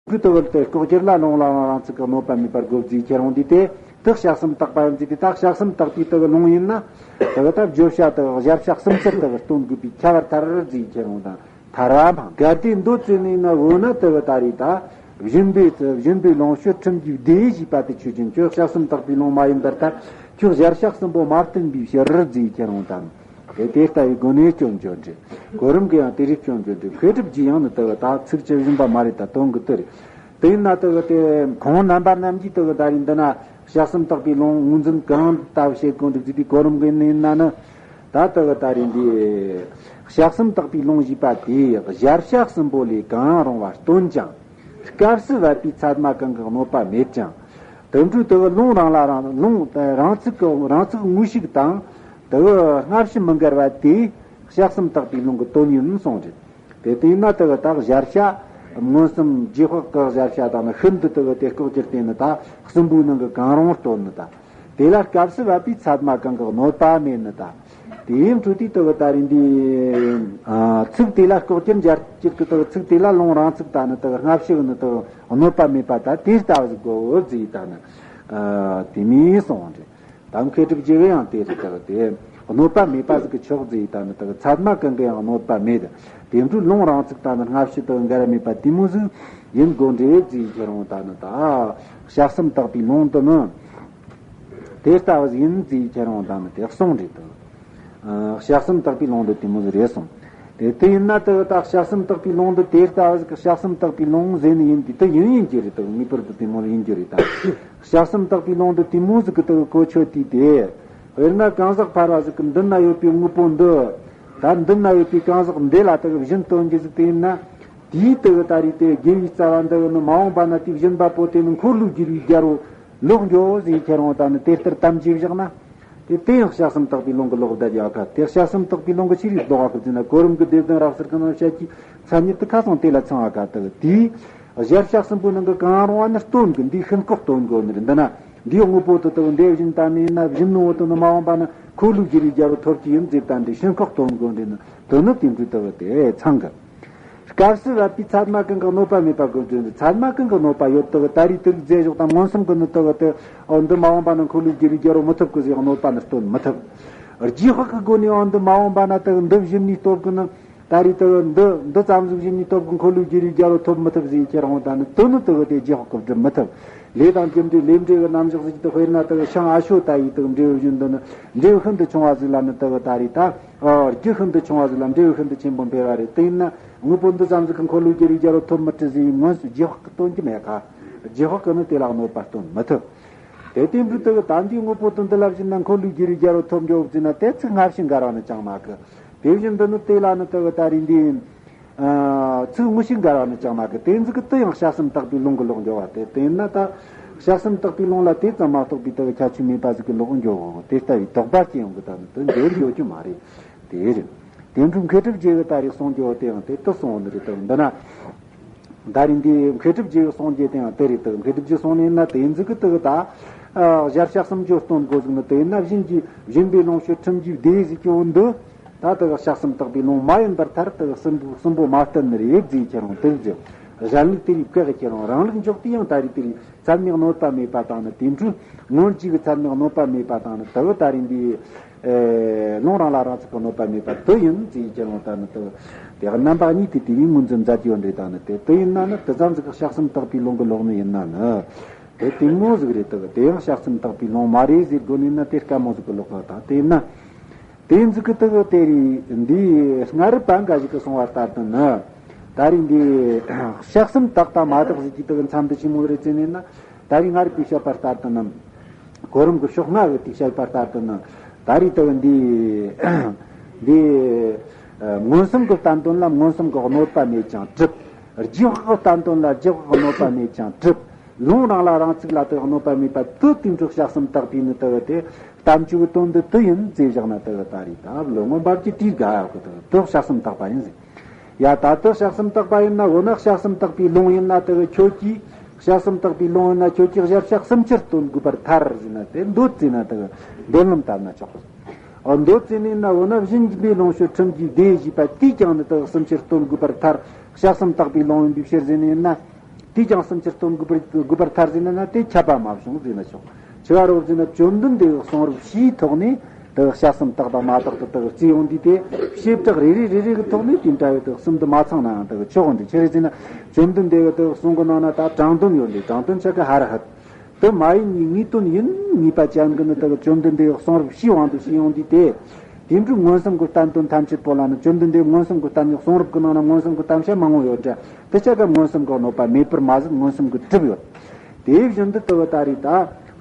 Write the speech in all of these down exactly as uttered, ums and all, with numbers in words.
ཁོས་དེ་གི་དེ་ལྐོག་གྱུར་ལ་ལུང་རང་རང་ཚིག་གི་གནོད་པ་མེད་པར་དགོས་ཟེར་ཁྱེར་འོང་དུས་དེ་དེ་གི་དཔྱད་གསུམ་དག་པ་ཡིན་ཟེར་དུས། ད་དཔྱད་གསུམ་དག་པའི་དེ་གི་ལུང་ཡིན་ན་དེ་གི་ད་བརྗོད་བྱ་དེ་གི་གཞལ་བྱ་གསུམ་ཆར་དེ་གི་སྟོན་དགོས་པའི་ཁྱད་པར་ཐལ་ཟེར་ཁྱེར་འོང་དང་། ཐལ་བ་འཕངས། གལ་ཏེ་མདོ་ཙེ་ནས་ན་འོ་ན་དེ་གི་ད་རེད། ད་སྦྱིན་པའི་སྦྱིན་པའི་ལོངས་སྤྱོད་ཁྲིམས་ཀྱི་སྡེ་ཞེས་པ་དེ་ཆོས་ཅན། ཁྱོད་དཔྱད་གསུམ་དག་པའི་ལུང་མ་ཡིན་པར་ཐལ། ཁྱོད་གཞལ་བྱ་གསུམ་པོ་མ་བསྟན་པའི་ཕྱིར་ཟེར་ཁྱེར་འོང་དང་། དེ་དེ་ལྟ་བུའི་སྒོ་ནས་སྐྱོན་བརྗོད་འདྲ། གོ་རིམ་གྱིས་ཡང་དེ་རིགས་སྐྱོན་བརྗོད་འདྲ། མཁས་གྲུབ་རྗེས་ཡང་ནི་དེ་གི་ད་ཚིག་བཅུ་བཞི་པ་མ་རེད། ད་དོན་གྱི་དེ་རེད། དེ་ཡིན་ན་དེ་གི་དེ་ཁོང་རྣམ་པ་རྣམས་ཀྱིས་དེ་གི་ད་རེད། འདི་ན་དཔྱད་གསུམ་དག་པའི་ལུང་ངོས་འཛིན་གང་ལྟ་བུ་བྱེད་དགོས་འདུག་ཟེར་དུས། གོ་རིམ་གྱི་ནི་ཡིན་ན་ནི་ད་དེ་གི་ད་རེད། འདི་དཔྱད་གསུམ་དག་པའི་ལུང་ཞེས་པ་དེ་གཞལ་བྱ་གསུམ་པོ་ལས་གང་རུང་བ་སྟོན་ཅིང་། སྐབས་སུ་བབ་པའི་ཚད་མ་གང་གི་གནོད་པ་མེད་ཅིང་། དེ་འཕྲོས་དེ་གི་ལུང་རང་ལ་རང་ལུང་རང་ཚིག་གི་རང་ཚིག་དངོས་ཤུགས་དང་དེ་གི་སྔ་ཕྱི་མི་འགལ་བ་དེ་དཔྱད་གསུམ་དག་པའི་ལུང་གི་དོན་ཡིན་གསུངས་རེད། དེ་དེ་ཡིན་ན་དེ་གི་ད་གཞལ་བྱ་མངོན་སུམ་རྗེས་དཔག་གི་གཞལ་བྱ་དང་ནི་ཤིན་ཏུ་དེ་གི་དེ་ལྐོག་གྱུར་ཏེ་ནི་ད་གསུམ་པོའི་ནང་གི་གང་རུང་སྟོན་ནི་ད། དེ་ལ་སྐབས་སུ་བབ་པའི་ཚད་མ་གང་གི་གནོད་པ་མེད་ནི་ད། དེའི་འཕྲོས་དེ་དེ་གི་ད་རེད། འདི་ཚིག་དེ་ལ་ལྐོག་གྱུར་འཇལ་གྱུར་གི་དེ་གི་ཚིག་དེ་ལ་ལུང་རང་ཚིག་ད་ནི་དེ་གི་སྔ་ཕྱི་གི་ནི་དེ་གི་གནོད་པ་མེད་པ་ད་དེ་ལྟ་བུ་ཟིག་དགོས་ཟེར་ད་ནི་དེ་མིན་གསུངས་རེད། ད་མཁས་གྲུབ་རྗེ་བས་ཡང་དེ་རེད། དེ་གི་དེ་གནོད་པ་མེད་པ་ཟིག་གི་ཆོག་ཟེར་ད་ནི་དེ་གི་ཚད་མ་གང་གི་ཡང་གནོད་པ་མེད། དེ་འཕྲོས་ལུང་རང་ཚིག་ད་ནི་སྔ་ཕྱི་དེ་གི་འགལ་མེད་པ་དེ་མོ་ཟིག་ཡིན་དགོས་འདྲ་ཟེར་ཁྱེར་འོང་ད་ནི་ད་དཔྱད་གསུམ་དག་པའི་ལུང་དུ་ནི། དེ་ལྟ་བུ་ཡིན་ཟེར་ཁྱེར་འོང་དང་ནི་དེ་གསུངས་རེད་དོ། ཨ། དཔྱད་གསུམ་དག་པའི་ལུང་འདི་དེ་མོ་ཟིག་རེད་གསུངས། དེ་དེ་ཡིན་ན་དེ་གི་ད་དཔྱད་གསུམ་དག་པའི་ལུང་འདི་དེ་ལྟ་བུ་ཟིག་གི་དཔྱད་གསུམ་དག་པའི་ལུང་ཟེར་ནི་ཡིན་དུས་དེ་ཡིན་ཡིན་རྒྱུ་རེད་དོ། ངེས་པར་དུ་དེ་མོ་ལ་ཡིན་རྒྱུ་རེད་ད། དཔྱད་གསུམ་དག་པའི་ལུང་འདི་དེ་མོ་ཟིག་གི་དེ་གི་གོ་ཆོད་དུས་དེ། དཔེར་ན་གང་ཟག་ཕལ་བ་ཟིག་གི་མདུན་ན་ཡོད་པའི་དངོས་པོ་འདི། ད་མདུན་ན་ཡོད་པའི་གང་ཟག་འདི་ལ་དེ་གི་སྦྱིན་སྟོན་རྒྱུ་ཟིག་དེ་ཡིན་ན། དེའི་དེ་གི་ད་རེད། དེ་དགེ་བའི་རྩ་བ་འདི་གི་ནི་མ་འོངས་པ་ན་དེའི་སྦྱིན་པ་པོ་དེ་ནི་འཁོར་ལོས་སྒྱུར་བའི་རྒྱལ་པོ། ལོག་འགྱོ་ཟེར་ཁྱེར་འོང་ད་ནི་དེ་ལྟར་དམ་བཅས་བཞག་ན། དེ་དེ་ཡང་དཔྱད་གསུམ་དག་པའི་ལུང་གི་ལོག་བསྡད་ཡོད་ག། དེ་དཔྱད་གསུམ་དག་པའི་ལུང་གི་ཆི་རིགས་ལྡོག་ག་གི་ཟེར་ན། གོ་རིམ་གྱི་སྡེ་བདུན་རབ་གསལ་གྱི་ནང་བཤད་ཀྱི་མཚན་ཉིད་དེ་ཁ་སང་དེ་ལ་ཚང་བ་ག། དེ་དེའི་གཞལ་བྱ་གསུམ་པོའི་ནང་གི་གང་རུང་བ་ནི་སྟོན་གི། འདིའི་ཤིན་ལྐོག་སྟོན་དགོས་ནི་རེད། འདི་ན་འདིའི་དངོས་པོ་དེ་དག་འདི་བཞིན་ད་ནི་ཡིན་ན་སྦྱིན་ནོ་དེ་ནི་མ་འོངས་པ་ན་འཁོར་ལོས་སྒྱུར་བའི་རྒྱལ་པོ་ཐོབ་ཀྱི་ཡིན་ཟེར་ད་འདི་ཤིན་ལྐོག་སྟོན་དགོས་ནི་རེད། དེ་ནི་དེ་འདྲའི་དེ་གི་དེ་ཚང་གི། སྐབས་སུ་བབ་པའི་ཚད་མ་གང་གི་གནོད་པ་མེད་པ་དགོས་རྒྱུ་འདི། ཚད་མ་གང་གི་གནོད་པ་ཡོད་དེ་གི་ད་རེས་དེ་རིགས་རྫས་ཞོག་དང་མངོན་སུམ་གི་ནི་དེ་གི་དེ། འོ་འདི་མ་འོངས་པ་ན་འཁོར་ལོས་སྒྱུར་བའི་རྒྱལ་པོ་མི་ཐོབ་གི་ཟེར་གནོད་པ་ནི་སྟོན་མི་ཐུབ། རྗེས་དཔག་གི་སྒོ་ནས་འོ་འདི་མ་འོངས་པ་ན་དེ་གི་འདི་བཞིན་ནི་སྟོབས་གི་ནི། ད་རེས་དེ་གི་འདི་འདི་ཙམ་ཟིག་བཞིན་ནི་སྟོབས་གི་འཁོར་ལོས་སྒྱུར་བའི་རྒྱལ་པོ་ཐོབ་མི་ཐུབ་ཟེར་ཁྱེར་འོང་ད་ནི་དེ་ནི་དེ་གི་དེ་རྗེས་དཔག་གི་སྒྲུབ་མི་ཐུབ། ལས་དང་རྒྱུ་འབྲས་ལས་འབྲས་གི་རྣམ་གཞག་ཟིག་དེ་དཔེར་ན་དེ་གི་ཤིང་ཨ་ཤོ་ད་ཡི་དེ་གི་འབྲས་བུ་བཞིན་དུ་ནི་འབྲས་བུ་ཤིན་ཏུ་ཆུང་བ་ཟིག་ལ་ནི་དེ་གི་ད་རེས་ད། ཨ། རྒྱུ་ཤིན་ཏུ་ཆུང་བ་ཟིག་ལ་འབྲས་བུ་ཤིན་ཏུ་ཆེན་པོ་འཕེལ་བ་རེད། དེ་ཡིན་ན་དངོས་པོ་འདི་ཙམ་ཟིག་གི་འཁོར་ལོས་སྒྱུར་བའི་རྒྱལ་པོ་ཐོབ་མི་སྲིད་ཟེར་ཡིན་ངོས་སུ་རྗེས་དཔག་གི་སྟོན་གྱི་མེད་ཀ། རྗེས་དཔག་གི་ནི་དེ་ལ་གནོད་པ་སྟོན་མི་ཐུབ། དེ་དེ་འདྲ་དེ་གི་ད་འདིའི་དངོས་པོ་དེ་འདི་ལ་བཞིན་ན་འཁོར་ལོས་སྒྱུར་བའི་རྒྱལ་པོ་ཐོབ་འགྱོ་བ་ཟེར་ན་དེ་ཚིག་སྔ་ཕྱི་འགལ་བ་ནི་ཅང་མེད་ཀི། དེ་བཞིན་དུ་ནི་དེ་ལ་ནི་དེ་གི་ད་རེས་འདི་ཡིན། ཨ། ཚིག་དངོས་གཞི་འགལ་བ་ནི་ཅང་མེད་ཀི། དེ་ཚིག་གི་དེ་ཡང་དཔྱད་གསུམ་དག་པའི་ལུང་གི་ལོག་འགྱོ་བ་དེ། དེ་ཡིན་ན་ད་དཔྱད་གསུམ་དག་པའི་ལུང་ལ་དེ་ཙམ་མ་གཏོགས་པའི་དེ་གི་ཁྱད་ཆོས་མེད་པ་ཟིག་གི་ལོག་འགྱོ་གོ། དེ་ལྟ་བུའི་དོགས་པ་སྐྱེ་ཡོང་གི། ད་ནི་དེ་འགྱུར་འགྱོ་རྒྱུ་མ་རེད། དེ་རེད། དེ་འཕྲོས་མཁས་གྲུབ་རྗེ་གི་ད་རེས་གསུང་རྒྱུ་དེ་ཡང་དེ་ལྟར་གསུངས་ནི་རེད། དེ་འདི་ན། ད་རེས་འདི་མཁས་གྲུབ་རྗེ་གི་གསུང་རྒྱུ་དེ་ཡང་དེ་རེད། དེ་མཁས་གྲུབ་རྗེ་གསུང་ནི་ཡིན་ན་དེ་ཟིག་གི་དེ་གི་ད། ཨ། གཞལ་བྱ་གསུམ་ཆར་སྟོན་དགོས་ཟིག་ནི་དེ་ཡིན་ན་སྦྱིན་གྱི་སྦྱིན་པའི་ལོངས་སྤྱོད་ཁྲིམས་ཀྱི་སྡེ་ཟེར་གྱི་འོ་འདི། ད་དེ་གི་དཔྱད་གསུམ་དག་པའི་ལུང་མ་ཡིན་པར་ཐལ། དེ་གི་གསུམ་པོ་གསུམ་པོ་མ་བསྟན་ནི་རེད་ཟེར་ཁྱེར་འོང་དེ་རེད་ཟེར། གཞན་ལུགས་དེ་རིགས་བཀག་གི་ཁྱེར་འོང་རང་ལུགས་འཇོག་དུས་ཡང་ད་རེས་དེ་རིགས་ཚད་མའི་གནོད་པ་མེད་པ་དང་ནི་དེ་འཕྲོས་སྔོན་གྱི་གི་ཚད་མའི་གནོད་པ་མེད་པ་དང་ནི་དེ་གི་ད་རེས་འདི། ཨེ། ལུང་རང་ལ་རང་ཚིག་གི་གནོད་པ་མེད་པ་དེ་ཡིན་ཟེར་ཁྱེར་འོང་ད་ནི་དེ་གི་དེ་གི་རྣམ་པ་གཉིས་དེ་དེ་བས་ངོས་འཛིན་མཛད་ཀྱི་ཡོད་རེད། ད་ནི་དེ་དེ་ཡིན་ན་ནི་དེ་ཙམ་ཟིག་གི་དཔྱད་གསུམ་དག་པའི་ལུང་གི་ལོག་ནི་ཡིན་ན་ནི། དེ་དེ་མོ་ཟིག་རེད། དེ་གི་དེ་ཡང་དཔྱད་གསུམ་དག་པའི་ལུང་མ་རེད་ཟེར་དགོས་ནི་ན་དེ་དཀའ་མོ་ཟིག་གི་ལོག་ག། ད་དེ་ཡིན་ན། དེ་ཟིག་གི་དེ་གི་དེ་རེད། འདི་སྔ་རབས་པ་འགའ་ཞིག་གི་གསུང་བ་ལྟར་དུ་ནི། ད་རེས་འདི་དཔྱད་གསུམ་དག་དང་མ་དག་ཟེར་གྱི་དེ་གི་མཚམས་འདི་ཆི་མོ་རེད་ཟེར་ནས་ན། ད་རེས་སྔ་རབས་པས་བཤད་པ་ལྟར་དུ་ནི། གོ་རིམ་གྱི་ཕྱོགས་སྔ་གི་དེ་བཤད་པ་ལྟར་དུ་ནི། ད་རེས་དེ་གི་འདི། འདི། ཨ། མངོན་སུམ་གྱི་བསྟན་དོན་ལ་མངོན་སུམ་གྱི་གནོད་པ་མེད་ཅིང་གྲུབ། རྗེས་དཔག་གི་བསྟན་དོན་ལ་རྗེས་དཔག་གི་གནོད་པ་མེད་ཅིང་གྲུབ། ལུང་རང་ལ་རང་ཚིག་ལ་དེ་གི་གནོད་པ་མེད་པ་དེ་དེ་འཕྲོས་དཔྱད་གསུམ་དག་པའི་ནི་དེ་གི་དེ་བསྟན་བཅོས་ཀྱི་དོན་འདི་དེ་ཡིན་ཟེར་བཞག་ན་དེ་གི་ད་རེས་ད་ལོ་ངོ་འབབ་ཀྱི་དུས་དགའ་ཡག་གི་དེ་གི་དེ་དཔྱད་གསུམ་དག་པ་ཡིན་ཟེར། ཡ། ད་དེ་དཔྱད་གསུམ་དག་པ་ཡིན་ན། འོ་ན་དཔྱད་གསུམ་དག་པའི་ལུང་ཡིན་ན་དེ་གི་ཁྱོད་ཀྱིས། དཔྱད་གསུམ་དག་པའི་ལུང་ཡིན་ན་ཁྱོད་ཀྱིས་གཞལ་བྱ་གསུམ་ཆར་སྟོན་དགོས་པར་ཐལ་ཟེར་ན་དེ་མདོ་ཙེ་ན་དེ་གི་མདོ་ལམ་ལྟར་ན་ཆོག་གི། འོ། མདོ་ཙེ་ནས་ན། འོ་ན་སྦྱིན་པའི་ལོངས་སྤྱོད་ཁྲིམས་ཀྱི་སྡེ་ཞེས་པ་དེས་ཀྱང་ནི་དེ་གི་གསུམ་ཆར་སྟོན་དགོས་པར་ཐལ། དཔྱད་གསུམ་དག་པའི་ལུང་ཡིན་པའི་ཕྱིར་ཟེར་ནས་ན། དེས་ཀྱང་སུམ་ཅུ་སྟོན་དགོས་པར་དགོས་པར་ཐལ་ཟེར་ན་ན། དེ་ཁྱབ་པ་མ་བྱུང་ཟེར་ན་ཆོག་ཆི་བ་རོ་ཟེར་ན། བཅོམ་ལྡན་འདས་ཀྱི་གསུང་རབ་བཞིའི་ཐོག་ནས་དེ་གི་དཔྱད་གསུམ་དག་དང་མ་དག་ཏུ་དེ་གི་བརྩིས་ཡོང་དུས། དེ་བྱེ་བྲག་རེ་རེ་རེ་རེ་གི་ཐོག་ནས་དེ་འདྲ་བའི་དེ་གི་གསུམ་དུ་མ་ཚང་ནའང་དེ་གི་ཆོག་འདི་ཆི་རེད་ཟེར་ན། བཅོམ་ལྡན་འདས་ཀྱི་དེ་གི་གསུང་གི་ནང་ན་ད་དྲང་དོན་ཡོད་འདི། དྲང་དོན་ཆ་ག་ཧ་ར་ཧད། དེ་མ་ཡིན་ནི་ངེས་དོན་ཡིན། ངེས་པ་ཅན་གྱི་ནི་དེ་གི་བཅོམ་ལྡན་འདས་ཀྱི་གསུང་རབ་བཞིའི་དབང་དུ་བྱས་ཡོང་དུས། དེ་དེ་འདྲའི་མངོན་སུམ་གྱི་བསྟན་དོན་ཐམས་ཅད་པོ་ལ་ནི། བཅོམ་ལྡན་འདས་མངོན་སུམ་གྱི་བསྟན་ནི་གསུང་རབ་ཀྱི་ནང་ན་མངོན་སུམ་གྱི་བསྟན་བྱ་མང་བོ་ཡོད་འདྲ། དེ་ཆ་ག་མངོན་སུམ་གྱི་གནོད་པ་མེད་པར་མ་ཟད། མངོན་སུམ་གྱི་གྲུབ་ཡོད། དེ་བཞིན་དུ་དེ་གི་ད་རེས་ད་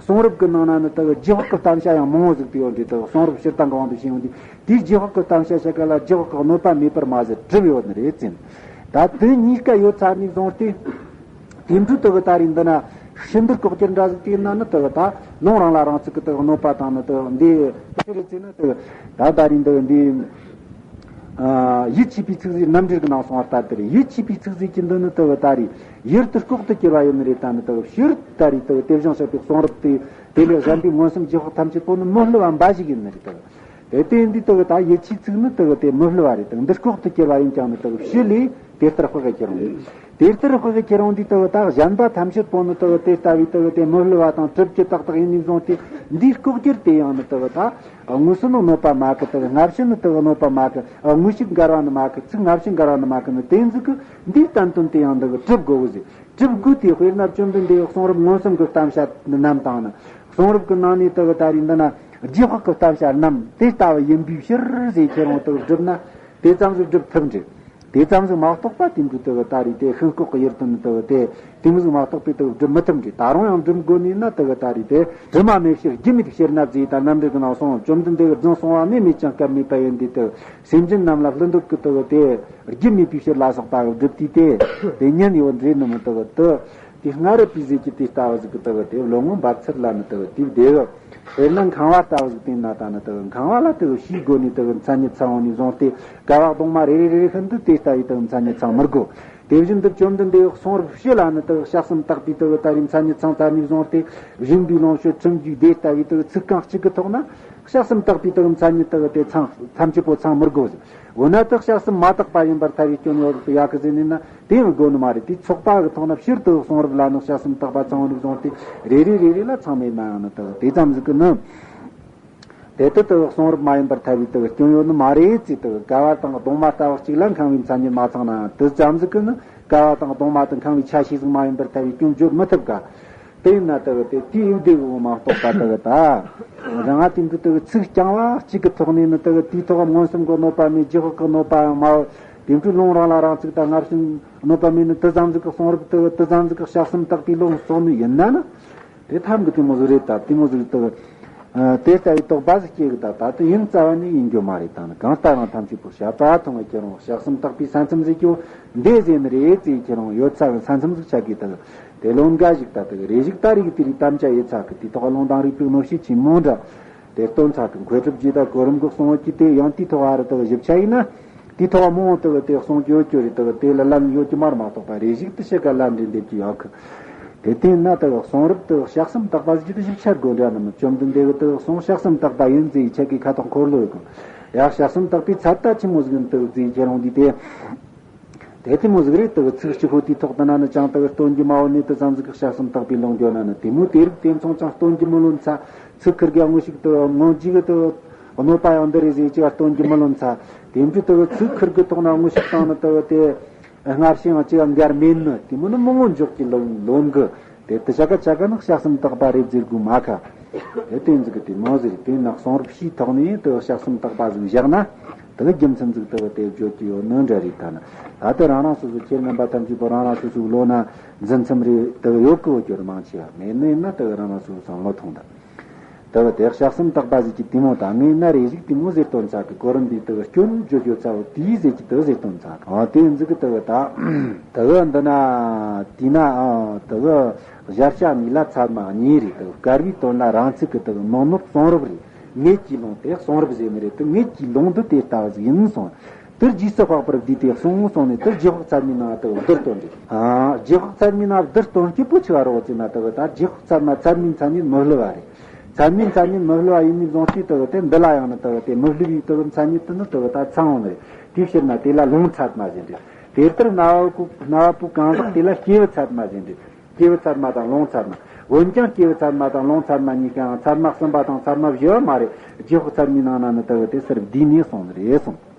གསུང་རབ་ཀྱི་ནང་ན་ནི་དེ་གི་རྗེས་དཔག་གི་བསྟན་བྱ་ཡང་མང་བོ་ཟིག་དེ་ཡོད་འདྲ། དེ་གི་གསུང་རབ་སྤྱིར་བཏང་གི་དབང་དུ་བྱས་ཡོང་དུས། དེའི་རྗེས་དཔག་གི་བསྟན་བྱ་ཆ་ག་ལ་རྗེས་དཔག་གི་གནོད་པ་མེད་པར་མ་ཟད་གྲུབ་ཡོད་ནི་རེད་ཟེར། ད་དེ་གཉིས་ཀ་ཡོད་ཚར་ནས་བཟུང་སྟེ། དེ་འཕྲོ་དེ་གི་ད་རེས་འདི་ན་ཕྱི་འདིར་ལྐོག་གྱུར་འདྲ་ཟིག་དེ་ན་ནི་དེ་གི་ད་ལུང་རང་ལ་རང་ཚུགས་ཀྱི་དེ་གི་གནོད་པ་དང་ནི། དེ་གི་འདི་ཕྱི་རེད་ཟེར་ན། དེ་གི་ད་ད་རེས་འདི་གི་འདི། ཨ། ཡིད་ཆེས་པའི་ཚིག་ཟིག་རྣམ་འགྲེལ་གྱི་ནང་གསུངས་པ་ལྟར་དེ་རེད། ཡིད་ཆེས་པའི་ཚིག་ཟིག་གི་འདི་ནི་དེ་གི་ད་རེས་ཡུལ་དུ་ལྐོག་ཏུ་གྱུར་པ་ཡིན་ནི་རེད། ད་ནི་དེ་གི་ཕྱིར་ད་རེས་དེ་གི་དེ་བཞིན་གཤེགས་པའི་གསུང་རབ་དེ། དེ་ལས་གཞན་པའི་མངོན་སུམ་རྗེས་དཔག་ཐམས་ཅད་པོ་ནི་མི་སླུ་བ་འབའ་ཞིག་ཡིན་ནི་རེད། དེ་གི་དེ་འདི་དེ་གི་ད་ཡིད་ཆེས་ཚིག་ནི་དེ་གི་དེ་མི་སླུ་བ་རེད། དེ་གི་འདི་ལྐོག་ཏུ་གྱུར་པ་ཡིན་ཀྱང་ནི་དེ་གི་ཕྱི་ལས་དེ་ལྟར་དཔག་གི་ཁྱེར་འོང་། དེ་ལྟར་དཔག་གི་ཁྱེར་འོང་དུས་དེ་གི་ད་གཞན་པ་ཐམས་ཅད་པོ་ནི་དེ་གི་དེ་ལྟ་བུའི་དེ་གི་དེ་མི་སླུ་བ་དང་གྲུབ་ཀྱི་ཏག་ཏག་ཡིན་ནས་བཟུང་སྟེ། འདིའི་ལྐོག་གྱུར་དེ་ཡང་ནི་དེ་གི་ད་དངོས་སུ་ནི་གནོད་པ་མ་གི། དེ་གི་སྔ་ཕྱི་ནི་དེ་གི་གནོད་པ་མ་གི། དངོས་ཤུགས་འགལ་བ་ནི་མ་གི། ཚིག་སྔ་ཕྱི་འགལ་བ་ནི་མ་གི་ནི། དེ་ཟིག་གི་འདིའི་བསྟན་དོན་དེ་ཡང་འདི་གི་གྲུབ་དགོས་གི་ཟེར། གྲུབ་དགོས་དེ། དཔེར་ན་བཅོམ་ལྡན་འདས་ཀྱི་གསུང་རབ་མངོན་སུམ་གྱི་བསྟན་བྱ་རྣམས་དང་ནི། གསུང་རབ་ཀྱི་ནང་ནས་དེ་གི་ད་རེས་འདི་ན་རྗེས་དཔག་གི་བསྟན་བྱ་རྣམས་དེ་ལྟ་བུ་ཡིན་པའི་ཕྱིར་ཟེར་ཁྱེར་འོང་དེ་གི་བསྒྲུབ་ན། དེ་ཙམ་ཟིག་སྒྲུབ་ཐུབ་འདྲ། དེ་ཙམ་ཟིག་མ་གཏོགས་པ་དེ་འདྲའི་དེ་གི་ད་རེས་དེ་ཤིན་ལྐོག་གི་ཡུལ་དུ་ནི་དེ་གི་དེ་དེ་མོ་ཟིག་མ་གཏོགས་པའི་དེ་གི་སྒྲུབ་མི་ཐུབ་འདྲ། ད་རུང་ཡང་སྒྲུབ་དགོས་ནི་ན། དེ་གི་ད་རེས་དེ་དྲི་མ་མེད་ཕྱིར་རྒྱུ་མེད་ཕྱིར་ན་ཟེར། ད་རྣམ་འགྲེལ་གྱི་ནང་གསུངས། བཅོམ་ལྡན་འདས་ཀྱིས་རྫུན་གསུངས་པ་ནི། མེད་ཅིང་སྐབས་མེད་པ་ཡིན་ཏེ། དེ་གི་སེམས་ཅན་རྣམས་ལ་བསླུ་འདོད་ཀྱི་དེ་གི་དེ་རྒྱུ་མེད་པའི་ཕྱིར་ལ་སོགས་པ་གི་སྒྲུབ་དུས་དེ་དེ་ཉན་ཡོད་འདྲ་ནི་མི། དེ་གི་དེ་དེ་སྔ་རབས་པའི་ཟས་ཀྱི་དེ་ལྟ་བུ་ཟིག་གི་དེ་གི་དེ་བློ་ངོར་འབབ་ཚུལ་ལ་ནི་དེ་གི་དེ་བདེ་གི། དཔེར་ན་ཁང་བ་ལྟ་བུ་ཟིག་བསྟན་ན། ད་ནི་དེ་གི་ཁང་བ་ལ་དེ་གི་ཕྱིའི་སྒོ་ནས་དེ་གི་མཚན་ཉིད་ཚང་བ་ནས་བཟུང་སྟེ། ཀ་བ་གདུང་མ་རེ་རེ་རེ་རེ་ཤིན་ཏུ་དེ་ལྟ་བུའི་དེ་གི་མཚན་ཉིད་ཚང་མི་དགོས། དེ་བཞིན་དུ་བཅོམ་ལྡན་འདས་ཀྱི་གསུང་རབ་ཕྱི་ལ་ནི་དེ་གི་དཔྱད་གསུམ་དག་པའི་དེ་གི་ད་རེས་མཚན་ཉིད་ཚང་ཚར་ནས་བཟུང་སྟེ། སྦྱིན་པའི་ལུང་ཕྱོད་ཁྲིམས་རྒྱུད་དེ་ལྟ་བུའི་དེ་གི་ཚིག་རྐང་གཅིག་གི་ཐོག་ན། དཔྱད་གསུམ་དག་པའི་དེ་གི་མཚན་ཉིད་དེ་གི་དེ་ཚང་ཐམས་ཅད་པོ་ཚང་མི་དགོས་ཟེར། འོ་ན་དེ་དཔྱད་གསུམ་མ་དག་པ་ཡིན་པར་ཐལ་བའི་སྐྱོན་ཡོད་ཡོད་གི་ཟེར་ནས་ན། དེ་ཡང་དགོས་ནི་མ་རེད། དེ་ཚོགས་པ་གི་ཐོག་ན་ཕྱིར་དེ་གི་གསུང་རབ་ལ་ནི་དཔྱད་གསུམ་དག་པ་ཚང་བ་ནས་བཟུང་སྟེ། རེ་རེ་རེ་རེ་ལ་ཚང་མེད་ན་ཡང་ནི་དེ་གི་དེ་ཙམ་ཟིག་གི་ནི། དེ་དེ་དེ་གི་གསུང་རབ་མ་ཡིན་པར་ཐལ་བའི་དེ་གི་སྐྱོན་ཡོད་ནི་མ་རེད་ཟེར། དེ་གི་ཀ་བ་དང་གདུང་མ་ལྟ་བུ་གཅིག་ལ་ཁང་བའི་མཚན་ཉིད་མ་ཚང་ན་ཡང་དེ་ཙམ་ཟིག་གི་ནི། ཀ་བ་དང་གདུང་མ་དེ་ཁང་བའི་ཆ་ཤས་ཟིག་མ་ཡིན་པར་ཐལ་བའི་སྐྱོན་བརྗོད་མི་ཐུབ་ག། དེ་ཡིན་ན་དེ་གི་དེ་དེའི་འོས་བདེ་གི་འོ་མ་གཏོགས་པ། དེ་གི་ད་རང་ང་དེ་འདྲའི་དེ་གི་ཚིག་རྐྱང་བ་གཅིག་གི་ཐོག་ནས་ནི་དེ་གི་དེའི་ཐོག་མངོན་སུམ་གི་གནོད་པ་མེད། རྗེས་དཔག་གི་གནོད་པ་ཡང་མ་ཡོད། དེ་འདྲའི་ལུང་རང་ལ་རང་ཚུགས་དང་སྔ་ཕྱི་གནོད་པ་མེད་ནི་དེ་ཙམ་ཟིག་གི། གསུང་རབ་དེ་གི་དེ་ཙམ་ཟིག་གི་དཔྱད་གསུམ་དག་པའི་ལུང་གསུངས་ནི་ཡིན་ན་ནི། དེ་ཐབས་གི་དེ་མོ་ཟིག་རེད། ད་དེ་མོ་ཟིག་དེ་གི་ཨ་དེ་ལྟ་བུའི་དོགས་པ་ཟིག་སྐྱེ་གི། ད་ད་དེ་ཡིན་རྩ་བ་ནས་ཡིན་རྒྱུ་མ་རེད། ད་ནི་གང་ལྟར་ཡང་ཐམས་ཅད་པོ་བཤད་པ་མཐོང་བའི་ཁྱེད་རང་དཔྱད་གསུམ་དག་པའི་ས་མཚམས་ཟེར་རྒྱུ་འདི་ཟེར་ནི་རེད་ཟེར། ཁྱེད་རང་ཡོད་ཚད་གི་ས་མཚམས་ཟིག་ཆགས་གི། ད་གི་དེ་ལུང་འགའ་ཞིག་ད་དེ་གི་རེ་ཞིག་ད་རེས་གི་དེ་རིགས་དམ་བཅའ་ཡོད་ཚད་གི་དེའི་ཐོག་ལུང་དང་རིགས་པའི་གནོད་བྱེད་ཆེན་མོ་འདྲ། དེ་སྟོན་ཚད་གི་མཁས་གྲུབ་རྗེ་དང་གོ་རིམ་གི་གསུང་ཡོད་ཀྱི། དེ་ཡང་དེའི་ཐོག་ཨ་རི་དེ་གི་ཞིབ་ཆ་ཡིན་ན། དེའི་ཐོག་མང་བོ་དེ་གི་དེ་གསུང་རྒྱུ་ཡོད་རྒྱུ་རེད། དེ་གི་དེ་ལ་ལན་ཡོད་རྒྱུ་མ་རེད་མ་གཏོགས་པ། རེ་ཞིག་དེ་ཕྱི་ག་ལན་འདྲེན་འདེབས་ཀྱི་ཡོད་གི། དེ་བལྟས་ན་དེ་གི་གསུང་རབ་དེ་གི་དཔྱད་གསུམ་དག་པ་ཟིག་དེ་ཞིབ་ཆ་དགོས་འདྲ་ནི་མོ། བཅོམ་ལྡན་འདས་གི་དེ་གི་གསུང་དཔྱད་གསུམ་དག་པ་ཡིན་ཟེར་ཡི་ཆ་གི་ཁ་ཐོག་འཁོར་ལོ་ཡོད་གི། ཡ་དཔྱད་གསུམ་དག་པའི་ཚད་ད་ཆི་མོ་ཟིག་ཡིན་དེ་གི་ཟེར་ཁྱེད་རང་འདི་དེ། དེ་དེ་མོ་ཟིག་རེད། དེ་གི་ཚིག་གཅིག་པོ་དེའི་ཐོག་ཏུ་ན་ནི་ཅང་དེ་གི་སྟོན་རྒྱུ་མ་ཡོད་ནི། དེ་ཙམ་ཟིག་གི་དཔྱད་གསུམ་དག་པའི་ལུང་འདོན་ན་ནི་དེ་མོ་དེ་རིགས་དེ་མཚུངས་ཅང་སྟོན་རྒྱུ་མི་ལོན་ཚ། ཚིག་ཁུར་གི་དངོས་ཤུགས་དེ་དངོས་གཞི་གི་དེ་གནོད་པ་ཡང་འདི་རེད་ཟེར་གཅིག་ག་སྟོན་རྒྱུ་མི་ལོན་ཚ། དེ་འདྲའི་དེ་གི་ཚིག་ཁུར་གི་ཐོག་ན་དངོས་ཤུགས་དང་ནི་དེ་གི་དེ་སྔར་བྱས་ཡང་གཅིག་ག་འགལ་མེད་ནི། དེ་མོ་ནི་མི་ངོ་འཇོག་གི་ལོན་ལོན་གི། དེ་དེ་ཆ་ག་ཆ་ག་ནི་དཔྱད་གསུམ་དག་པ་རེད་ཟེར་དགོས་མ་ཁ། དེ་དེ་ཟིག་གི་དེ་མོ་ཟིག་རེད། དེ་ན་གསུང་རབ་ཕྱིའི་ཐོག་ནས་དེ་དཔྱད་གསུམ་དག་པ་ཟིག་བཞག་ན། དེ་གི་རྒྱུ་མཚན་ཟིག་དེ་གི་དེ་བརྗོད་ཀྱི་ཡོད་ནི་འདྲ་རེད། ད་ནི་ད་དེ་རང་རང་སོ་སོ་ཁྱེད་རྣམ་པ་ཐམས་ཅད་པོ་རང་རང་སོ་སོའི་བློ་ན་འཛིན་མཚམས་རེ་དེ་གི་ཡོད་གི། འོ་སྐྱོར་མང་ཆེ་བ་མེད་ནི་ཡིན་ན་དེ་གི་རང་རང་སོ་སོ་བསམ་བློ་ཐོངས་དང་། དེ་གི་དེ་དཔྱད་གསུམ་དག་པ་ཟེར་གྱི་དེ་མོ་དང་ངས་ན་རེ་ཞིག་དེ་མོ་ཟེར་སྟོན་ཚར་གི། གོ་རིམ་འདི་དེ་གི་སྐྱོན་བརྗོད་རྒྱུ་ཚ་བོ་དེའི་ཟེར་གྱི་དེ་གི་ཟེར་སྟོན་ཚར་གི། ཨ་དེ་ཟིག་གི་དེ་གི་ད་དེ་གི་འདི་ན་དེ་ན་ཨ་དེ་གི་གཞལ་བྱ་གཉིས་ལ་ཚད་མ་གཉིས་རེད། དེ་གི་བསྐལ་པའི་དོན་ལ་རང་ཚིག་གི་དེ་གི་མང་ནོར་གསུང་རབ་རེད། ངེད་ཀྱི་ལུང་དེ་གསུང་རབ་ཟེར་ནི་རེད། དེ་ངེད་ཀྱི་ལུང་འདི་དེ་ལྟ་བུ་ཟིག་ཡིན་གསུངས། དེར་རྗེས་སུ་དཔག་པར་བསྡུས་ཏེ་གསུངས་གསུངས་ནས། དེར་རྗེས་དཔག་ཚད་མའི་ནང་དུ་བསྡུར་སྟོན་རེད། ཨ་རྗེས་དཔག་ཚད་མའི་ནང་བསྡུར་སྟོན་སྐྱེས་པོ་ཆི་བ་རོགས་ཟེར་ན། དེ་གི་ད་རྗེས་དཔག་ཚད་མ་ཚད་མའི་མཚན་ཉིད་མི་སླུ་བ་རེད། ཚད་མའི་མཚན་ཉིད་མི་སླུ་བ་ཡིན་ནི་བཟུང་སྟེ། དེ་གི་དེ་འདི་ལ་ཡང་ནི་དེ་གི་དེ་མི་སླུ་བའི་དེ་གི་མཚན་ཉིད་དེ་ནི་དེ་གི་ད་ཚང་བ་ནི་རེད། དེའི་ཕྱིར་ན་དེ་ལ་ལུང་ཚད་མ་ཟེར་རེད། དེ་ལྟར་རྣ་བ་པོ་རྣ་བ་པོ་གང་ཟག་དེ་ལ་སྐྱེས་བུ་ཚད་མ་ཟེར་འདྲ། སྐྱེས་བུ་ཚད་མ་དང་ལུང་ཚད་མ། འོན་ཀྱང་སྐྱེས་བུ་ཚད་མ་དང་ལུང་ཚད་མ་གཉིས་ཀའང་ཚད་མ་གསུམ་པ་དང་ཚད་མ་བཞི་བ་མ་རེད། རྗེས་དཔག་ཚད་མའི་ནང་ན་ནི་དེ་གི་དེ་ཟུར་བསྡུས་ནས་གསུངས་ནི་རེད་གསུངས།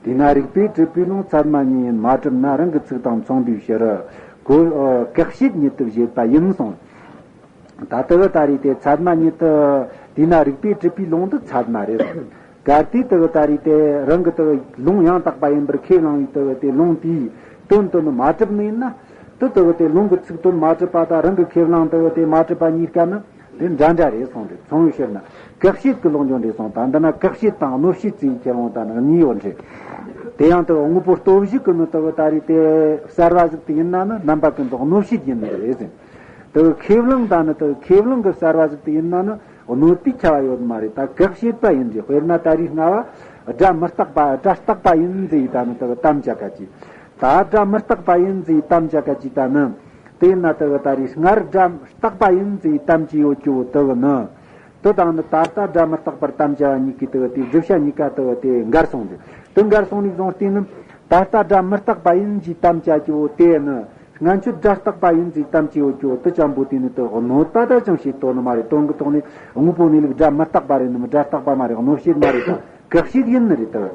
དེས་ན་རིགས་པས་གྲུབ་པའི་ལུང་ཚད་མ་ཉིད་ཡིན་མ་གྲུབ་ན། རང་གི་ཚིག་དང་མཚུངས་པའི་ཕྱིར། གོ་ཨ་གེགས་བྱེད་ཉིད་དུ་བཞེད་པ་ཡིན་གསུངས། ད་དེ་གི་ད་རེད་དེ་ཚད་མ་ཉིད་དུ། དེས་ན་རིགས་པས་གྲུབ་པའི་ལུང་དུ་ཚད་མ་རེད་གསུངས། གལ་ཏེ་དེ་གི་ད་རེད་དེ་རང་གི་དེ་གི་ལུང་ཡང་དག་པ་ཡིན་པར་ཁས་བླངས་པའི་དེ་གི་དེ་ལུང་དེའི་དོན་དུ་ནི་མ་གྲུབ་ནི་ཡིན་ན། དེ་དེ་གི་དེ་ལུང་གི་ཚིག་དོན་མ་གྲུབ་པ་དང་རང་གི་ཁས་བླངས་དེ་གི་དེ་མ་གྲུབ་པ་གཉིས་ཀ་ནི། དེ་འདྲ་འདྲ་རེད་གསུངས་ཏེ། མཚུངས་པའི་ཕྱིར་ན་གེགས་བྱེད་ཀྱི་ལུང་འཇོག་འདྲ་གསུངས། ད་འདི་ན་གེགས་བྱེད་དང་གནོད་བྱེད་ཅེས་ཁྱེར་འོང་ད་ནི་གཉིས་ཡོད་འདྲ། དེ་ཡང་དེ་དངོས་པོ་སྟོབས་བཞི་གི་ནི་དེ་གི་ད་རེད་དེ་གསར་བ་ཟིག་དེ་ཡིན་ན་ནི་རྣམ་པ་ཀུན་ཏུ་གནོད་བྱེད་ཡིན་ནི་རེད་ཟེར། དེ་གི་ཁས་བླངས་ད་ནི་དེ་གི་ཁས་བླངས་གི་གསར་བ་ཟིག་དེ་ཡིན་ན་ནི་གནོད་པའི་ཁྱབ་པ་ཡོད་མ་རེད། ད་གེགས་བྱེད་པ་ཡིན་འདྲ། དཔེར་ན་ད་རེད་རྔ་བ་སྒྲ་མི་རྟག་པ་སྒྲ་རྟག་པ་ཡིན་ཟེར་ད་ནི་དེ་གི་དམ་བཅའ་ག་ཅི། ད་སྒྲ་མི་རྟག་པ་ཡིན་ཟེར་དམ་བཅའ་ག་ཅི་ད་ནི། དེས་ན་དེ་གི་ད་རེད་སྔར་སྒྲ་རྟག་པ་ཡིན་ཟེར་དམ་བཅས་ཡོད་ཀྱི་འོ་དེ་གི་ནི། དེ་དང་ནི་ད་ལྟ་སྒྲ་མི་རྟག་པར་དམ་བཅའ་བ་གཉིས་ཀའི་དེ་གི་དེ་བསྒྲུབ་བྱ་གཉིས་ཀ་དེ་གི་དེ་འགལ་སོང་ཟེར། དེ་འགལ་སོང་ནས་བཟུང་སྟེ་ནི། ད་ལྟ་སྒྲ་མི་རྟག་པ་ཡིན་ཞེས་དམ་བཅའ་ཀྱི་འོ་དེ་ནི། སྔ་ཆད་སྒྲ་རྟག་པ་ཡིན་ཟེར་དམ་བཅས་ཡོད་ཀྱི་འོ་དེ་ཅང་པོ་དེ་ནི་དེ་གི་གནོད་པ་ད་ཅང་བྱེད་དོ་ནི་མ་རེད། དོན་གྱི་ཐོག་ནས་དངོས་པོ་གནས་ལུགས་སྒྲ་མི་རྟག་པ་རེད་ནི་མི་སྒྲ་རྟག་པ་མ་རེད། གནོད་བྱེད་མ་རེད་ད། གེགས་བྱེད་ཡིན་ནི་རེད་དོ།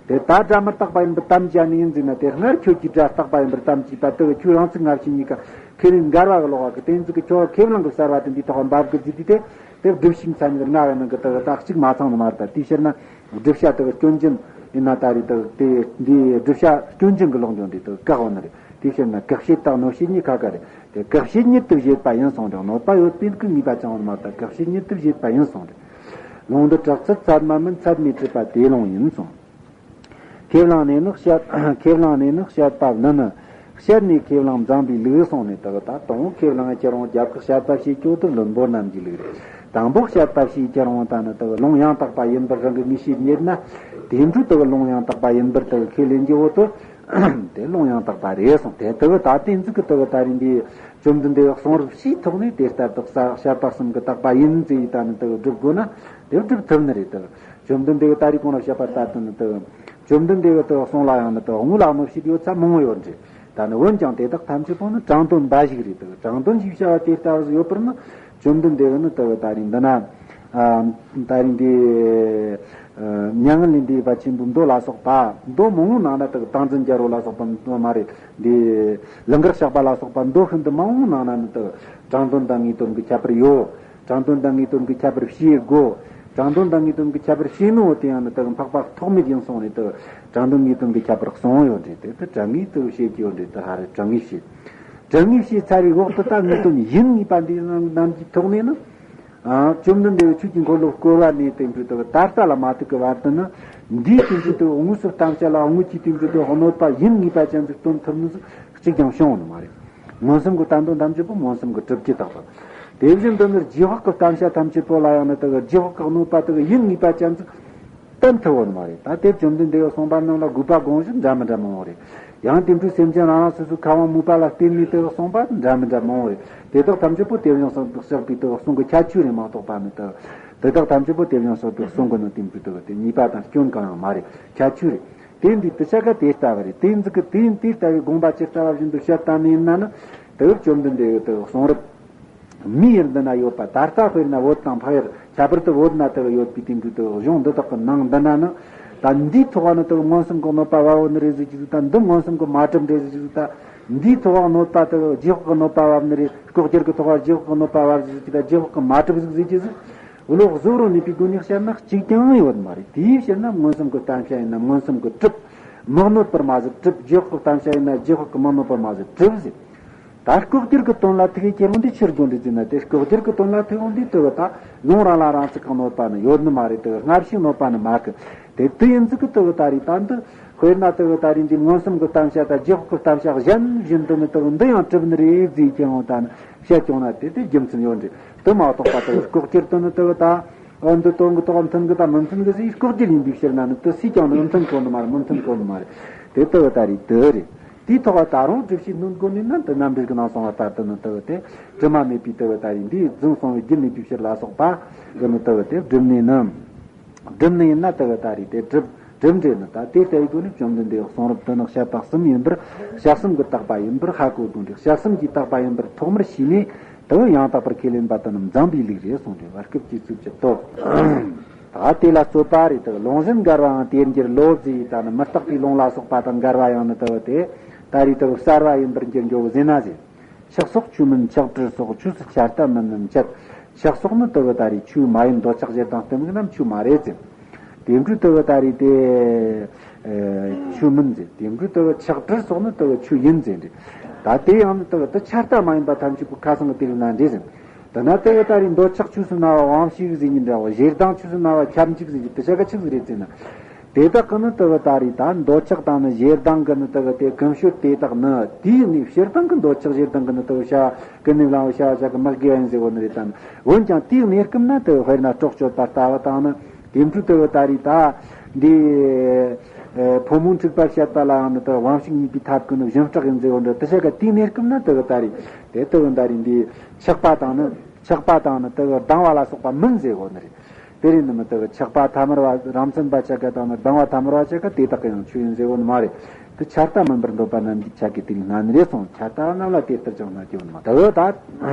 དེ་ད་སྒྲ་མི་རྟག་པ་ཡིན་པའི་དམ་བཅའ་ནི་ཡིན་ཟེར་ན། དེ་སྔར་ཁྱོད་ཀྱིས་སྒྲ་རྟག་པ་ཡིན་པར་དམ་བཅས་པ་དེ་གི་ཁྱོད་རང་ཚིག་སྔ་ཕྱི་གཉིས་ཀ་ཁས་ལེན་འགལ་བ་གི་ལོག་པ་གི་གཏན་ཚིགས་ཀྱི་ཁྱོད་ཁས་བླངས་གི་གསར་བ་དེ་འདིའི་ཐོག་འབབ་གི་ཟེར་དུས་དེ་དེ་བསྒྲུབ་བྱའི་མཚན་ཉིད་རྔ་བའི་ནང་གི་དེ་གི་ད་གཅིག་མ་ཚང་ནི་མ་རེད། ད་དེའི་ཕྱིར་ན་བསྒྲུབ་བྱ་དེ་གི་སྐྱོན་ཅན་ཡིན་ན་ད་རེད། དེ་གི་དེ་འདི་བསྒྲུབ་བྱ་སྐྱོན་ཅན་གི་ལོག་འཇོག་འདི་དེ་གི་བཀག་འོ་ནི་རེད། དེའི་ཕྱིར་ན་གེགས་བྱེད་དང་གནོད་བྱེད་གཉིས་ཁ་ཁ་རེད། དེ་གེགས་བྱེད་ཉིད་དུ་བཞེད་པ་ཡིན་གསུངས་ཏེ། གནོད་པ་ཡོད་པའི་གི་ངེས་པ་ཅང་ཡོད་མ་རེད། ད་གེགས་བྱེད་ཉིད་དུ་བཞེད་པ་ཡིན་གསུངས་ཏེ། ལུང་འདི་གྲགས་ཚད་ཚད་མ་མིན། ཚད་མས་གྲུབ་པ་དེའི་ལུང་ཡིན་གསུངས། ཁས་བླངས་ནས་ནི་བཤད། ཁས་བླངས་ནས་ནི་བཤད་པ་ནི་ནི། བཤད་ནས་ཁས་བླངས་འཛིན་པའི་ལུགས་གསུངས་ནས། དེ་གི་ད་དང་པོ་ཁས་བླངས་ཁྱེར་འོང་རྒྱབ་ཀྱི་བཤད་པ་བྱེད་རྒྱུ་དེ་བླུན་པོ་རྣམས་ཀྱི་ལུགས་རེད། དང་པོ་བཤད་པ་བྱེད་ཁྱེར་འོང་ད་ནི་དེ་གི་ལུང་ཡང་དག་པ་ཡིན་པར་རང་གི་ངེས་ཤེས་རྙེད་ན། དེ་འཕྲོས་དེ་གི་ལུང་ཡང་དག་པ་ཡིན་པར་དེ་གི་ཁས་ལེན་རྒྱུ་བོ་དེ། དེ་ལུང་ཡང་དག་པ་རེད་གསུངས་ཏེ། དེ་གི་ད་དེ་ཚིག་གི་དེ་གི་ད་རིང་འདི་བཅོམ་ལྡན་འདས་གསུང་རབ་ཕྱིའི་ཐོག་ནས་དེ་ལྟར་དུ་བཤད་པ་གསུམ་གི་དག་པ་ཡིན་ཟེར་ཡི་ད་ནི་དེ་གི་སྒྲུབ་དགོས་ན་དེ་སྒྲུབ་ཐུབ་ནི་རེད་དེ། བཅོམ་ལྡན་འདས་ཀྱིས་ད་རེས་གོང་ལ་བཤད་པ་ལྟར་དུ་ནི་དེ། བཅོམ་ལྡན་འདས་ཀྱི་དེ་གསུང་ལ་ཡང་ནི་དེ་དངོས་ལ་གནོད་བྱེད་ཡོད་ཚད་མང་བོ་ཡོད་འདྲ། ད་ནི་འོན་ཀྱང་དེ་དག་ཐམས་ཅད་པོ་ནི་དྲང་དོན་འབའ་ཞིག་རེད་དེ། དྲང་དོན་ཞེས་བྱ་བ་དེ་ལྟ་བུ་ཡོད་པར་ནི་བཅོམ་ལྡན་འདས་ཀྱིས་ནི་དེ་ད་རེས་འདི་ན། ཨ། ད་རེས་འདི། ཨ། མྱ་ངན་ལས་འདས་པ་ཆེན་པོའི་མདོ་ལ་སོགས་པ། མདོ་མང་བོའི་ནང་ན་དེ་ཏིང་འཛིན་རྒྱལ་པོ་ལ་སོགས་པ་མདོ་མ་རེད། འདི་ལུང་དཀར་ཤག་པ་ལ་སོགས་པ་མདོ་ཤིན་ཏུ་མང་བོའི་ནང་ན་ནི་དེ་དྲང་དོན་དང་ངེས་དོན་གྱི་ཁྱད་པར་ཡོད། དྲང་དོན་དང་ངེས་དོན་གྱི་ཁྱད་པར་ཕྱེ་དགོས། དྲང་དོན་དང་ངེས་དོན་གྱི་ཁྱད་པར་ཕྱེ་ནོ་དེ་ཡང་ནི་དག་འཕགས་པ་ཐོགས་མེད་ཡིན་གསུངས་ནས་དག་དྲང་དོན་ངེས་དོན་གྱི་ཁྱད་པར་གསུངས་ཡོད་རེད་དེ། དེ་དྲང་ངེས་དག་བཤད་ཀྱི་ཡོད་རེད་དེ། ཧ་རེ་དྲང་ངེས་བཤད། དྲང་ངེས་བཤད་ཚར་བའི་འོག་ཏུ་ད་ངེས་དོན་ཡིན་ངེས་པ་འདི་རྣམས་ཀྱི་ཐོག་ནས་ནི། ཨ། བཅོམ་ལྡན་འདས་ཀྱིས་ཆོས་ཀྱི་འཁོར་ལོ་བསྐོར་བ་ནས་དེ་འཕྲོས་དག་ད་ལྟ་ལ་མ་ཐུག་གི་བར་དུ་ནི། འདིའི་དེ་འཕྲོས་དག་དངོས་སུ་བསྟན་བྱ་ལ་དངོས་ཀྱི་དེ་འཕྲོས་དག་གནོད་པ་ཡིན་ངེས་པ་ཅན་ཟིག་སྟོན་ཐུབ་ནི་ཟིག་གཅིག་ཀྱང་བྱུང་ནི་མ་རེད། མངོན་སུམ་གྱི་བསྟན་དོན་ཐམས་ཅད་པོ་མངོན་སུམ་གྱིས་གྲུབ་ཀྱི་དག་པ། དེ་བཞིན་དུ་ནི་རྗེས་དཔག་གི་བསྟན་བྱ་ཐམས་ཅད་པོ་ལ་ཡང་ནི་དེ་གི་རྗེས་དཔག་གི་གནོད་པ་དེ་གི་ཡིན་ངེས་པ་ཅན་ཟིག་བསྟན་ཐུབ་བོ་ནི་མ་རེད། ད་དེ་བཅོམ་ལྡན་འདས་ཀྱིས་གསུངས་པ་རྣམས་ལ་དགོས་པ་དགོངས་གཞི་འདྲ་མི་འདྲ་མང་བོ་རེད། ཡང་དེ་འཕྲོས་སེམས་ཅན་རང་རང་སོ་སོའི་ཁམས་དབང་མོས་པ་ལ་བརྟེན་ནས་དེ་གི་གསུངས་པ་འདྲ་མི་འདྲ་མང་བོ་རེད། དེ་དག་ཐམས་ཅད་པོ་དེ་བཞིན་གཤེགས་པའི་དེ་གི་གསུང་གི་ཁྱད་ཆོས་རེད་མ་གཏོགས་པ་ནི་དེ། དེ་དག་ཐམས་ཅད་པོ་དེ་བཞིན་གཤེགས་པའི་གསུང་གི་ནི་དེ་འཕྲོས་དེ་གི་དེ་ཉེས་པ་དང་སྐྱོན་གང་ཡང་མ་རེད། ཁྱད་ཆོས་རེད། དེ་འདི་དེ་ཆ་ག་དེ་ལྟ་བུ་རེད། དེ་འཛིན་གི་དེ་དེ་ལྟ་བུའི་དགོངས་པ་ཇི་ལྟ་བ་བཞིན་དུ་བཤད་བཏང་ནི་ཡིན་ན་ནི། དེ་བཅོམ་ལྡན་འདས་ཀྱི་དེ་གསུང་རབ་མིའི་ཡུལ་འདི་ན་ཡོད་པ། ད་ལྟ་དཔེར་ན་བོད་དང་འཕགས་ཡུལ། ཁྱད་པར་དུ་བོད་ན་དེ་ཡོད་པའི་དེ་འདྲའི་དེ་གཞུང་འདི་དག་གི་ནང་འདི་ན་ནི། ད་འདིའི་ཐོག་ནི་དེ་མངོན་སུམ་གྱི་གནོད་པ་བབ་ནི་རེད་ཟེར་གྱི་ཟིག་དང་། འདི་མངོན་སུམ་གྱིས་མ་གྲུབ་ནི་རེད་ཟེར་གྱི་ཟིག་དང་། འདིའི་ཐོག་གནོད་པ་དེ་རྗེས་དཔག་གི་གནོད་པ་བབ་ནི་རེད། ལྐོག་གྱུར་གྱི་ཐོག་རྗེས་དཔག་གི་གནོད་པ་བབ་ཟེར་གྱི་དང་། རྗེས་དཔག་གིས་མ་གྲུབ་ཟིག་ཟེར་གྱི་ཟིག་བློ་གཟུ་བོར་གནས་པའི་སྒོ་ནས་བཤད་ན་གཅིག་ཀྱང་ཡོད་མ་རེད། དེའི་ཕྱིར་ན་མངོན་སུམ་གྱི་བསྟན་བྱ་ཡིན་ན་མངོན་སུམ་གྱིས་གྲུབ། མི་གནོད་པར་མ་ཟད་གྲུབ། རྗེས་དཔག་གི་བསྟན་བྱ་ཡིན་ན་རྗེས་དཔག་གིས་མི་གནོད་པར་མ་ཟད་གྲུབ་ཟེར། ད་ལྐོག་གྱུར་གྱི་དོན་ལ་ཐུག་གི་ཁྱེར་འོང་དེ་ཕྱིར་རྒྱུ་འདྲ་ཟེར་ན། དེ་ལྐོག་གྱུར་གྱི་དོན་ལ་ཐུག་འོང་དེ་དེ་བ་ད་ལུང་རང་ལ་རང་ཚུགས་གི་གནོད་པ་ནི་ཡོད་ནི་མ་རེད། དེ་སྔ་ཕྱིའི་གནོད་པ་ནི་མ་གི། དེ་དེ་ཡིན་ཚུལ་གྱི་དེ་བ་ད་རེད། ད་འདི་དཔེར་ན་དེ་བ་ད་རེད། འདི་མངོན་སུམ་གྱི་བསྟན་བྱ་དང་རྗེས་དཔག་གི་བསྟན་བྱ་གཞན་བཞིན་དུ་ནི་དེ་བ་འདི་ཡང་གྲུབ་ནི་རེད་ཟེར་ཁྱེར་འོང་ད་ནི་བཤད་ཀྱང་ན་དེ་དེ་རྒྱུ་མཚན་ཡོད་འདྲ། དེ་མ་གཏོགས་པ་དེ་ལྐོག་གྱུར་དུ་ནི་དེ་བ་ད། ཨ། འདི་དོན་གྱི་ཐོག་མཐུན་གི་དང་མི་མཐུན་གི་ཟེར། ལྐོག་གྱུར་ཡིན་པའི་ཕྱིར་ན་ནི་དེ་སུས་ཀྱང་ནི་མཐུན་གོ་ནི་མ་རེད། མི་མཐུན་གོ་ནི་མ་རེད། དེ་དེ་བ་ད་རེད། དེ་རེད། དེའི་ཐོག་ད་རུང་སྒྲུབ་བྱེད་སྣོད་དགོས་ནི་ན། འདི་རྣམ་འགྲེལ་གྱི་ནང་གསུངས་པ་ལྟར་དུ་ནི་དེ་བ་དེ་དྲི་མ་མེད་པའི་དེ་བ་ད་རེད། འདིས་རྫུན་གསུངས་པའི་རྒྱུ་མེད་པའི་ཕྱིར་ལ་སོགས་པ་གི་ནི་དེ་བ་དེ་སྒྲུབ་ནི་ནི། སྒྲུབ་ནི་ཡིན་ན་དེ་བ་ད་རེད། དེ་སྒྲུབ། གྲུབ་འབྲས་ནི། ད་དེ་ལྟ་བུའི་སྒོ་ནས་བཅོམ་ལྡན་འདས་གསུང་རབ་དུ་ནི་བཤད་པ་གསུམ་ཡིན་པར། བཤད་གསུམ་གྱི་བརྟག་པ་ཡིན་པར་ཧ་གོ་དགོས་འདུག་བཤད་གསུམ་གྱི་བརྟག་པ་ཡིན་པར་ཐོག་མར་ཤེས་ནས། དེ་བས་ཡང་དག་པར་ཁས་ལེན་པ་དེ་ནི་འཛམ་བུའི་ལུགས་རེད་གསུངས་ཏེ། བར་སྐབས་ཀྱི་ཚུལ་གྱིས་སྟོན། ད་དེ་ལ་རྩོད་པ་རེད། དེ་ལུང་བཞིན་འགལ་བའང་དེར་འགྱུར་ལོ་ཟེར་ཡི། ད་ནི་མི་རྟག་པའི་ལུང་ལ་སོགས་པ་དང་འགལ་བ་ཡང་ནི་དེ་བས་དེ་ད་རེས་དེ་བས་གསར་བ་ཡིན་པར་འགྱུར་འགྱོ་ཟེར་ན་ཟེར། ཆགས་སོགས་ཆོས་མིན་ཆགས་བྲལ་སོགས། ཆོས་སུ་ཆ་ལྟ་མིན་ནམ་འཆད། ཆགས་སོགས་ནི་དེ་བས་ད་རེས་ཆོས་མ་ཡིན། འདོད་ཆགས་ཞེ་སྡང་གཏི་མུག་རྣམས་ཆོས་མ་རེད་ཟེར། དེ་འཕྲོས་དེ་བས་ད་རེས་དེ་ཆོས་མིན་ཟེར། དེ་འཕྲོས་དེ་བས་ཆགས་བྲལ་སོགས་ནི་དེ་བས་ཆོས་ཡིན་ཟེར་འདྲ། ད་དེ་ཡང་ནི་དེ་བས་དེ་ཆ་ལྟ་མ་ཡིན་པ་ཐམས་ཅད་པོ་ཁ་སང་གི་དེ་རིགས་ན་འདྲ་ཟེར། དེ་ན་དེ་བས་ད་རེས་འདོད་ཆགས་ཆོས་སུ་སྨྲ་བ་དབང་ཕྱུག་ཟེར་གྱི་འདྲ་བ། ཞེ་སྡང་ཆོས་སུ་སྨྲ་བ་ཁྱབ་འཇུག་ཟེར་གྱི། དེ་ཆ་ག་ཆི་ཟིག་རེད་ཟེར་ན། དེ་དག་གི་ནི་དེ་བས་ད་རེས་ད་འདོད་ཆགས་དང་ནི་ཞེ་སྡང་གི་ནི་དེ་བས་དེ་ཀུན་སྤྱོད་དེ་དག་ནི། དེའི་གནས་སྤྱིར་བཏང་གི་འདོད་ཆགས་ཞེ་སྡང་གི་ནི་དེ་བས་བྱ་བ་ཀུན་ནས་བསླང་བའི་བྱ་བ་བྱ་གི་མི་དགེ་བ་ཡིན་ཟེར་བོ་ནི་རེད་དམ། འོན་ཀྱང་དེའི་གནས་སྐབས་ན་དེ་བས་དཔེར་ན་སྲོག་གཅོད་པ་ལྟ་བུ་དང་ནི། དེ་འཕྲོས་དེ་བས་ད་རེས་ད་འདི་ཕོ་མོ་འཁྲིག་པར་བྱེད་པ་ལའང་ནི་དེ་བས་དབང་ཕྱུག་གཉིས་པའི་ཐབས་ཀྱི་ནི་གཞུང་སྲོག་ཡིན་ཟེར་བོ་འདྲ། དེ་བྱ་ག་དེའི་གནས་སྐབས་ན་དེ་བས་ད་རེས་དེ་དེ་བས་ད་རེས་འདི་ཆགས་པ་དང་ནི་ཆགས་པ་དང་ནི་དེ་བས་སྡང་བ་ལ་སོགས་པ་མིན་ཟེར་བོ་ནི་རེད། དེ་རེད་ནི་མི་དེ་བས་ཆགས་པ་ཐ་མལ་བ་རང་མཚན་པ་ཆ་ག་དང་ནི་སྡང་བ་ཐ་མལ་བ་ཆ་ག་དེ་དག་གི་ཡང་ཆོས་ཡིན་ཟེར་བོ་ནི་མ་རེད། དེ་ཆ་ལྟ་མིན་པར་འདོད་པ་རྣམས་ཀྱི་ཆ་གི་དེ་ལ་སྣང་ནི་རེད་གསུངས། ཆ་ལྟ་རྣམས་ལ་དེ་ལྟར་ཀྱང་སྣང་རྒྱུ་མིན་ནོ། དེ་བས་ད་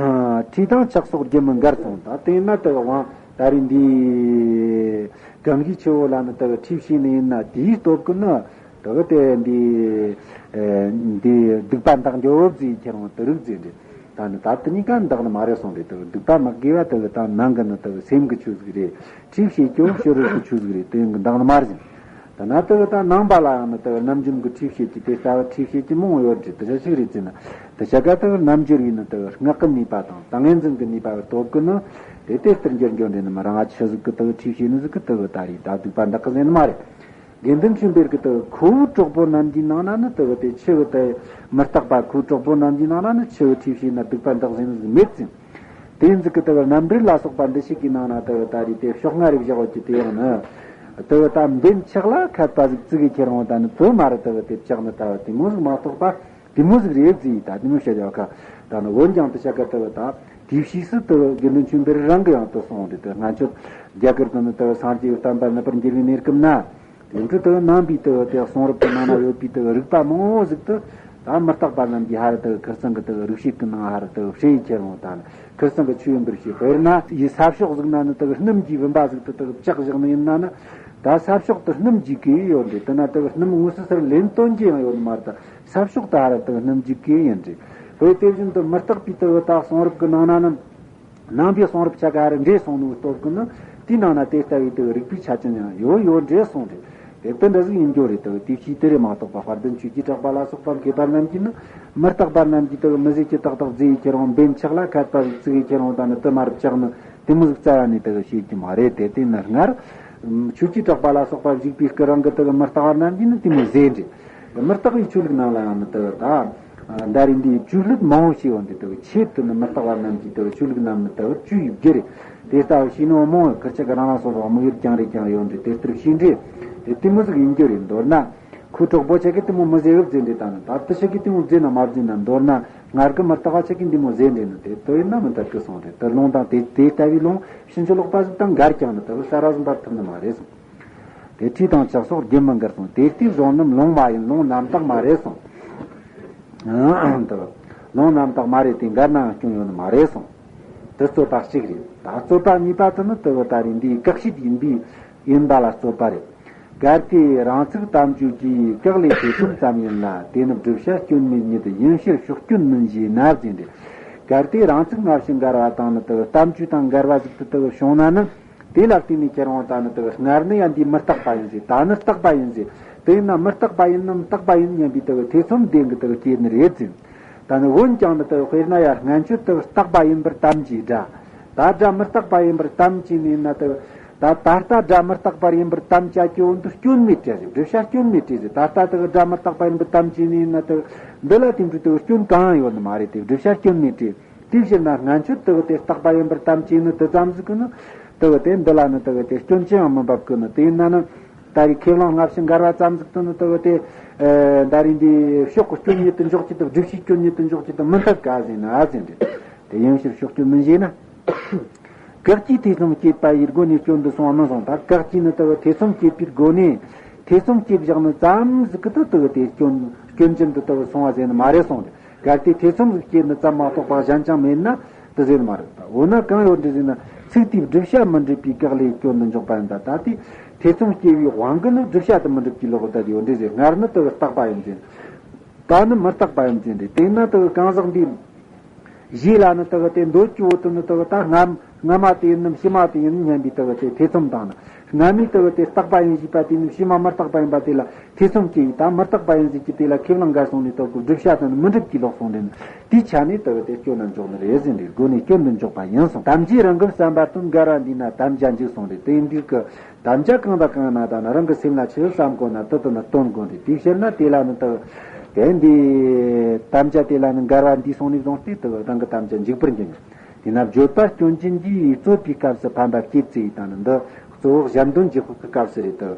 ཁྲིས་དང་ཆགས་སོགས་རྒྱུན་མི་འགལ་གསུངས། ད་དེ་ན་དེ་བས་དབང་ད་རེས་འདི་གང་གི་ཆུ་བོ་ལ་ནི་དེ་བས་ཁྲིས་བྱས་ནི་ཡིན་ན། དེའི་སྟོབས་ཀྱིས་ནི་དེ་བས་དེ་འདི་འདི་སྡིག་པ་འདག་འགྱོ་བཟེ་ཁྱེར་འོང་དེ་རིགས་ཟེར་འདྲ། ད་ནི་ད་དེ་གཉིས་ཀ་འདག་ནི་མ་རེད་གསུངས་རེད། དེ་སྡིག་པ་མི་དགེ་བ་དེ་གི་ད་ནང་གི་ནི་དེ་གི་སེམས་ཀྱི་ཆོས་ཟིག་རེད། ཁྲིས་བྱེད་ཀྱང་ཕྱི་རོལ་གྱི་ཆོས་ཟིག་རེད། དེ་གི་འདག་ནི་མ་རེད་ཟེར། དེ་ན་དེ་གི་ད་ནང་པ་ལ་ཡང་ནི་དེ་གི་རྣམ་འཇོམས་ཀྱི་ཁྲིས་བྱེད་ཀྱི་དེ་ལྟ་བུ་ཁྲིས་བྱེད་ཀྱི་མང་བོ་ཡོད་རེད། དེ་ཆ་ཞིག་རེད་ཟེར་ན། དེ་ཆ་ག་དེ་གི་རྣལ་འབྱོར་བའི་ནི་དེ་གི་སྔགས་ཀྱི་ནུས་པ་དང་ཏིང་ངེ་འཛིན་གྱི་ནུས་པ་གི་སྟོབས་ཀྱིས་ནི་དེ་དེ་ལྟར་འགྱུར་འགྱོ་འདྲ་ནི་མ་རང་ང་ཆི་ཟིག་གི་དེ་གི་ཁྲིས་བྱེད་ནི་ཟིག་གི་དེ་གི་ད་རེས་ད་སྡིག་པ་འདག་གི་ཟེར་ནི་མ་རེད། དགེ་འདུན་ཆོས་འཕེལ་གྱིས་དེ་ཁོ་བོའི་གྲོགས་པོ་རྣམས་ཀྱི་ནང་ན་ནི་དེ་དེ་ཆུ་བོ་དེ་མི་རྟག་པ། ཁོའི་གྲོགས་པོ་རྣམས་ཀྱི་ནང་ན་ནི་ཆུ་བོ་ཁྲིས་བྱས་ན་སྡིག་པ་འདག་ཟེར་ནི་ཟིག་མེད་ཅིང་། དེ་ཡིན་ཟིག་གི་དེ་བས་རྣམ་འགྲེལ་ལ་སོགས་པ་འདི་ཞིག་གི་ནང་ན་དེ་བས་ད་རེས་དེ་ཕྱོགས་སྔ་རེ་བཞག་ཡོད་ཀྱི་དེ་ཡང་ནི། དེ་བས་ད་འབེན་ཆགས་ལ་མཁས་པ་ཟིག་བརྩི་གི་ཁྱེར་འོང་ད་ནི་དེ་མ་རེད། དེ་བས་དེ་བཅག་ནི་ད་བས་དེ་མོ་ཟིག་མ་གཏོགས་པ་དེ་མོ་ཟིག་རེད་བརྩི་ཡི། ད་དེ་མོ་བཤད་ཡོད་ཁ། ད་ནི་འོན་ཀྱང་དེ་ཆ་ག་དེ་བས་ད་དེའི་ཕྱིས་སུ་དེ་བས་དགེ་འདུན་ཆོས་འཕེལ་རང་གིས་ཡང་དེ་གསུངས་རེད། དེ་སྔ་ཆད་རྒྱ་གར་དུ་ནི་དེ་བས་སངས་རྒྱས་བསྟན་པ་ནུབ་པར་འགྱུར་བའི་གནས་སྐབས་ན། དེ་འཕྲོས་དེ་ནང་པའི་དེ་དེ་གསུང་རབ་ཀྱི་ནང་ན་ཡོད་པའི་དེ་རིགས་པ་མང་བོ་ཟིག་ཏུ་ད་མི་རྟག་པ་རྣམས་ཀྱིས་ཧ་ར་དེ་ཁིར་ཚང་གི་དེ་རིགས་ཤེས་ཀྱི་ནང་ཧ་ར་དེ་བཤད་ཡི་ཁྱེར་འོང་ད་ནི་ཁིར་ཚང་གི་ཆོས་ཡིན་པར་བཤད། དཔེར་ན་ཡི་ས་ཕྱོགས་ཟིག་ན་ནི་དེ་སྣུམ་གྱི་བུམ་པ་ཟིག་ཏུ་དེ་བཅག་བཞག་ནི་ཡིན་ན་ནི། ད་ས་ཕྱོགས་དེ་སྣུམ་གྱིས་གོས་ཡོད་འདྲ། དེ་ན་དེ་སྣུམ་དངོས་སུ་སར་ལེན་དོན་གྱི་ཡང་ཡོད་ནི་མ་རེད། ད་ས་ཕྱོགས་དེ་ཧ་ར་དེ་སྣུམ་གྱིས་གོས་ཡིན་འདྲ། དཔེ་དེ་བཞིན་དུ་མི་རྟག་པའི་དེ་ད་གསུང་རབ་ཀྱི་ནང་ན་ནི། ནང་པའི་གསུང་རབ་ཆ་ག་ར་འདྲེས་སོང་ནོ་སྟོབས་ཀྱིས་ནི་དེའི་ནང་ན་དེ་ལྟ་བུའི་དེ་རིགས་པའི་ཆ་རྐྱེན་ཡང་ཡོད་ཡོད་འདྲེས་སོང་རེད། དེ་ལྟ་འདྲ་ཟིག་ཡིན་རྒྱུ་རེད། དེ་དེ་ཕྱིས་དེ་རེད་མ་གཏོགས་པ། དཔལ་ལྡན་ཆོས་ཀྱི་གྲགས་པ་ལ་སོགས་པ་མཁས་པ་རྣམས་ཀྱིས་ནི་མི་རྟག་པ་རྣམས་ཀྱིས་དེ་མི་ཟད་ཀྱི་ཏག་ཏག་བརྫིས་ཡི་ཁྱེར་འོང་འབེན་ཆགས་ལ་མཁས་པ་ཟིག་བརྩི་གི་ཁྱེར་འོང་ད་ནི་དེ་མར་བཅག་ནི་དེ་མོ་ཟིག་རྩ་བ་ནས་དེ་བཤད་རྒྱུ་མ་རེད། དེ་དེ་ནི་སྔར་ཆོས་ཀྱི་གྲགས་པ་ལ་སོགས་པ་བཞུགས་པའི་སྐུ་རིང་གི་དེ་མི་རྟག་པ་རྣམས་ཀྱིས་ནི་དེ་མོ་ཟེར་འདྲ། མི་རྟག་པའི་ཆོས་ལུགས་ནང་ལ་ཡང་ནི་དེ་ད། ད་རེས་འདིའི་ཆོས་ལུགས་མང་བོ་ཞིག་ཡོད་འདི་ལྟ་བུ་ཆེད་དུ་ནི་མི་རྟག་པ་རྣམས་ཀྱིས་ལྟ་བུ་ཆོས་ལུགས་རྣམས་ནི་ལྟ་བུ་བཅོས་ཡོད་རྒྱུ་རེད། དེ་ལྟ་བུ་ཤེས་ནོ་མང་བོ་ཁིར་ཆ་གི་རང་རང་སོ་སོ་དམིགས་ཡུལ་རྐྱང་རེ་རྐྱང་ཡོད་འདྲ། དེ་ལྟར་ཤེས་འདྲ། དེ་དེ་མོ་ཟིག་ཡིན་རྒྱུ་རེད། མདོར་ན་ཁོའི་གྲོགས་པོ་ཆ་གིས་དེ་མོ་མི་ཟེར་བབ་ཟེར་འདྲ། ད་ནི་ད་དེ་ཆ་གིས་དེ་མོ་ཟེར་ན་མ་ཟེར་ན། མདོར་ན་སྔར་གི་མི་རྟག་པ་ཆ་གིས་འདི་མོ་ཟེར་འདྲ་ནི་དེ་དོ་ཡིན་ན་མི་འཐད་གི་གསུངས་རེད། དེ་ལུང་དང་དེ་དེ་ལྟ་བུའི་ལུང་ཕྱིན་ཅི་ལོག་པ་ཟིག་དང་འགལ་ཀྱང་ནི་ལྟ་བུ་ས་ར་ཟིག་འབབ་ཐུབ་ནི་མ་རེད་གསུངས། དེ་ཁྲིས་དང་ཆགས་སོགས་རྒྱུན་མི་འགལ་གསུངས། དེ་ལྟའི་བཟོ་རྣམས་ལུང་མ་ཡིན། ལུང་རྣམ་དག་མ་རེད་གསུངས། ལུང་རྣམ་དག་མ་རེད། དེ་འགལ་ནའང་སྐྱོན་ཡོད་ནི་མ་རེད་གསུངས། དེ་རྩོད་པ་གཅིག་རེད། ད་རྩོད་པ་གཉིས་པ་དེ་ནི་དེ་བོ་ད་རེས་འདིའི་བཀག་ཤེས་ཡིན་པའི་ཡིན་པ་ལ་རྩོད་པ་རེད། གལ་ཏེ་རང་ཚུགས་དམ་བཅས་ཀྱི་བཀག་ལས་ཐེ་ཚོམ་ཙམ་ཡིན་ན། དེ་ནི་བསྒྲུབ་བྱ་སྐྱོན་མེད་ཉིད་ཡིན་ཕྱིར་ཕྱོགས་སྐྱོན་མིན་ཞེ་ན་ཟེར་འདྲ། གལ་ཏེ་རང་ཚུགས་སྔ་ཕྱི་འགལ་བ་དང་ནི་དེ་བོ་དམ་བཅས་དང་འགལ་བ་ཟིག་ཏུ་དེ་བོ་བྱུང་ན་ནི། དེ་ལ་བརྟེན་ནས་ཁྱེད་རང་ད་ནི་དེ་གི་སྔར་ནི་ཡང་འདི་མི་རྟག་པ་ཡིན་ཟེར། ད་ནི་རྟག་པ་ཡིན་ཟེར། དེ་ཡིན་ན་མི་རྟག་པ་ཡིན་ནམ་རྟག་པ་ཡིན་སྙམ་པའི་དེ་གི་ཐེ་ཚོམ་དེ་གི་དེ་གི་སྐྱེ་ནི་རེད་ཟེར། ད་ནི་འོན་ཀྱང་ནི་དེ་གི་དཔེར་ན་ཡང་སྔན་ཆད་དེ་གི་རྟག་པ་ཡིན་པར་དམ་བཅས་སྒྲ། ད་སྒྲ་མི་རྟག་པ་ཡིན་པར་དམ་བཅས་ནས་ན་དེ་གི་ད་ད་ལྟ་སྒྲ་མི་རྟག་པ་ཡིན་པར་དམ་བཅས་ཀྱི་འོག་ཏུ་སྐྱོན་མེད་བྲལ་ཟེར། བསྒྲུབ་བྱ་སྐྱོན་མེད་བྲལ་ཟེར། ད་ལྟ་དེ་གི་སྒྲ་མི་རྟག་པ་ཡིན་པར་དམ་བཅས་ནས་ན་དེ་གི་འདི་ལ་དེ་འདྲའི་དེ་གི་སྐྱོན་གང་ཡང་ཡོད་ནི་མ་རེད་དེ། བསྒྲུབ་བྱ་སྐྱོན་མེད་བྲལ། དེའི་ཕྱིར་ན་སྔན་ཆད་དེ་གི་དེ་རྟག་པ་ཡིན་པར་དམ་བཅས་ནི་དེ་ཙམ་ཟིག་གི་ནི་དེ་གི་དེ་འདི་ལ་ནི་དེ་གི་དེ་སྐྱོན་ཅི་ཡང་མི་འབབ་གི་ནི། དེ་ཡིན་ན་ནི་ད་རེས་ཁས་བླངས་སྔ་ཕྱི་འགལ་བ་ཙམ་ཟིག་ཏུ་ནི་དེ་གི་དེ་ཨེ་ད་རེས་འདི་ཕྱོགས་ཀྱི་སྐྱོན་ཉིད་དུ་འཇོག་རྒྱུ་དང་། བསྒྲུབ་བྱའི་སྐྱོན་ཉིད་དུ་འཇོག་རྒྱུ་དང་མི་འཐད་ག་ཟེར་ན་ཟེར་འདི། དེ་ཡིན་ཕྱིར་ཕྱོགས་སྐྱོན་མིན་ཞེ་ན། བཀག་ཅིང་ཐེ་ཚོམ་བསྐྱེད་པ་ཡི་སྒོ་ནས་སྐྱོན་དུ་སོང་བ་མིན་གསུངས། ད་བཀག་ཅིང་ནི་དེ་གི་ཐེ་ཚོམ་བསྐྱེད་པའི་སྒོ་ནས་ ཐེ་ཚོམ་སྐྱེས་བཞག་ནི་ཙམ་ཟིག་གི་དུ་དུ་དེ་སྐྱོན་སྐྱོན་ཅན་དུ་དུ་སོང་བ་ཟེར་ནི་མ་རེད་གསུངས་ཏེ། གལ་ཏེ་ཐེ་ཚོམ་ཟིག་སྐྱེས་ནི་ཙམ་མ་གཏོགས་པ་གཞན་ཅང་མེད་ན་དུ་ཟེར་ནི་མ་རེད། འོ་ན་གང་ཡོད་འདྲི་ཟེར་ན། ཚིག་དེའི་བསྒྲུབ་བྱ་མི་འགྲུབ་པའི་གེགས་ལས་སྐྱོན་དུ་འཇོག་པ་ཡིན་ད། ད་དེ་ཐེ་ཚོམ་སྐྱེ་བའི་དབང་གིས་ནི་བསྒྲུབ་བྱ་དུ་མི་འགྲུབ་ཀྱི་ལོག་ད་དེ་ཡོད་འདྲི་ཟེར། སྔར་ནི་དུ་བརྟག་པ་ཡིན་ཟེར། ད་ནི་མི་རྟག་པ་ཡིན་ཟེར་འདྲི། དེས་ན་དུ་གང་ཟག་འདིས། གཞི་ལ་ནི་དུ་དེ་འདོད་ཀྱི་འོ་དུ་ནི་དུ་ད་སྔ་སྔ་མ་དེ་ཡིན་ནམ་ཕྱི་མ་དེ་ཡིན་ནམ་སྙམ་པའི་དུ་དེ་ཐེ་ཚོམ་དང་ནི། སྔ་མའི་དུ་དེ་རྟག་པ་ཡིན་ཞེས་པ་དེ་ནི་ཕྱི་མ་མི་རྟག་པ་ཡིན་པ་དེ་ལ་ཐེ་ཚོམ་སྐྱེ་ཡི། ད་མི་རྟག་པ་ཡིན་ཟེར་གྱི་དེ་ལ་ཁས་བླངས་འགལ་སོང་ནས་དུ་གི་བསྒྲུབ་བྱ་དུ་ནི་མི་འགྲུབ་ཀྱི་ལོག་སོང་དེ་ནི། དེའི་ཆ་ནས་དུ་དེ་སྐྱོན་ན་འཇོག་ནི་རེད་ཟེར་འདྲི། སྒོ་ནས་སྐྱོན་དུ་འཇོག་པ་ཡིན་གསུངས། དམ་བཅའི་རང་གི་བསམ་པ་སྟོན། འགལ་བ་འདུས་ན་དམ་བཅའ་འཇིག་གསུངས་རེད། དེ་འདྲའི་གི་དམ་བཅའ་གང་དང་གང་ན་ད་ནི་རང་གི་སེམས་ལ་ཆི་ཟིག་བསམ་དགོས་ན་དེ་དེ་ནི་སྟོན་དགོས་རེད། དེའི་ཕྱིར་ན་དེ་ལ་ནི་དུ་དེ་འདི་དམ་བཅའ་དེ་ལ་ནི་འགལ་བ་འདུས་སོང་ནས་བཟུང་སྟེ་དུ་རང་གི་དམ་བཅའ་འཇིག་པར་འགྱུར་ནས། དེས་ན་བརྗོད་པ་སྐྱོན་ཅན་གྱིས་རྩོད་པའི་སྐབས་སུ་ཕན་པ་སྐྱེད་ཅེས་དང་ནི་འདི་གཙོ་བོ་གཞན་དོན་རྗེས་དཔག་གི་སྐབས་སུ་རེད་དུ།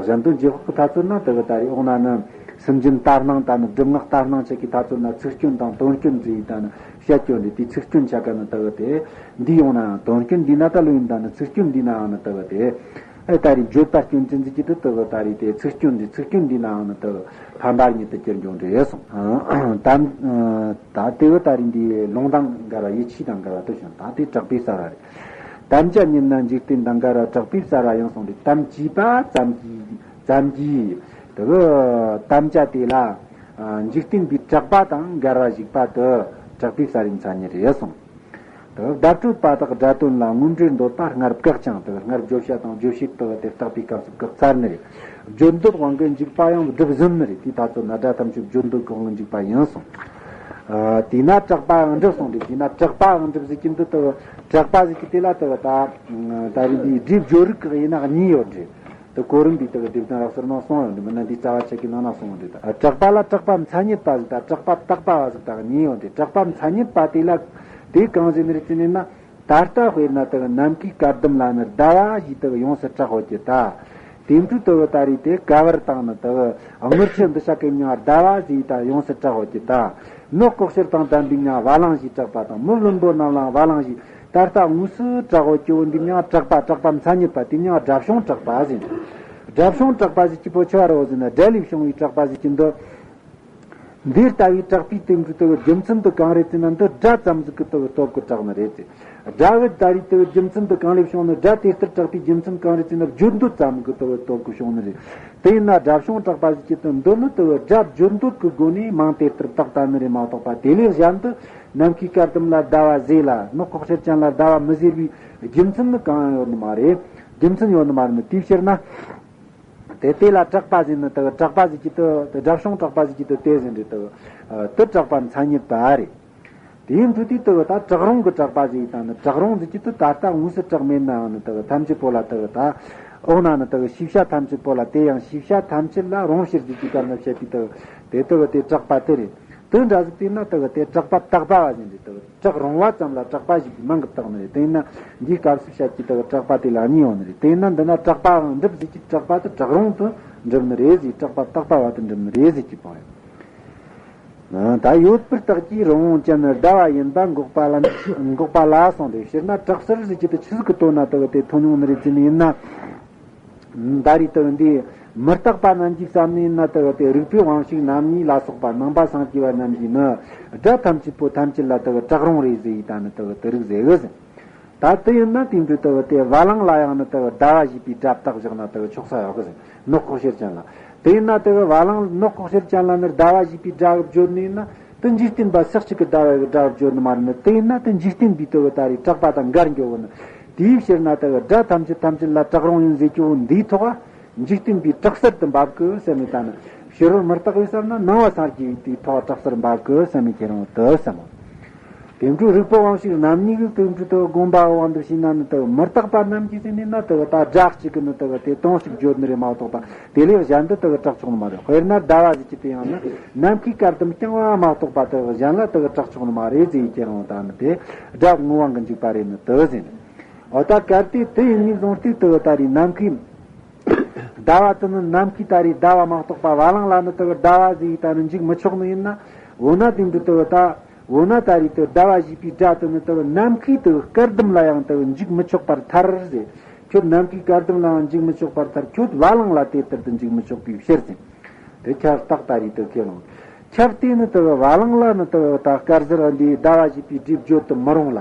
གཞན་དོན་རྗེས་དཔག་གི་ཐ་ཚོད་ན་དུ་ད་རེས་འོག་ན་ནི་སུན་འབྱིན་ལྟར་སྣང་དང་ནི་སྒྲུབ་ངག་ལྟར་སྣང་ཆགས་ཀྱི་ཐ་ཚོད་ན་ཚིག་སྐྱོན་དང་དོན་སྐྱོན་ཟེར་ཡི་དང་ནི་བཤད་སྐྱོན་རེད། དེ་ཚིག་སྐྱོན་ཆ་ག་ནི་དུ་དེ་འདི་ཡོང་ན་དོན་སྐྱོན་འདི་ན་ད་ལོ་ཡིན་ད་ནི་ཚིག་སྐྱོན་འདི་ནའང་ནི་དུ་དེ། ཨེ་ད་རེས་བརྗོད་པ་སྐྱོན་ཅན་ཟེར་གྱི་དུ་དུ་ད་རེས་དེ་ཚིག་སྐྱོན་འདི་ཚིག་སྐྱོན་འདི་ནའང་ནི་དུ་ཕན་པ་ཉིད་དུ་གྱུར་འབྱུང་འདྲ་ཡོད་གསུངས། དམ་ད་དེ་བུ་ད་རེས་འདི་ལུང་དང་འགལ་བ་ཡིད་ཆེས་དང་འགལ་བ་དུ་བྱུང་། ད་དེ་དྲག་པོའི་གསལ་བ་རེད། དམ་བཅའ་ཉིད་ན་འཇིག་རྟེན་དང་འགལ་བ་དྲག་པོའི་གསལ་བ་ཡང་གསུངས་ཏེ། དམ་བཅས་པ་ཙམ་གྱིས་ཙམ་གྱིས་དེ་བུ་དམ་བཅའ་དེ་ལ་འཇིག་རྟེན་པའི་དྲག་པ་དང་འགལ་བ་ཞིག་པ་དུ་དྲག་པོའི་གསལ་བའི་མཚན་ཉིད་རེད་གསུངས། བརྡ་སྤྲོད་པ་དག་སྒྲ་དོན་ལ་དངོས་འབྲེལ་འདོད་པ་སྔར་བཀག་ཅིང་དུ་སྔར་བརྗོད་བྱ་དང་རྗོད་བྱེད་དག་དེ་བརྟག་པའི་སྐབས་སུ་བཀག་ཚར་ནི་རེད། བརྗོད་འདོད་དབང་གིས་འཇུག་པ་ཡང་སྒྲུབ་ཟིན་ནི་རེད། དེའི་ཐ་ཚོད་ན་སྒྲ་ཐམས་ཅད་བརྗོད་འདོད་ཀྱི་དབང་གིས་འཇུག་པ་ཡིན་གསུངས། ཨ་དེས་ན་དྲག་པའང་འགྲུབ་གསུངས་ཏེ། དེས་ན་དྲག་པའང་འགྲུབ་ཟེར་གྱི་འདི་དུ་དྲག་པ་ཟེར་གྱི་དེ་ལ་དུ་ད་ད་རིང་འདིའི་སྒྲའི་བརྗོད་རིགས་ཀྱི་ཡིན་ན་གཉིས་ཡོད་རེད། དུ་གོ་རིམ་པའི་དུ་སྡེབ་དོན་རགས་ཟུར་ནང་གསུངས་ཡོད་འདུག་མིན་ན་འདི་རྩ་བ་ཆད་ཀྱི་ནང་ན་གསུངས་ཡོད་འདུག་ད་དྲག་པ་ལ་དྲག་པ་མཚན་ཉིད་པ་ཟིག་དང་དྲག་པ་དག་པ་བ་ཟིག་དང་གཉིས་ཡོད་འདུག་དྲག་པ་མཚན་ཉིད་པ་དེ་ལ་དེ་གང་ཟེར་ནི་རེད་ཟེར་ནས་ན། ད་ལྟ་དཔེར་ན་དུ་ནམ་མཁའི་སྐར་ལྡུམ་ལ་ནི་ཟླ་བ་ཞེས་དུ་ཡོངས་སུ་གྲགས་ཡོད་ཀྱི་ད། དེ་འཕྲོས་དུ་ད་རེས་དེ་ག་བར་དང་ནི་དུ་དངུལ་ཆུ་འདི་ཤ་ཀའི་མྱིང་ཟླ་བ་ཟེར་ད་ཡོངས་སུ་གྲགས་ཡོད་ཀྱི་ད། ནགས་ལྐོག་ཤལ་དང་ལྡན་པའི་མྱིང་བ་ལང་ཞེས་གྲགས་པ་དང་། མི་བླུན་པོ་རྣམས་ལའང་བ་ལང་ཞེས་ད་ལྟ་དངོས་སུ་གྲགས་ཡོད་ཀྱི་འོ་འདི་མྱིང་གྲགས་པ། གྲགས་པ་མཚན་ཉིད་པ་དེ་མྱིང་སྒྲ་བྱུང་གྲགས་པ་ཟེར། སྒྲ་བྱུང་གྲགས་པ་ཟེར་གྱི་པོ་ཆུ་བ་རོ་ཟེར་ན་སྒྲ་ལས་བྱུང་བའི་གྲགས་པ་ཟེར་གྱི་འདི། འདི་ལྟ་བུའི་གྲགས་པའི་དེ་འདྲ་དུ་རྒྱུ་མཚན་དུ་གང་རེད་ཟེར་ན། འདི་སྒྲ་ཙམ་ཟིག་གི་དུ་སྟོབས་ཀྱིས་གྲགས་ནི་རེད་ཟེར། སྒྲ་གི་ད་རེས་དུ་རྒྱུ་མཚན་དུ་གང་ལས་བྱུང་ནི། སྒྲ་དེ་ལྟར་གྲགས་པའི་རྒྱུ་མཚན་གང་རེད་ཟེར་ན། བརྗོད་འདོད་ཙམ་གི་དུ་སྟོབས་ཀྱིས་བྱུང་ནི་རེད། དེ་ཡིན་ན་སྒྲ་བྱུང་གྲགས་པ་ཟེར་གྱི་དུ་འདི་ནི་དུ་སྒྲ་བརྗོད་འདོད་ཀྱི་སྒོ་ནས་མིང་དེ་ལྟར་བཏགས་ད་ནི་རེད་མ་གཏོགས་པ། དེ་ལས་གཞན་དུ་ནམ་མཁའི་སྐར་ལྡུམ་ལ་ཟླ་བ་ཟེར་ལ་ནགས་ལྐོག་ཤལ་ཅན་ལ་ཟླ་བ་མི་ཟེར་བའི་རྒྱུ་མཚན་ནི་གང་ཡང་ཡོད་ནི་མ་རེད། རྒྱུ་མཚན་ཡོད་ནི་མ་རེད་ནི། དེའི་ཕྱིར་ན། དེ་དེ་ལ་གྲགས་པ་ཟེར་ནི་དུ་གྲགས་པ་ཟེར་གྱི་དུ་དུ་སྒྲ་བྱུང་གྲགས་པ་ཟེར་གྱི་དུ་དེ་ཟེར་འདྲི་དུ་དུ་གྲགས་པ་མཚན་ཉིད་པ་རེད། དེའི་མཐུ་དེ་དུ་ད་གྲགས་རུང་གི་གྲགས་པ་ཟེར་དང་ནི། གྲགས་རུང་ཟེར་གྱི་དུ་ད་ལྟ་དངོས་སུ་གྲགས་མེད་ནའང་ནི་དུ་ཐམས་ཅད་པོ་ལ་དུ་ད་འོག་ན་ནི་དུ་ཤེས་བྱ་ཐམས་ཅད་པོ་ལ། དེ་ཡང་ཤེས་བྱ་ཐམས་ཅད་ལ་རུང་ཕྱིར་ཟེར་གྱི་སྐབས་ན་བཤད་པའི་དུ་དེ་དུ་དེ་གྲགས་པ་དེ་རེད། དུ་འདྲ་ཟིག་དེ་ན་དུ་དེ་གྲགས་པ་དག་པ་བ་ཟེར་འདྲི་དུ། གྲགས་རུང་བ་ཙམ་ལ་གྲགས་པ་ཞིག་གི་མིང་གིས་བཏགས་ནི་རེད། དེས་ན་འདིའི་སྐབས་སུ་བཤད་ཀྱི་དག་གྲགས་པ་དེ་ལ་གཉིས་ཡོད་ནི་རེད། དེས་ན་འདི་ན་གྲགས་པའང་འགྲུབ་ཟེར་གྱི་གྲགས་པ་དེ་གྲགས་རུང་དུ་འགྲུབ་ནི་རེད་ཟེར། གྲགས་པ་དག་པ་བ་དུ་འགྲུབ་ནི་རེད་ཟེར་གྱི་པོ་རེད། ད་ཡོད་པར་བརྟགས་ཀྱིས་རི་བོང་ཅན་ཟླ་བ་ཡིན་པ་འགོག་པ་ལ་འགོག་པ་ལ་གསུངས་ཏེ། སྤྱིར་ན་གྲགས་ཟེར་ཟེར་གྱི་དེ་ཆི་ཟིག་གི་དོན་ན་དག་དེ་ཐོན་ཡོང་ནི་རེད་ཟེར་ནི་ཡིན་ན། ད་རེས་དུ་འདི་མི་རྟག་པ་རྣམས་ཀྱིས་བསམ་ནས་ན། དུ་དེ་རིག་པའི་དབང་ཕྱུག་རྣམ་གཉིས་ལ་སོགས་པ་ནང་པ་སངས་རྒྱས་པ་རྣམས་ཀྱིས་ནི་སྒྲ་ཐམས་ཅད་པོ་ཐམས་ཅད་ལ་དུ་གྲགས་རུང་རེད་ཟེར་ཡི་ད་ནི་དུ་དུ་རིགས་ཟེར་གི་ཟེར། ད་དུ་ཡིན་ན་དེ་འདྲ་དུ་དེ་བ་ལང་ལ་ཡང་ནི་དུ་ཟླ་བ་ཞེས་པའི་སྒྲ་བཏགས་བཞག་ན་དུ་ཆོག་ས་ཡོད་གི་ཟེར། ནགས་ལྐོག་ཤལ་ཅན་ལ། དེ་ཡིན་ན་དུ་བ་ལང་ནགས་ལྐོག་ཤལ་ཅན་ལ་ནི་ཟླ་བ་ཞེས་པའི་སྒྲ་གི་བརྗོད་ནི་ཡིན་ན། དེ་འཇིག་རྟེན་པ་ཞག་གཅིག་གི་ཟླ་བ་གི་སྒྲ་བརྗོད་ནི་མ་རེད་ནི། དེ་ཡིན་ན་དེ་འཇིག་རྟེན་པའི་དུ་བ་ད་རེས་གྲགས་པ་དང་འགལ་འགྱོ་བ་ནི། དེའི་ཕྱིར་ན་དུ་བ་སྒྲ་ཐམས་ཅད་ཐམས་ཅད་ལ་གྲགས་རུང་ཡིན་ཟེར་གྱི་བོ་འདིའི་ཐོག་འཇིག་རྟེན་པའི་གྲགས་གསལ་དུ་འབབ་གི་ཟེར་ནི། ད་ནི་ཕྱི་རོལ་མི་རྟག་པའི་ས་ན་ནང་པ་སངས་རྒྱས་པའི་དུས་ཐོག་གྲགས་གསལ་འབབ་གི་ཟེར་ནི་ཁྱེད་རང་དུ་བསམ་མོ། དེ་འཕྲོ་རིག་པ་དབང་ཕྱུག་རྣམ་གཉིས་ཀྱི་དེ་འཕྲོ་དུ་དགོངས་པ་དབང་དུ་བྱས་ན་ནི་དུ་མི་རྟག་པ་རྣམས་ཀྱིས་ཟེར་ནི་ན་དུ་ད་སྒྲ་གཅིག་གི་ནི་དུ་དེ་དོན་གཅིག་བརྗོད་ནི་རེད་མ་གཏོགས་པ། དེ་ལས་གཞན་དུ་དུ་གྲགས་ཆོག་ནི་མ་རེད། དཔེར་ན་ཟླ་བ་ཟེར་གྱི་དེ་ཡང་ན་ནམ་མཁའི་སྐར་ལྡུམ་རྐྱང་བ་མ་གཏོགས་པ་དུ་གཞན་ལ་དུ་གྲགས་ཆོག་ནི་མ་རེད་ཟེར་ཡི་ཁྱེད་རང་ད་ནི་དེ་སྒྲ་དངོས་དབང་གི་འཇུག་པ་རེད་ནི་དུ་ཟེར་ནི། འོ་ད་གལ་ཏེ་དེ་ཡིན་ནི་བཟུང་སྟེ་དུ་ད་རེས་ནམ་མཁའི་ཟླ་བ་དུ་ནི་ནམ་མཁའི་ད་རེས་ཟླ་བ་མ་གཏོགས་པ་བ་ལང་ལ་ནི་དུ་ཟླ་བ་ཟེར་ཡི་ད་ནི་འཇུག་མི་ཆོག་ནི་ཡིན་ན། འོ་ན་དེ་འདྲ་དུ་ད། འོ་ན་ད་རེས་དུ་ཟླ་བ་ཞེས་པའི་སྒྲ་དུ་ནི་དུ་ནམ་མཁའི་དུ་སྐར་ལྡུམ་ལ་ཡང་དུ་འཇུག་མི་ཆོག་པར་ཐལ་ཟེར། ཁྱོད་ནམ་མཁའི་བསྐལ་ལྡུམ་ལའང་འཇུག་མི་ཆོག་པར་ཐལ། ཁྱོད་བ་ལང་ལ་དེ་ལྟར་དུ་འཇུག་མི་ཆོག་པའི་ཕྱིར་ཟེར། དེ་ཁྱབ་རྟགས་ད་རེས་དེ་ཁས་བླངས། ཁྱབ་སྟེ་ནི་དེ་བ་ལང་ལ་ནི་དེ་ད་སྐལ་ཟར་འདིའི་ཟླ་བ་བཞི་པའི་སྒྲིབ་བརྗོད་དུ་མི་རུང་ལ།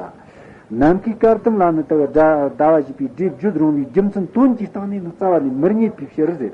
ནམ་མཁའི་བསྐལ་ལྡུམ་ལ་ནི་དེ་ཟླ་བ་བཞི་པའི་སྒྲིབ་བརྗོད་རུང་བའི་རྒྱུ་མཚན་དོན་གྱི་སྟེང་ནས་ནི་རྩ་བ་ནས་མི་རྙེད་པའི་ཕྱིར་ཟེར།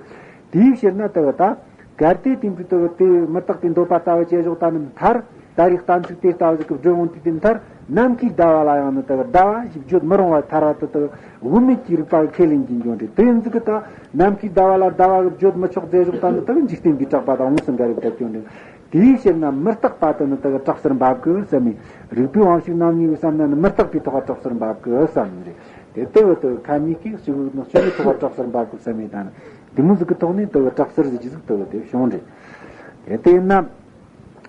དེའི་ཕྱིར་ན་དེ་ད་གལ་ཏེ་དེ་འདྲའི་དེ་དེ་མི་རྟག་པའི་འདོད་པ་ལྟ་བུ་བྱས་ཞོག་ད་ནི་མཐར། ད་རེས་གཏན་ཚིགས་དེ་ལྟ་བུ་ཞིག་གི་སྒྲུབ་འོང་དུས་དེ་མཐར་ནམ་མཁའི་ཟླ་བ་ལ་ཡང་ནི་དེ་ཟླ་བ་ཞིག་བརྗོད་མི་རུང་བ་ཐལ་བ་དེ་དེ་དབུ་མེད་ཀྱི་རིགས་པ་གི་ཁས་ལེན་གྱི་འཇོན་འདྲེ། དེ་ཡིན་ཙི་གི་ད་ནམ་མཁའི་ཟླ་བ་ལ་ཟླ་བ་གི་བརྗོད་མི་ཆོག་ཟེར་ཞོག་ད་ནི་དེ་འཇིག་རྟེན་པའི་གྲགས་པ་དང་དངོས་སུ་འགལ་བའི་དེ་སྐྱོན་འདྲེ། དེའི་ཕྱིར་ན་མི་རྟག་པ་དེ་ནི་དེ་གི་གྲགས་སར་འབབ་གི་བསམ་མི། རིགས་པའི་དབང་ཕྱུག་རྣམ་གཉིས་ཀྱི་བསམ་ན་ནི་མི་རྟག་པའི་ཐོག་ག་གྲགས་སར་འབབ་གི་བསམ་ནི་རེད། དེ་དེ་བས་དེ་ཁ་གཉིས་ཀྱིས་གཅིག་ནི་གཅིག་གི་ཐོག་ག་གྲགས་སར་འབབ་གི་བསམ་མི་ད་ནི་དེ་མོ་ཟིག་གི་ཐོག་ནས་དེ་གི་གྲགས་སར་ཟིག་གི་ཟིག་དེ་གི་དེ་བྱུང་རེད། དེ་དེ་ཡིན་ན།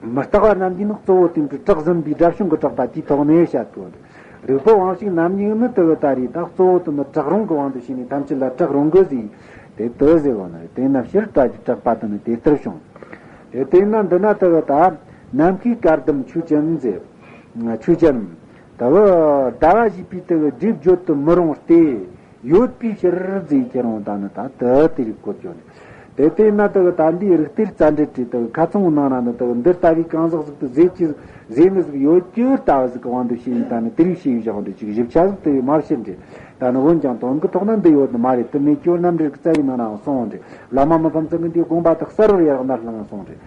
མི་རྟག་པ་རྣམས་ཀྱིས་ནི་གཙོ་བོ་དེ་འདྲའི་གྲགས་ཟིན་པའི་སྒྲ་བྱུང་གི་གྲགས་པ་དེའི་ཐོག་ནས་བཤད་དགོས་རེད། རིགས་པ་དབང་ཕྱུག་རྣམ་གཉིས་ནི་དེ་གི་ད་རེས་ད་གཙོ་བོ་དེ་ནི་གྲགས་རུང་གི་དབང་དུ་བྱས་ནས་ཐམས་ཅད་ལ་གྲགས་རུང་གི་ཟིག་དེ་དེ་ཟེར་བ་ནི་རེད། དེས་ན་ཕྱིར་སྒྲ་གི་གྲགས་པ་དེ་ནི་དེ་ལྟར་བྱུང་། དེ་དེས་ན་འདི་ན་དེ་གི་ད་ནམ་མཁའི་བསྐལ་ལྡུམ་ཆོས་ཅན་ཟེར། ཆོས་ཅན། ད་བུ་ཟླ་བ་བཞི་པའི་དེ་གི་སྒྲིབ་བརྗོད་དུ་མི་རུང་སྟེ། ཡོད་པའི་ཕྱིར་ཟེར་ཁྱེར་འོང་ད་ནི་ད་དེ་དེ་རིགས་བཀོད་ཀྱང་ནི། དེ་དེས་ན་དེ་གི་ད་འདིའི་རིགས་གཏེར་རྩ་འགྲེལ་བྲིས་དེ་གི་ཁ་ཚང་བོ་ནང་ན་ནི་དེ་གི་འདི་ལྟ་བུའི་གང་ཟག་ཟིག་ཏུ་ཟེར་གྱི་ཟེར་མི་ཟིག་ཡོད་རྒྱུ་ལྟ་བུ་ཟིག་གི་དབང་དུ་བྱས་ནས་ད་ནི་དེ་རིགས་བྱས་ཡོད་བཞག་འདྲ་ཅིག་ཞིབ་ཆ་ཟིག་དེ་བས་མ་བཤད་འདྲ། ད་ནི་འོན་ཀྱང་དོན་གྱི་ཐོག་ན་འདི་ཡོད་ནི་མ་རེད། དེ་མེད་ཀྱང་རྣམ་འགྲེལ་གྱི་རྩ་བའི་ནང་ནའང་གསུངས་འདྲ། བླ་མ་མི་ཕམ་ཚང་གི་འདིའི་དགོངས་པ་དེ་གསལ་བོར་ཡར་གནས་ལྷང་གསུངས་འདྲ།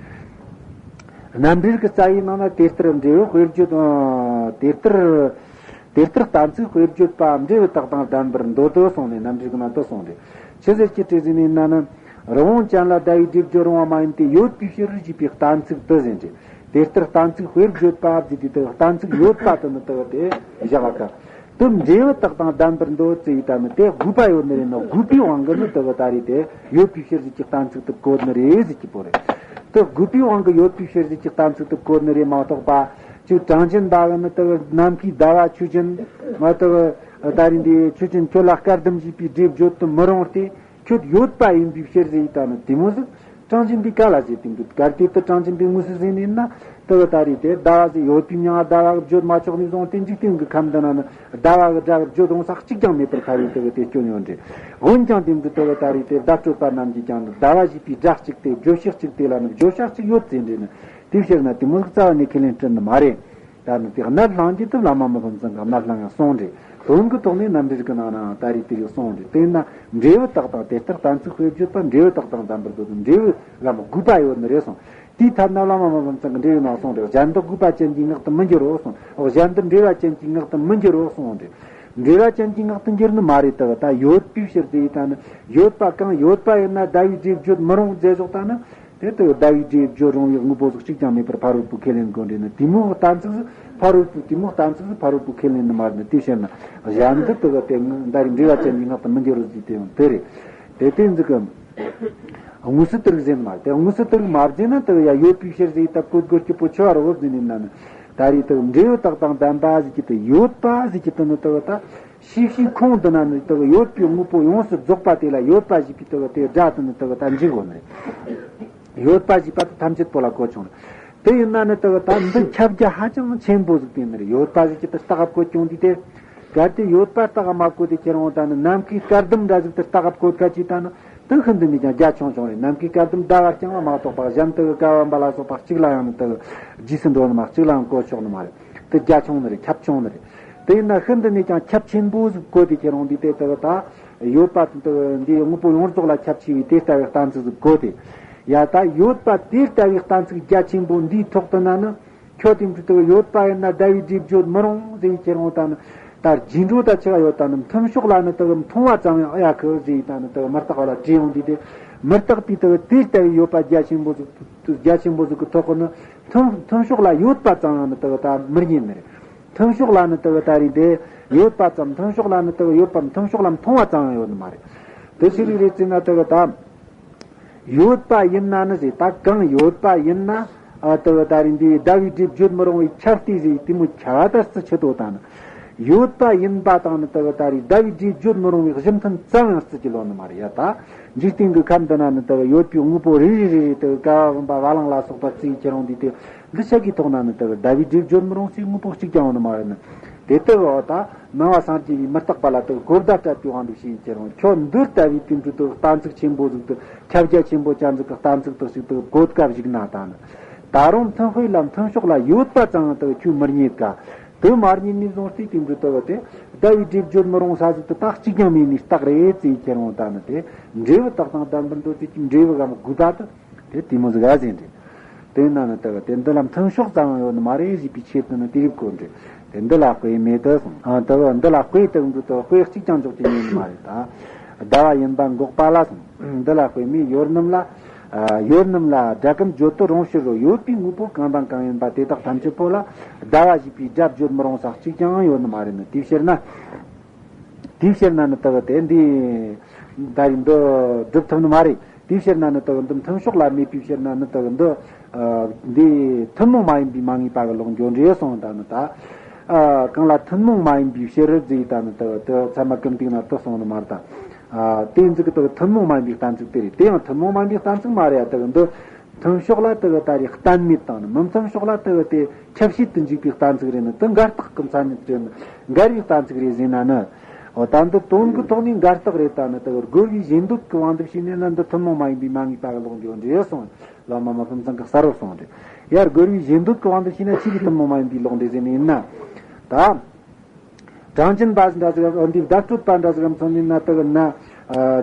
རྣམ་འགྲེལ་གྱི་རྩ་བའི་ནང་ན་དེ་ལྟར་འབྲས་བུ་དཔེར་བརྗོད། ཨ། དེ་ལྟར། དེ་ལྟར་གཏན་ཚིགས་དཔེར་བརྗོད་པའམ་འབྲས་བུ་རྟགས་དང་ལྡན་པར་འདོད་དོ་གསུངས་ནས་རྣམ་འགྲེལ་གྱི་ནང་དུ་གསུངས་ཏེ། ཆི་ཟེར་གྱི་དྲི་ཟིན་ནས་ན་ནི། རི་བོང་ཅན་ལ་ཟླ་བའི་སྒྲིབ་བརྗོད་རུང་བ་མ་ཡིན་ཏེ་ཡོད་པའི་ཕྱིར་ཞེས་པའི་གཏན་ཚིགས་དེ་ཟིན་ཏེ། དེ་ལྟར་གཏན་ཚིགས་དཔེར་བརྗོད་པ་ཟེར་དུས་དེ་གཏན་ཚིགས་ཡོད་པ་དེ་ནི་དེ་དེ་བཞག་ག་དེ་འབྲས་བུ་རྟགས་དང་ལྡན་པར་འདོད་ཅེས་ཡིན་ད་ནི་དེ་དགོས་པ་ཡོད་ནི་རེད་ན། དགོས་པའི་དབང་གིས་ནི་དེ་གི་ད་རེས་དེ་ཡོད་པའི་ཕྱིར་ཟེར་གྱི་གཏན་ཚིགས་དེ་བཀོད་ནི་རེད་ཟེར་གྱི་པོ་རེད། དེ་དགོས་པའི་དབང་གིས་ཡོད་པའི་ཕྱིར་ཟེར་གྱི་གཏན་ཚིགས་དེ་བཀོད་ནི་རེད་མ་གཏོགས་པ། ཅིག་གྲངས་ཅན་པ་གིས་ནི་དེ་གི་ནམ་མཁའི་ཟླ་བ་ཆོས་ཅན། ང་དེ་གི་ད་རེས་འདི་ཆོས་ཅན་ཁྱོད་ལ་བསྐལ་ལྡུམ་ཞེས་པའི་སྒྲས་བརྗོད་དུ་མི་རུང་སྟེ། ཁྱོད་ཡོད་པ་ཡིན་པའི་ཕྱིར་ཟེར་ཡིན་ད་ནི་དེ་མོ་ཟིག་གྲངས་ཅན་པའི་ག་ལ་ཟེར་དེ་འདུག་གལ་ཏེ་དེ་གྲངས་ཅན་པའི་དངོས་སུ་ཟེར་ནས་ན། དེ་གི་ད་རེས་དེ་ཟླ་བ་ཟེར་ཡོད་པའི་མྱིང་ང་ཟླ་བ་གི་བརྗོད་མ་ཆོག་ནས་བཟུང་སྟེ་འཇིག་རྟེན་གྱི་ཁམས་འདི་ན་ནི་ཟླ་བ་གི་སྒྲ་གི་བརྗོད་འོང་ས་གཅིག་ཀྱང་མེད་པར་ཐལ་བའི་དེ་གི་དེ་སྐྱོན་ཡོད་འདྲ། འོན་ཀྱང་དེ་འདུག་དེ་གི་ད་རེས་དེ་བརྡ་སྤྲོད་པ་རྣམས་ཀྱིས་ཀྱང་ཟླ་བ་ཞེས་པའི་སྒྲ་གཅིག་དེ་བརྗོད་བྱ་གཅིག་དེ་ལ་ནི་བརྗོད་བྱ་གཅིག་ཡོད་ཟེར་འདྲ་ནི། དེའི་ཕྱིར་ན་དེ་མོ་ཟིག་རྩ་བ་ནས་ཁས་ལེན་སྲིད་ནི་མ་རེད། ད་ནི་དེ་གནད་བླང་རྒྱུ་དེ་བླ་མ་མི་ཕམ་ཚང་གི་གནད་བླང་ཡང་གསུངས་རེད། དོན་གྱི་ཐོག་ནས་རྣམ་འགྲེལ་གྱི་ནང་ནའང་ད་རེས་དེ་རིགས་གསུངས་རེད། དེས་ན་འབྲས་བུ་རྟགས་དང་དེ་ལྟར་གཏན་ཚིགས་དཔེར་བརྗོད་པ་འབྲས་བུ་རྟགས་དང་ལྡན་པར་འདོད་དོ། འབྲས་བུ་ལ་མ་དགོས་པ་ཡོད་ནི་རེད་གསུངས། དེའི་ཐད་ན་བླ་མ་མི་ཕམ་ཚང་གི་འགྲེལ་བའི་ནང་གསུངས་རེད། གཞན་དག་དགོས་པ་ཅན་གྱི་ངག་ཏུ་མི་འགྱུར་རོ་གསུངས། འོ་གཞན་དག་འབྲེལ་བ་ཅན་གྱི་ངག་ཏུ་མི་འགྱུར་རོ་གསུངས་རེད། འབྲེལ་བ་ཅན་གྱི་ངག་ཏུ་འགྱུར་ནི་མ་རེད། དེ་གི་ད་ཡོད་པའི་ཕྱིར་དེ་ཡིན་ད་ནི་ཡོད་པ་གང་ཡོད་པ་ཡིན་ན་ཟླ་བའི་སྒྲས་བརྗོད་མི་རུང་ཟེར་ཞོག་ད་ནི། དེ་ལྟར་ཟླ་བའི་སྒྲས་བརྗོད་རུང་བའི་དངོས་པོ་ཟིག་གཅིག་ཀྱང་མེད་པར་ཕ་རོལ་པོས་ཁས་ལེན་དགོས་འདྲ་ནི་དེ་མོ་གཏན་ཚིགས་སུ་ཕ་རོལ་པོས་དེ་མོ་གཏན་ཚིགས་སུ་ཕ་རོལ་པོས་ཁས་ལེན་ནི་མ་རེད་ནི། དེ་བཤད་ན་གཞན་འདི་དེ་གི་དེ་ཟླ་རེས་འབྲེལ་བ་ཅན་གྱི་ངག་ཏུ་མི་འགྱུར་རོ་ཟེར་དེ་ཡང་དེ་རེད། དེ་དེ་ཟིག་གི་དངོས་སུ་དེ་རིགས་ཟེར་ནི་མ་རེད། དེ་དངོས་སུ་དེ་རིགས་མ་ཟེར་ན་དེ་གི་ཡ་ཡོད་པའི་ཕྱིར་ཟེར་ད་བཀོད་དགོས་རྒྱུ་པོ་ཆེ་བ་རེད་བོ་ཟེར་ནི་ན་ནི། ད་རེས་དེ་གི་འབྲས་བུ་རྟགས་དང་ལྡན་པ་ཟེར་གྱི་དེ་ཡོད་པ་ཟེར་གྱི་དེ་ནི་དེ་གི་ད། ཤེས་བྱའི་ཁུངས་འདི་ན་ནི་དེ་གི་ཡོད་པའི་དངོས་པོ་ཡོངས་སུ་རྫོགས་པ་དེ་ལ་ཡོད་པ་ཞེས་པའི་དེ་གི་དེ་སྒྲ་དེ་ནི་དེ་གི་ད་འཇུག་དགོས་ནི་རེད། ཡོད་པ་ཞེས་པ་དེ་ཐམས་ཅད་པོ་ལ་གོ་ཆོག་ནི། དེ་ཡིན་ན་ནི་དེ་གི་ད་འདི་ཁྱབ་རྒྱ་ཧ་ཅང་ཆེན་པོ་ཟིག་དེ་ནི་རེད། ཡོད་པ་ཞེས་ཀྱི་དེ་རྟགས་བཀོད་ཀྱང་འདི་དེ། གལ་ཏེ་ཡོད་པ་རྟགས་མ་བཀོད་དེ་ཁྱེར་འོང་ད་ནི་ནམ་མཁའི་བསྐལ་ལྡུམ་འདྲ་ཟིག་དེ་རྟགས་བཀོད་ཁ་ཅིག་ད་ནི། དེ་ཤིན་ཏུ་ནས་ཀྱང་རྒྱ་ཆུང་ཆུང་རེད། ནམ་མཁའི་བསྐལ་ལྡུམ་ཟླ་བ་རྐྱང་བ་མ་གཏོགས་པ་གཞན་དེ་གི་ཀ་བ་འབའ་ལ་སོགས་པ་གཅིག་ལ་ཡང་ནི་དེ་གི་རྗེས་སུ་འགྲོ་ནི་མ་གཅིག་ལའང་གོ་ཆོག་ནི་མ་རེད། དེ་རྒྱ་ཆུང་ནི་རེད། ཁྱབ་ཆུང་ནི་རེད། དེ་ཡིན་ན་ཤིན་ཏུ་ནས་ཀྱང་ཁྱབ་ཆེན་པོ་ཟིག་བཀོད་དེ་ཁྱེར་འོང་དུས་དེ་དེ་གི་ད་ཡོད་པ་དེ་འདིའི་དངོས་པོ་ཡོངས་རྫོགས་ལ་ཁྱབ་ཆེ་བའི་དེ་ལྟ་བུའི་གཏན་ཚིགས་ཟིག་བཀོད་དེ། ཡ་ད་ཡོད་པ་དེ་ལྟ་བུའི་གཏན་ཚིགས་རྒྱ་ཆེན་པོ་འདིའི་ཐོག་ཏུ་ན་ནི། ཁྱོད་དེ་འདྲ་དེ་ཡོད་པ་ཡིན་ན་ཟླ་བའི་སྒྲས་བརྗོད་མི་རུང་ཟེར་ཁྱེར་འོང་ད་ནི། ད་རྗེས་འགྲོ་ད་ཆི་ག་ཡོད་ད་ནི་མཐུན་ཕྱོགས་ལ་ནི་དེ་གི་མཐོང་བ་ཙམ་ཡང་ཨེ་ཡ་གི་ཟེར་ད་ནི་དེ་གི་མི་རྟག་པ་ལ་དྲིས་ཡོང་དུས་དེ། མི་རྟག་པའི་དེ་གི་དེ་ལྟ་བུའི་ཡོད་པ་རྒྱ་ཆེན་པོ་ཟིག་རྒྱ་ཆེན་པོ་ཟིག་གི་ཐོག་གི་ནི་མཐུན་མཐུན་ཕྱོགས་ལ་ཡོད་པ་ཙམ་ཡང་ནི་དེ་གི་ད་མི་རྙེད་ནི་རེད། མཐུན་ཕྱོགས་ལ་ནི་དེ་གི་ད་རེས་དེ་ཡོད་པ་ཙམ་མཐུན་ཕྱོགས་ལ་ནི་དེ་གི་ཡོད་པ་མཐུན་ཕྱོགས་ལ་མཐོང་བ་ཙམ་ཡང་ཡོད་ནི་མ་རེད། དེ་ཕྱིར་རེད་ཟེར་ན་དེ་གི་ད། ཡོད་པ་ཡིན་ན་ནི་ཟེར། ད་གང་ཡོད་པ་ཡིན་ན། ཨ་དེ་གི་ད་རེས་འདི་ཟླ་བའི་སྒྲས་བརྗོད་མི་རུང་བའི་ཁྱབ་སྟེ་ཟེར་དེ་མོ་ཁྱབ་པ་ལྟར་བརྩི་ཆི་དོ་ད་ནི། ཡོད་པ་ཡིན་པ་དང་ནི་དེ་གི་ད་རེས་ཟླ་བའི་སྒྲས་བརྗོད་མི་རུང་བའི་གཞི་མཐུན་ཙམ་ཡང་བརྩི་གི་ལོ་ནི་མ་རེད་ཡ། ད་འཇིག་རྟེན་གྱི་ཁམས་འདི་ན་ནི་དེ་གི་ཡོད་པའི་དངོས་པོ་རེ་རེ་རེ་རེ་དེ་གི་ཀ་བ་བུམ་པ་བ་ལང་ལ་སོགས་པ་བརྩི་ཁྱེར་འོང་དུས་དེ། འདི་ཆ་གི་ཐོག་ན་ནི་དེ་གི་ཟླ་བའི་སྒྲས་བརྗོད་མི་རུང་ཟེར་དངོས་པོ་གཅིག་ཀྱང་ཡོད་ནི་མ་རེད་ནི། དེ་ལྟ་བུ་ད་ནང་བ་སངས་རྒྱས་པའི་མི་རྟག་པ་ལ་ད་གོ་བརྡ་སྤྲད་པའི་དབང་དུ་བྱས་ཡིན་ཁྱེད་རང་ཁྱོད་འདི་ལྟ་བུའི་དེ་འདྲ་ད་གཏན་ཚིགས་ཆེན་པོ་ཟིག་ད་ཁྱབ་རྒྱ་ཆེན་པོ་ཅན་ཟིག་གི་གཏན་ཚིགས་ད་ཞིག་ད་གོ་སྐབས་ཞིག་ན་ད་ནི་ད་རུང་མཐུན་དཔེ་ལ་མཐུན་ཕྱོགས་ལ་ཡོད་པ་ཙམ་ད་ཁྱོད་མི་རྙེད་ཀ་དེ་མ་རྙེད་ནས་བཟུང་སྟེ་དེ་འདྲ་ད་བ་དེ་ཟླ་བའི་སྒྲིབ་བརྗོད་མི་རུང་ས་ཟིག་ད་ད་གཅིག་ཀྱང་མེད་ནས་རྟགས་རེད་ཟེར་ཁྱེད་རང་ད་ནི་དེ་འབྲས་བུ་རྟགས་དང་ལྡན་པར་འདོད་ཅིག་གི་འབྲས་བུ་གམ་དགོས་པ་ད། དེ་དེ་མོ་ཟིག་ཨ་ཟེར་འདྲི། དེ་ན་ནི་དེ་ག་དེ་འདི་ལ་མཐུན་ཕྱོགས་ཙམ་ཡང་ཡོད་ནི་མ་རེད་ཟེར་བའི་ཆེད་དུ་ནི་དེ་རིགས་གོ་འདྲི། དེ་འདི་ལ་དཔེ་མེད་དུ་སོང་། ཨ་དེ་ག་འདི་ལ་དཔེ་དེ་འདི་དེ་དཔེ་གཅིག་ཀྱང་འཇོག་རྒྱུ་ཡོད་ནི་མ་རེད་ད། ཟླ་བ་ཡིན་པ་འགོག་པ་ལ་སོང་། འདི་ལ་དཔེ་མེད་ཡོད་རྣམས་ལ། ཨ་ཡོད་རྣམས་ལ་སྒྲ་གུམ་བརྗོད་དུ་རུང་ཕྱིར་རོ། ཡོད་པའི་དངོས་པོ་གང་དང་གང་ཡིན་པ་དེ་དག་ཐམས་ཅད་པོ་ལ་ཟླ་བ་ཞེས་པའི་སྒྲ་བརྗོད་མི་རུང་ས་གཅིག་ཀྱང་ཡོད་ནི་མ་རེད་ནི་དེའི་ཕྱིར་ན། དེའི་ཕྱིར་ན་ནི་དག་དེ་འདི་ད་རིང་འདི་སྒྲུབ་ཐུབ་ནི་མ་རེད། དེའི་ཕྱིར་ན་ནི་དག་འདི་མཐུན་ཕྱོགས་ལ་མེད་པའི་ཕྱིར་ན་ནི་དག་འདི་འདི་ཐུན་མོང་མ་ཡིན་པའི་མ་ངེས་པ་གི་ལོག་འགྱོ་འདྲེ་སོང་ད་ནི་ད། གང་ལ་ཐུན་མོང་མ་ཡིན་པའི་ཕྱིར་རྫས་ད་ནི་དག་དེ་ཚད་མ་ཀུན་བཏུས་ན་དུ་སོང་ནི་མ་རེད་ད། དེ་ཟིག་གི་དག་ཐུན་མོང་མ་ཡིན་པའི་གཏན་ཚིགས་དེ་རེད། དེ་ཡང་ཐུན་མོང་མ་ཡིན་པའི་གཏན་ཚིགས་མ་རེད་ཡ། དག་འདི་མཐུན་ཕྱོགས་ལ་དེ་གི་ད་རེས་གཏན་མེད་དང་ནི་མི་མཐུན་ཕྱོགས་ལ་དེ་གི་དེ་ཁྱབ་བྱེད་དུ་འཇུག་པའི་གཏན་ཚིགས་རེད་ནི་དེ་འགལ་རྟགས་ཀྱི་མཚན་ཉིད་རེད་ནི་འགལ་བའི་གཏན་ཚིགས་རེད་ཟེར་ན་ནི། འོ་ད་འདི་དོན་གྱི་ཐོག་ནས་འགལ་རྟགས་རེད་ད་ནི་དེ་གི་རྒོལ་བའི་ཞེ་འདོད་ཀྱི་དབང་དུ་བྱས་ནས་ན་འདི་ཐུན་མོང་མ་ཡིན་པའི་མ་ངེས་པ་གི་ལོག་འགྱོ་འདྲེ་སོང་། བླ་མ་མ་ཕམ་ཚང་གི་གསར་བུར་སོང་འདྲེ། ཡར་རྒོལ་བའི་ཞེ་འདོད་ཀྱི་དབང་དུ་བྱས་ན་ཕྱིས་ཀྱི་ཐུན་མོང་མ་ཡིན་པའི་ལོག་འདྲེ་ཟེར་ནི་ཡིན་ན། ད། གྲངས་ཅན་པ་འདྲ་ཟིག་འདི་བརྡ་སྤྲོད་པ་འདྲ་ཟིག་མཚོན་ནས་ན་དེ་གི་ན།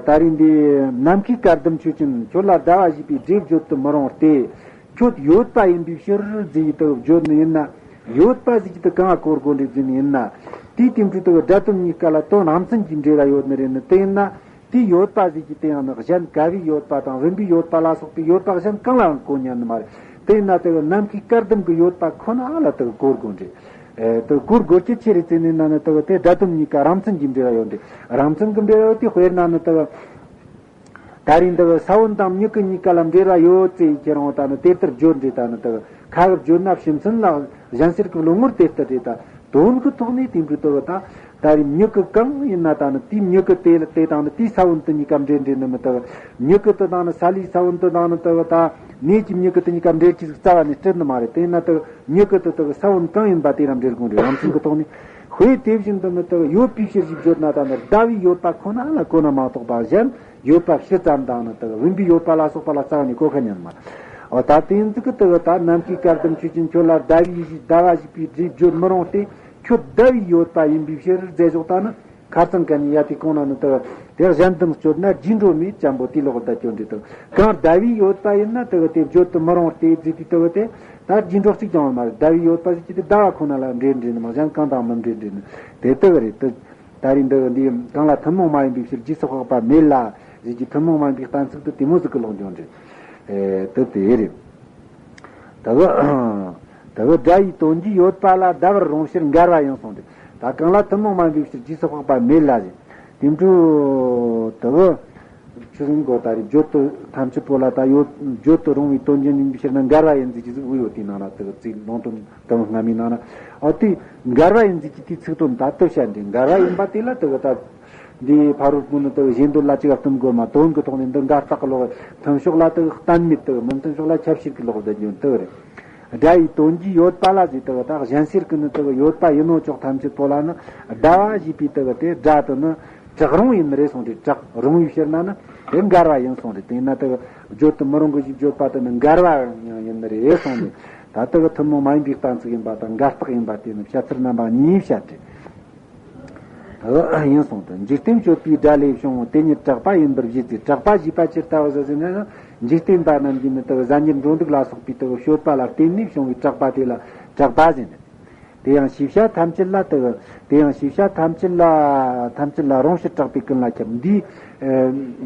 ད་རིང་འདི་ནམ་མཁའི་བཀའ་གདམས་ཆོས་ཅན། ཁྱོད་ལ་ཟླ་བ་ཞེས་པའི་སྒྲས་བརྗོད་དུ་མི་རུང་སྟེ། ཁྱོད་ཡོད་པ་ཡིན་པའི་ཕྱིར་ཟེར་ཡི་དེ་བརྗོད་ནི་ཡིན་ན། ཡོད་པ་ཟེར་གྱི་དེ་གང་གོ་དགོས་འདྲི་ཟེར་ནི་ཡིན་ན། དེའི་དེ་འཕྲོས་དེ་སྒྲ་དོན་གཉིས་ཀ་ལ་དོན་རང་མཚན་གྱིས་འབྲེལ་བ་ཡོད་ནི་རེད་ནི་དེ་ཡིན་ན། དེའི་ཡོད་པ་ཟེར་གྱི་དེ་ཡང་ནི་གཞན་ག་བའི་ཡོད་པ་དང་བུམ་པའི་ཡོད་པ་ལ་སོགས་པའི་ཡོད་པ་གཞན་གང་ལའང་གོ་ཉན་ནི་མ་རེད། དེ་ཡིན་ན་དེ་གི་ནམ་མཁའི་བཀའ་གདམས་ཀྱི་ཡོད་པ་ཁོ་ན་ལ་དེ་གི་གོ་དགོས་འདྲི། ཨེ། དེ་གོ་དགོས་རྒྱུ་ཆི་རེད་ཟེར་ནས་ན་ནི་དེ་གི་དེ་སྒྲ་དོན་གཉིས་ཀ་རང་མཚན་གྱིས་འབྲེལ་བ་ཡོད་འདྲི། རང་མཚན་གྱིས་འབྲེལ་བ་ཡོད་དེ་དཔེར་ན་ནི་དེ་གི་ད་རིང་དེ་གི་ས་བོན་དང་མྱུ་གུ་གཉིས་ཀ་ལ་འབྲེལ་བ་ཡོད་ཟེར་ཁྱེད་རང་ད་ནི་དེ་ལྟར་བརྗོད་འདྲི་ད་ནི་དེ་གི་ཁ་གི་བརྗོད་ན་ཕྱི་མཚན་ལ་གཞན་སེལ་གྱི་བློ་ངོར་དེ་ལྟར་རེད་ད། དོན་གྱི་ཐོག་ནས་དེ་འདྲ་དེ་གི་ད། ད་རིང་མྱུ་གུ་གང་ཡིན་ན་ད་ནི་དེའི་མྱུ་གུ་དེ་ལ་དེ་དང་ནི་དེའི་ས་བོན་དེ་གཉིས་ཀ་འབྲེལ་འདྲེ་ནི་མི་དེ་གི་མྱུ་གུ་དེ་དང་ནི་ས་ལའི་ས་བོན་དེ་དང་ནི་དེ་གི་ད་ནས་ཀྱི་མྱུ་གུ་དེ་གཉིས་ཀ་འབྲེལ་གྱི་ཟིག་རྩ་བ་ནས་སྲིད་ནི་མ་རེད། དེ་ཡིན་ན་དེ་གི་མྱུ་གུ་དེ་དེ་གི་ས་བོན་གང་ཡིན་པ་དེ་ར་འབྲེལ་དགོས་རེད། རང་མཚན་གྱི་ཐོག་ནས་དཔེ་དེ་བཞིན་དུ་ནི་དེ་གི་ཡོད་པའི་ཕྱིར་ཞིག་བརྗོད་ན་ད་ནི་ཟླ་བའི་ཡོད་པ་ཁོ་ན་ལ་གོ་ན་མ་གཏོགས་པ་གཞན་ཡོད་པ་ཕྱི་ཙམ་དང་ནི་དེ་གི་བུམ་པའི་ཡོད་པ་ལ་སོགས་པ་ལ་རྩ་བ་ནས་གོ་ཁ་ཉན་མ་རེད། འོ་ད་དེ་ཟིག་གི་དེ་གི་ད་ནམ་མཁའི་བཀའ་གདམས་ཆོས་ཅན། ཁྱོད་ལ་ཟླ་བའི་ཟླ་བ་ཞེས་པའི་སྒྲས་བརྗོད་མི་རུང་སྟེ། ཁྱོད་ཟླ་བའི་ཡོད་པ་ཡིན་པའི་ཕྱིར་རྫས་ཞོག་ད་ནི། ཁ་ཚང་ག་ནི་ཡ་དེ་གོང་ན་ནི་དེ་དེ་གཞན་དང་སྤྱོད་ན་རྗེས་འགྲོ་མེད་ཅམ་པོ་དེ་ལོག་ད་སྐྱོན་འདྲི་དང་། གང་ཟླ་བའི་ཡོད་པ་ཡིན་ན་དེ་གི་དེ་བརྗོད་དུ་མི་རུང་སྟེ་ཟེར་དུས་དེ་གི་དེ་ད་རྗེས་འགྲོ་གཅིག་ཀྱང་ཡོད་མ་རེད། ཟླ་བའི་ཡོད་པ་ཟེར་གྱི་དེ་ཟླ་བ་ཁོ་ན་ལ་འབྲེལ་འདྲེ་ནི་མ་གཞན་གང་དང་མི་འབྲེལ་འདྲེ་ནི་དེ་དེ་གི་རེད་དེ། ད་རིང་འདི་འདི་གང་ལ་ཐུན་མོང་མ་ཡིན་པའི་ཕྱིར་རྗེས་སུ་དཔག་པ་མེད་ལ་ཟེར་གྱི་ཐུན་མོང་མ་ཡིན་པའི་གཏན་ཚིགས་དེ་དེ་མོ་ཟིག་གི་ལོག་འགྱོ་འདྲེ། ཨེ། དེ་དེ་རེད། དེ་གི་དེ་གི་སྒྲ་ཡི་དོན་གྱིས་ཡོད་པ་ལ་ཟླ་བར་རུང་ཕྱིར་འགལ་བ་ཡིན་གསུངས་ཏེ། ད་གང་ལ་ཐུན་མོང་མ་ཡིན་པའི་ཕྱིར་རྗེས་སུ་དཔག་པ་མེད་ལ་ཟེར། དེ་འཕྲོས་དེ་གི་ཆུ་སྲིན་གོ་ད་རེད། བརྗོད་དུ་ཐམས་ཅད་པོ་ལ་ད་ཡོད། བརྗོད་དུ་རུང་བའི་དོན་གྱིས་ཡིན་པའི་ཕྱིར་ན་འགལ་བ་ཡིན་ཟེར་གྱི་ཟིག་དབུ་ཡོད་དེའི་ནང་ལ་དེ་གི་ཚིག་ལུང་དོན་དུམ་སྔ་མའི་ནང་ལ། ཨོ་དེ་འགལ་བ་ཡིན་ཟེར་གྱི་དེའི་ཚིག་དོན་ད་ལྟ་བཤད་འདི་འགལ་བ་ཡིན་པ་དེ་ལ་དེ་གི་ད། འདིའི་ཕ་རོལ་ཀུན་ནི་དེ་གི་ཞེ་འདོད་ལ་ཅི་ག་གཏུམ་དགོས་མ། དོན་གྱི་ཐོག་ནས་འདི་འགལ་རྟགས་ཀྱི་ལོག་མཐུན་ཕྱོགས་ལ་དེ་གི་གཏན་མེད་དེ་གི་མི་མཐུན་ཕྱོགས་ལ་ཁྱབ་བྱེད་ཀྱི་ལོག་དེ་རྒྱུན་དེ་གི་རེད། སྒྲ་ཡི་དོན་གྱིས་ཡོད་པ་ལ་ཟེར་དེ་གི་ད་གཞན་སེལ་གྱི་ནི་དེ་གི་ཡོད་པ་ཡིན་ནོ་ཅོག་ཐམས་ཅད་པོ་ལ་ནི་ཟླ་བ་ཞེས་པའི་དེ་གི་དེ་སྒྲ་དེ་ནི་གྲགས་རུང་ཡིན་ནི་རེད་གསུངས་ཏེ། གྲགས་རུང་བའི་ཕྱིར་ན་ནི་དེ་འགལ་བ་ཡིན་གསུངས་ཏེ། དེས་ན་དེ་གི་བརྗོད་དུ་མི་རུང་གི་ཞེས་བརྗོད་པ་དེ་ནི་འགལ་བ་ཡང་ཡིན་ནི་རེད་གསུངས་ཏེ། ད་དེ་གི་ཐུན་མོང་མ་ཡིན་པའི་གཏན་ཚིགས་ཡིན་པ་དང་འགལ་རྟགས་ཡིན་པ་དེ་ནི་བཤད་ཚུལ་རྣམ་པ་གཉིས་བཤད་དེ། ཡིན་གསུངས་ཏེ། འཇིག་རྟེན་སྤྱོད་པའི་སྒྲ་ལས་བྱུང་། དེ་ཉིད་གྲགས་པ་ཡིན་པར་བཞེད་ཅིང་། གྲགས་པ་ཞེས་པ་ཇི་ལྟ་བུ་ཟེར་ཟེར་ན། འཇིག་རྟེན་པ་རྣམས་ཀྱིས་ནི་དེ་གི་གཟའ་ཉི་འགྲོ་འདུག་ལ་སོགས་པའི་དེ་གི་སྤྱོད་པ་ལ་བརྟེན་ནས་བྱུང་བའི་གྲགས་པ་དེ་ལ་གྲགས་པ་ཟེར་ནས། དེ་ཡང་ཤེས་བྱ་ཐམས་ཅད་ལ་དེ་གི་དེ་ཡང་ཤེས་བྱ་ཐམས་ཅད་ལ་ཐམས་ཅད་ལ་རུང་ཕྱིར་གྲགས་པའི་ཀུན་ལ་ཁྱབ། འདིའི་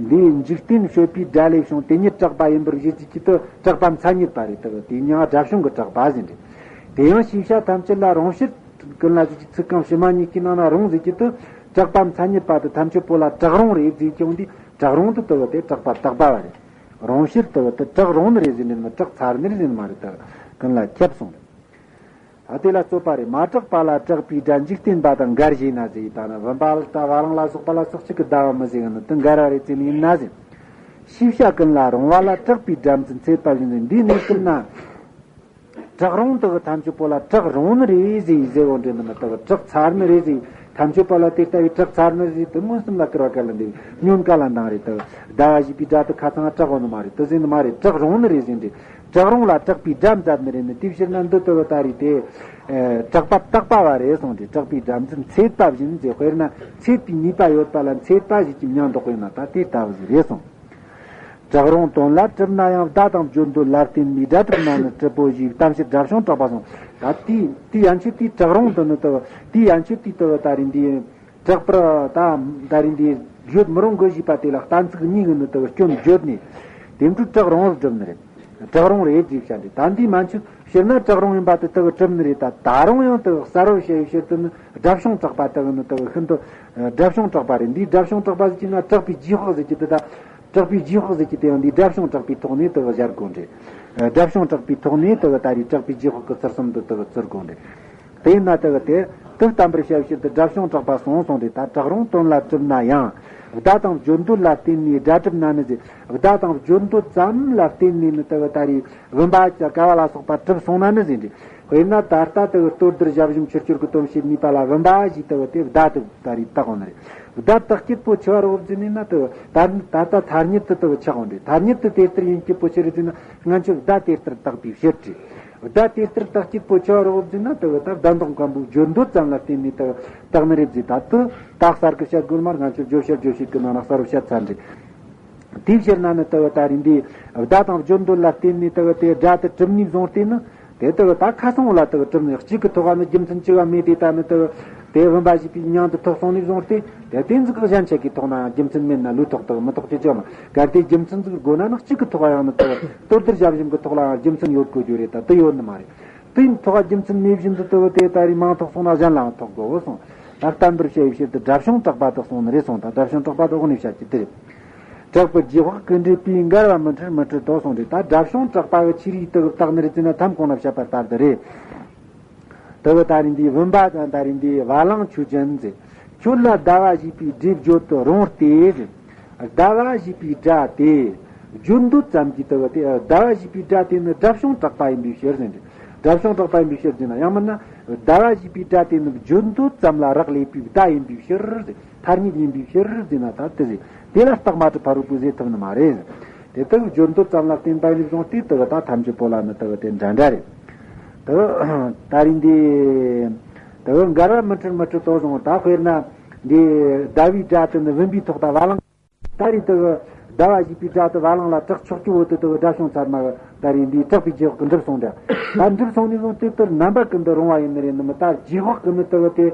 འདིའི་འཇིག་རྟེན་སྤྱོད་པའི་སྒྲ་ལས་བྱུང་། དེ་ཉིད་གྲགས་པ་ཡིན་པར་བཞེད་ཅིང་གི་དེ་གྲགས་པ་མཚན་ཉིད་པ་རེད། དེ་གི་དེ་མྱིང་སྒྲ་བྱུང་གི་གྲགས་པ་ཟེར་ནས། དེ་ཡང་ཤེས་བྱ་ཐམས་ཅད་ལ་རུང་ཕྱིར། ཀུན་ལ་ཟེར་གྱི་ཚིག་རྐང་ཕྱི་མ་གཉིས་ཀྱི་ནང་ན་རུང་ཟེར་གྱི་དེ་གྲགས་པ་མཚན་ཉིད་པ་དེ་ཐམས་ཅད་པོ་ལ་གྲགས་རུང་རེད་ཟེར་ཀྱང་འདི་གྲགས་རུང་དེ་དེ་གི་དེ་གྲགས་པ་དག་པ་བ་རེད། རུང་ཕྱིར་དེ་གི་དེ་གྲགས་རུང་ནི་རེད་ཟེར་ནི་མ་གྲགས་ཚར་ནི་རེད་ཟེར་ནི་མ་རེད། དེ་ཀུན་ལ་ཁྱབ་སོང་རེད། ད་དེ་ལ་རྩོད་པ་རེད། མ་གྲགས་པ་ལ་གྲགས་པའི་སྒྲ་འཇིག་རྟེན་པ་དང་འགལ་ཞེ་ན་ཟེར་ཡི་ད་ནི་བུམ་པ་ལ་ལྟ་བ་རང་ལ་སོགས་པ་ལ་སོགས་གཅིག་གི་ཟླ་བ་མི་ཟེར་གི་ནི་དེ་འགལ་བ་རེད་ཟེར་ནི་ཡིན་ན་ཟེར། ཤེས་བྱ་ཀུན་ལ་རུང་བ་ལ་གྲགས་པའི་སྒྲ་མཚན་ཚེས་པ་བཞིན་དུ་འདིའི་གནས་སྐབས་ན། དྲག་རུང་དག་ཐམས་ཅད་པོ་ལ་དྲག་རུང་ནི་རེད་ཟེར་ཟེར་བོ་འདྲེ་འདི་ནི་དག་དྲག་ཚར་ནི་རེད་ཟེར། ཐམས་ཅད་པོ་ལ་དེ་ལྟ་བུའི་དྲག་ཚར་ནི་རེད་དེ་མངོན་སུམ་ལ་བཀར་བ་ག་ལ་འདི་ཉོན་ག་ལ་འདང་རེད། དག་ཟླ་བ་བཞི་པའི་དགྲ་དེ་ཁ་ཚང་དྲག་བོ་ནི་མ་རེད་དེ་ཟེར་ནི་མ་རེད། དྲག་རུང་ནི་རེད་ཟེར་འདྲེ། དྲག་རུང་ལ་དྲག་པའི་དགྲ་མཛད་ནི་རེད་ནི་དེ་ཕྱིར་ན་འདི་ལྟ་བུ་ད་རེད་དེ། དྲག་པ་དག་པ་བ་རེད་གསུངས་ཏེ་དྲག་པའི་དགྲ་མཛད་འཚེད་པ་བཞིན་ཟེར། དཔེར་ན་འཚེད་པའི་ནུས་པ་ཡོད་པ་ལ་འཚེད་པ་ཞིག་གི་མྱིང་འདོགས་པས་ན་ད་དེ་ལྟ་བུ་ཞིག་རེད་གསུངས། དྲག་རུང་དོན་ལ་གྲུབ་ན་ཡང་བརྡ་དང་བརྗོད་འདོད་ལ་བརྟེན་ནས་སྒྲ་གྲུབ་ན་ནི་གྲུབ་པོ་ཞེས་གཏམ་བཤད་སྒྲ་བྱུང་དྲག་པ་གསུངས། ད་དེའི་དེའི་ཡན་ཆོད་དེའི་དྲག་རུང་དུ་ནི་དུ་དེའི་ཡན་ཆོད་དེའི་དུ་ད་རིང་འདི་དྲག་པར་ད་ད་རིང་འདི་བརྗོད་མི་རུང་གི་ཞེས་པ་དེ་ལ་གཏན་ཚིགས་གཉིས་ཀྱི་ནི་དུ་སྐྱོན་བརྗོད་ནས་དེ་འཕྲོ་དྲག་རུང་རུ་གྲུབ་ནི་རེད། དྲག་རུང་རེད་ཅེས་བཤད་འདུག་ད་འདི་མན་ཆད་ཕྱིར་ན་དྲག་རུང་ཡིན་པ་དེ་དག་གྲུབ་ནི་རེད། ད་ད་རུང་ཡང་དག་གསལ་བར་བཤད་ཡོད་ཕྱིར་དུ་ནི་སྒྲ་བྱུང་དྲག་པ་དག་ནི་དག་ཤིན་ཏུ་སྒྲ་བྱུང་དྲག་པ་རེད། འདིའི་སྒྲ་བྱུང་དྲག་པ་ཟེར་གྱི་ན་དྲག་པའི་རྗེས་དཔག་ཟེར་གྱི་དེ་ད་དྲག་པའི་རྗེས་དཔག་ཟེར་གྱི་དེ་ཡང་འདིའི་སྒྲ་བྱུང་དྲག་པའི་ཐོག་ནས་དག་སྦྱར་དགོས་འདྲེ། སྒྲ་བྱུང་དྲག་པའི་ཐོག་ནས་དག་ད་རེས་དྲག་པའི་རྗེས་དཔག་གི་ཚུལ་གསུམ་དུ་དག་བཙུར་དགོས་འདྲེ། དེས་ན་དེ་གི་དེ་དེ་བསྟན་པར་བྱ་ཕྱིར་དུ་སྒྲ་བྱུང་དྲག་པ་གསུངས་གསུངས་ཏེ། ད་དྲག་རུང་དོན་ལ་གྲུབ་ན་ཡང་བརྡ་དང་བརྗོད་འདོད་ལ་བརྟེན་ནས་སྒྲ་གྲུབ་ན་ནི་ཟེར། བརྡ་དང་བརྗོད་འདོད་ཙམ་ལ་བརྟེན་ནས་ནི་དེ་གི་ད་རེས་བུམ་པ་ཀ་བ་ལ་སོགས་པ་གྲུབ་སོང་ན་ནི་ཟེར་འདྲི། དཔེར་ན་ད་ལྟ་དེ་གི་ལྟོ་ལྡིར་ཞབས་ཞུམ་ཆུ་སྐྱོར་གྱི་དོན་བྱེད་ནུས་པ་ལ་བུམ་པ་ཞེས་དེ་གི་དེ་བརྡ་དེ་ད་རེས་བཏགས་འོང་ནི་རེད། བརྡ་བཏགས་སྐྱིད་པོ་ཆེ་བ་རོབ་ཟིན་ནས་ན་དེ་གི་ད་ད་ལྟ་ཐ་སྙད་དུ་དེ་གི་ཆགས་འོང་རེད། ཐ་སྙད་དུ་དེ་ལྟར་ཡིན་སྐྱིད་པོ་ཆེ་རེད་ཟེར་ན་ང་ཚོས་བརྡ་དེ་ལྟར་བཏགས་པའི་ཕྱིར་ཏེ། བརྡ་དེ་ལྟར་བཏགས་སྐྱིད་པོ་ཆེ་བ་རོབ་ཟིན་ན་དེ་གི་ད་བརྡ་འདོགས་མཁན་པོའི་བརྗོད་འདོད་ཙམ་ལ་བརྟེན་ནས་དེ་གི་བཏགས་ནི་རེད་ཟེར། ད་དེ་ད་གསར་གི་བཤད་དགོས་མར་ང་ཚོས་བརྗོད་བྱ་རྗོད་བྱེད་ཀྱི་ནང་ན་གསར་བཤད་ཚར་འདྲི། དེའི་ཕྱིར་ན་ནི་དེ་གི་ད་རིང་འདི་བརྡ་དང་བརྗོད་འདོད་ལ་བརྟེན་ནས་དེ་གི་དེ་སྒྲ་དེ་གྲུབ་ནས་བཟུང་སྟེ་ནི་དེ་དེ་གི་ད་ཁ་སང་བོ་ལ་དེ་གི་གྲུབ་ནས་གཅིག་གི་ཐོག་ནི་རྒྱུ་མཚན་གཅིག་ག་མེད་དེ་ད་ནི་དེ་གི་དེ་བུམ་པ་ཞེས་པའི་མྱིང་དེ་ཐོབ་སོང་ནས་བཟུང་སྟེ་དེ་དེ་ཟིག་གི་གཞན་ཆ་གི་ཐོག་ན་ཡང་རྒྱུ་མཚན་མེད་ན་ལུས་ཐོག་དེ་གི་མི་ཐོག་ཅི་ཅི་མ་གལ་ཏེ་རྒྱུ་མཚན་ཟིག་དགོས་ན་ནི་གཅིག་གི་ཐོག་ཡང་ནི་དེ་གི་ལྟོ་ལྡིར་ཞབས་ཞུམ་གི་ཐོག་ལ་ཡང་རྒྱུ་མཚན་ཡོད་དགོས་རྒྱུ་རེད། ད་དེ་ཡོད་ནི་མ་རེད། དེའི་ཐོག་རྒྱུ་མཚན་མེད་བཞིན་དུ་དེ་གི་དེ་ད་རིང་མང་ཐོག་སོང་ན་གཞན་ལའང་ཐོག་དགོས་གསུངས། ད་བསྟན་པར་བྱ་བའི་ཕྱིར་དུ་སྒྲ་བྱུང་དྲག་པ་དག་གསུངས་ནི་རེད་གསུངས། ད་སྒྲ་བྱུང་དྲག་པ་དག་འོག་ནས་བཤད་ཀྱི་དེ་རེད། དྲག་པོའི་རྗེས་དཔག་ཀུན་འདྲེས་པས་འགལ་བ་མི་འཕྲད་མི་འཕྲད་དོ་གསུངས་རེད། ད་སྒྲ་བྱུང་དྲག་པ་གི་ཆོས་རིག་དེ་གི་བཏགས་ནི་རེད་ཟེར་ན་ཐམ་གོང་ན་བཤད་པ་ལྟར་དུ་རེད། དེ་གི་ད་རིང་འདིའི་བུམ་པ་དང་ད་རིང་འདིའི་བ་ལང་ཆོས་ཅན་ཟེར། ཁྱོད་ལ་ཟླ་བ་ཞེས་པའི་སྒྲས་བརྗོད་དུ་རུང་སྟེ་ཟེར། ཟླ་བ་ཞེས་པའི་སྒྲ་དེ་བརྗོད་འདོད་ཙམ་གྱིས་དེ་གི་དེ་ཟླ་བ་ཞེས་པའི་སྒྲ་དེ་ནི་སྒྲ་བྱུང་དྲག་པ་ཡིན་པའི་ཕྱིར་ཟེར་འདྲ། སྒྲ་བྱུང་དྲག་པ་ཡིན་པའི་ཕྱིར་ཟེར་ན་ཡང་མིན་ན་ཟླ་བ་ཞེས་པའི་སྒྲ་དེ་ནི་བརྗོད་འདོད་ཙམ་ལ་རག་ལས་པའི་བརྡ་ཡིན་པའི་ཕྱིར་ཟེར། ཐ་སྙད་ཡིན་པའི་ཕྱིར་ཟེར་ན་ད་དེ་ཟེར། དེ་ལ་རྟགས་མ་གྲུབ་ཕ་རོལ་པོས་ཟེར་ཐུབ་ནི་མ་རེད། དེ་ལྟར་བརྗོད་འདོད་ཙམ་ལ་བརྟེན་པ་ཡིན་བཟུང་སྟེ་དེ་གི་ད་ཐམས་ཅད་པོ་ལ་ནི་དེ་གི་དེ་འདྲ་འདྲ་རེད། དེ་གི་ད་རིང་འདི་དེ་གི་འགལ་བ་མི་འཕྲད་མི་འཕྲད་དོ་བཟུང་ད་དཔེར་ན་འདི་ཟླ་བའི་སྒྲ་དེ་ནི་བུམ་པའི་ཐོག་ད་བ་ལང་། ད་རེས་དེ་གི་ཟླ་བ་ཞེས་པའི་སྒྲ་དེ་བ་ལང་ལ་གྲགས་ཆོག་གི་འོག་ཏུ་དེ་གི་སྒྲ་བྱུང་ཚར་མ་གི་ད་རེས་འདིའི་དྲག་པའི་རྗེས་དཔག་གི་འགྲུབ་སོང་འདྲ། ད་འགྲུབ་སོང་ནས་བཟུང་སྟེ་དེར་རྣམ་པ་ཀུན་ཏུ་རུང་བ་ཡིན་ནི་རེད་ནི་མི་ད་རྗེས་དཔག་གི་ནི་དེ་གི་དེ་